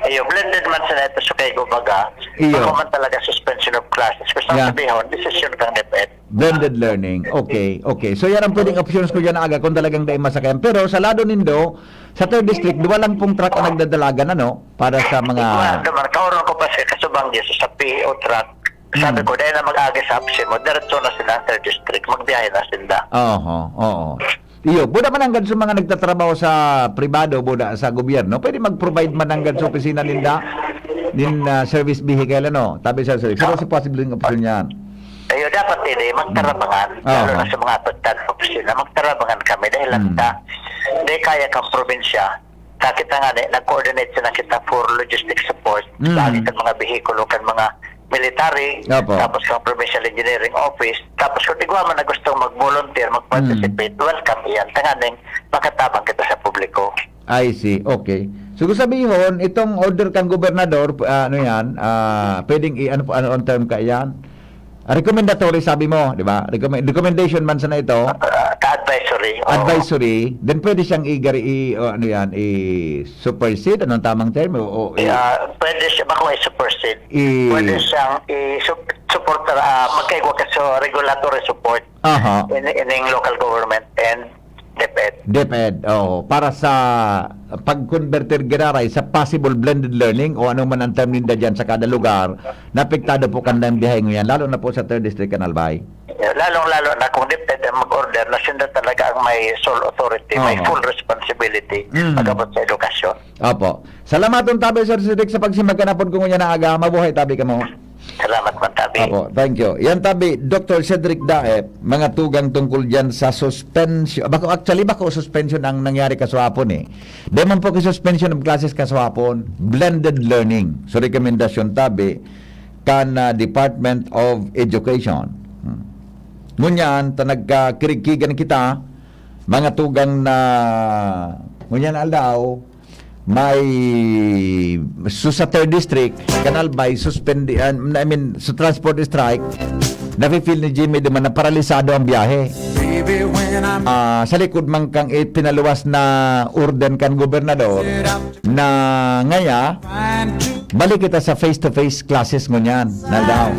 Iyo, blended man sa neto sa kay Gubaga. Iyo. Bako man talaga suspension of classes. Gusto Yeah. Sabihin, decision kang DepEd. Blended learning. Okay, okay. So, yan ang pwedeng options ko dyan, aga, kung talagang dahil masakayan. Pero sa lado nindo, sa third district, duwa lang pong truck ang nagdadalagan, ano, para sa mga... Igual naman, kaoron ko pa sa kasubang dyan sa P O truck. Sabi Hmm. ko, dahil na mag-agi sa apsi mo, diretso na sila sa third district, magbiyahe na sila. Oho, oo. Iyo, buda man nanggad sa mga nagtatrabaho sa pribado, buda sa gobyerno, pwede mag-provide man nanggad sa opisina ninda, nin ah, service vehicle, ano, tabi sa service. Pero sa posibleng opsyon yan. Ayo, dapat ini magtarabangan, Ah. lalo na sa mga apektado na opisina, magtarabangan kami dahil lang Hmm. ta, di kaya kang probinsya. Kakita nga ni, nag-coordinate sila kita for logistic support, Hmm. lagi kan mga behikulo, kan mga military, Apo. Tapos kan provincial engineering office, tapos kung igwa man na gustong mag-volunteer, mag-participate, welcome iyan. Tanganing makatabang kita sa publiko. I see. Okay. So, kung sabihon, itong order kang gobernador, ah, ano yan, ah, pwedeng i-, ano, ano ang term ka yan? Ah, recommendatory, sabi mo, di ba? Recommend, recommendation man sana ito, Ah, ka-advisory. Oo. Advisory, then pwede siyang i-, i-, o, ano yan, i-supersede, anong tamang term? O, o, i- Ah, pwede siya, bako i-supersede. I- Pwede siyang i-suportar, ah, magkaigwa ka sa regulatory support Aha. in, ining local government and DepEd. DepEd, oo. Para sa pag-converter giraray sa possible blended learning o ano man ang term ninda dyan sa kada lugar, na apektado po kan dayang biyahe ngunyan, lalo na po sa third District kan Albay. Lalong-lalo na kung DepEd ang mag-order na sinda talaga ang may sole authority, may Oo. Full responsibility Mm. pag-abot sa edukasyon. Opo. Salamaton tabi, Sir Cedric, sa pagsimbag kanapod ko ngunyan na aga. Mabuhay tabi kamo. Salamat man tabi. Opo, thank you. Yan tabi, Doctor Cedric Daep, mga tugang tungkol dyan sa suspension. Bako, actually, bako suspension ang nangyari kaswapon eh. Di man po ki suspension of classes kaswapon, blended learning. So, rekomendasyon tabi kan ah, Department of Education. Hmm. Ngunyan, ta nagkakirigkigan kita, mga tugang na ngunyan aldaw, may so sa third district, kan Albay, suspend, ah, I mean, sa transport strike, nafe-feel ni Jimmy duman na paralisado ang biyahe. Ah, sa likod man kang ipinaluwas na order kan gobernador na ngaya, balik kita sa face-to-face classes ngunyan, na daw.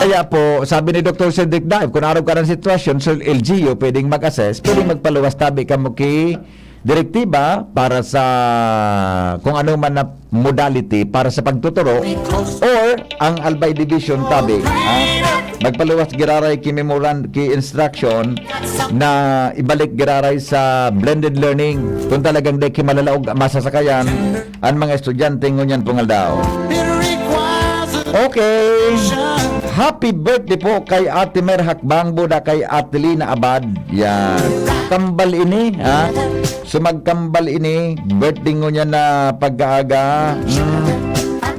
Kaya po, sabi ni Doctor Cedric Daib, kung araw ka ng sitwasyon, so L G U pwedeng mag-assess, pwedeng magpaluwas tabi kamo ki direktiba para sa kung ano man na modality para sa pagtuturo or ang Albay Division tabi, ha? Magpaluwas giraray ki memoran-, ki instruction na ibalik giraray sa blended learning kung talagang dai ki malalaog masasakayan an mga estudyante ngunyan pong aldaw. Okay. Happy birthday po kay Ate Mer Hakbang, buda kay Ate Lina Abad. Yan. Kambal ini, ha? So magkambal ini, birthday ngunyan na pagkaaga. Hmm.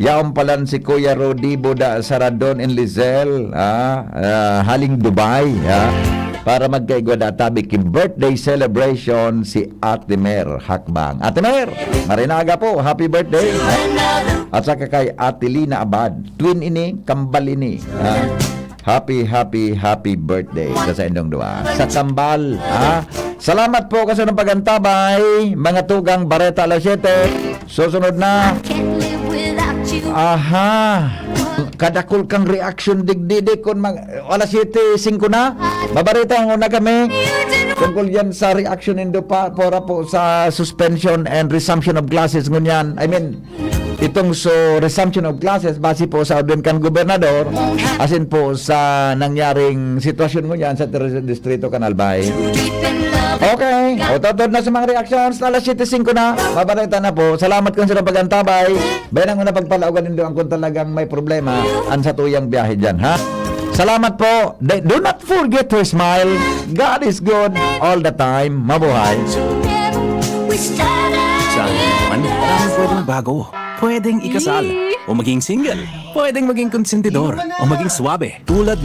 Yaon palan si Kuya Rudy, buda sa Radon in Lizel, ha? Ah, haling Dubai, ha? Para magkaigwa da tabi ki birthday celebration si Ate Mer Hakbang. Ate Mer, marinaga po, happy birthday. At saka kay Ate Lina Abad, twin ini, kambal ini. Ha? Happy, happy, happy birthday sa saindong duwa. Sa kambal, ha? Salamat po kasi ng pagantabay, mga tugang Bareta alas siyete. Susunod na. Can't live without you. Aha. Kadakol kang reaction digdi, di kun mag, alas siyete singko na. Mabareta ang una kami. Tungkol yan sa reaction nindo pa, para po sa suspension and resumption of classes ngunyan. I mean, itong so resumption of classes base po sa ordin kan gobernador, asin po sa nangyaring sitwasyon ngunyan sa ter-, distrito kan Albay. Deep in love. Okay. O, totod na sa mga reactions na alas siyete singko na. Mabareta na po. Salamat kan sa pagantabay. Bayan ang una pagpalaugan nindo ang kung talagang may problema an sa tuyang biyahe dyan, ha? Salamat po. De-, do not forget to smile. God is good all the time. Mabuhay. We start out. Sa akin naman, maraming pwedeng bago. Pwedeng ikasal, o maging single. Pwedeng maging konsentidor, o maging swabe. Tulad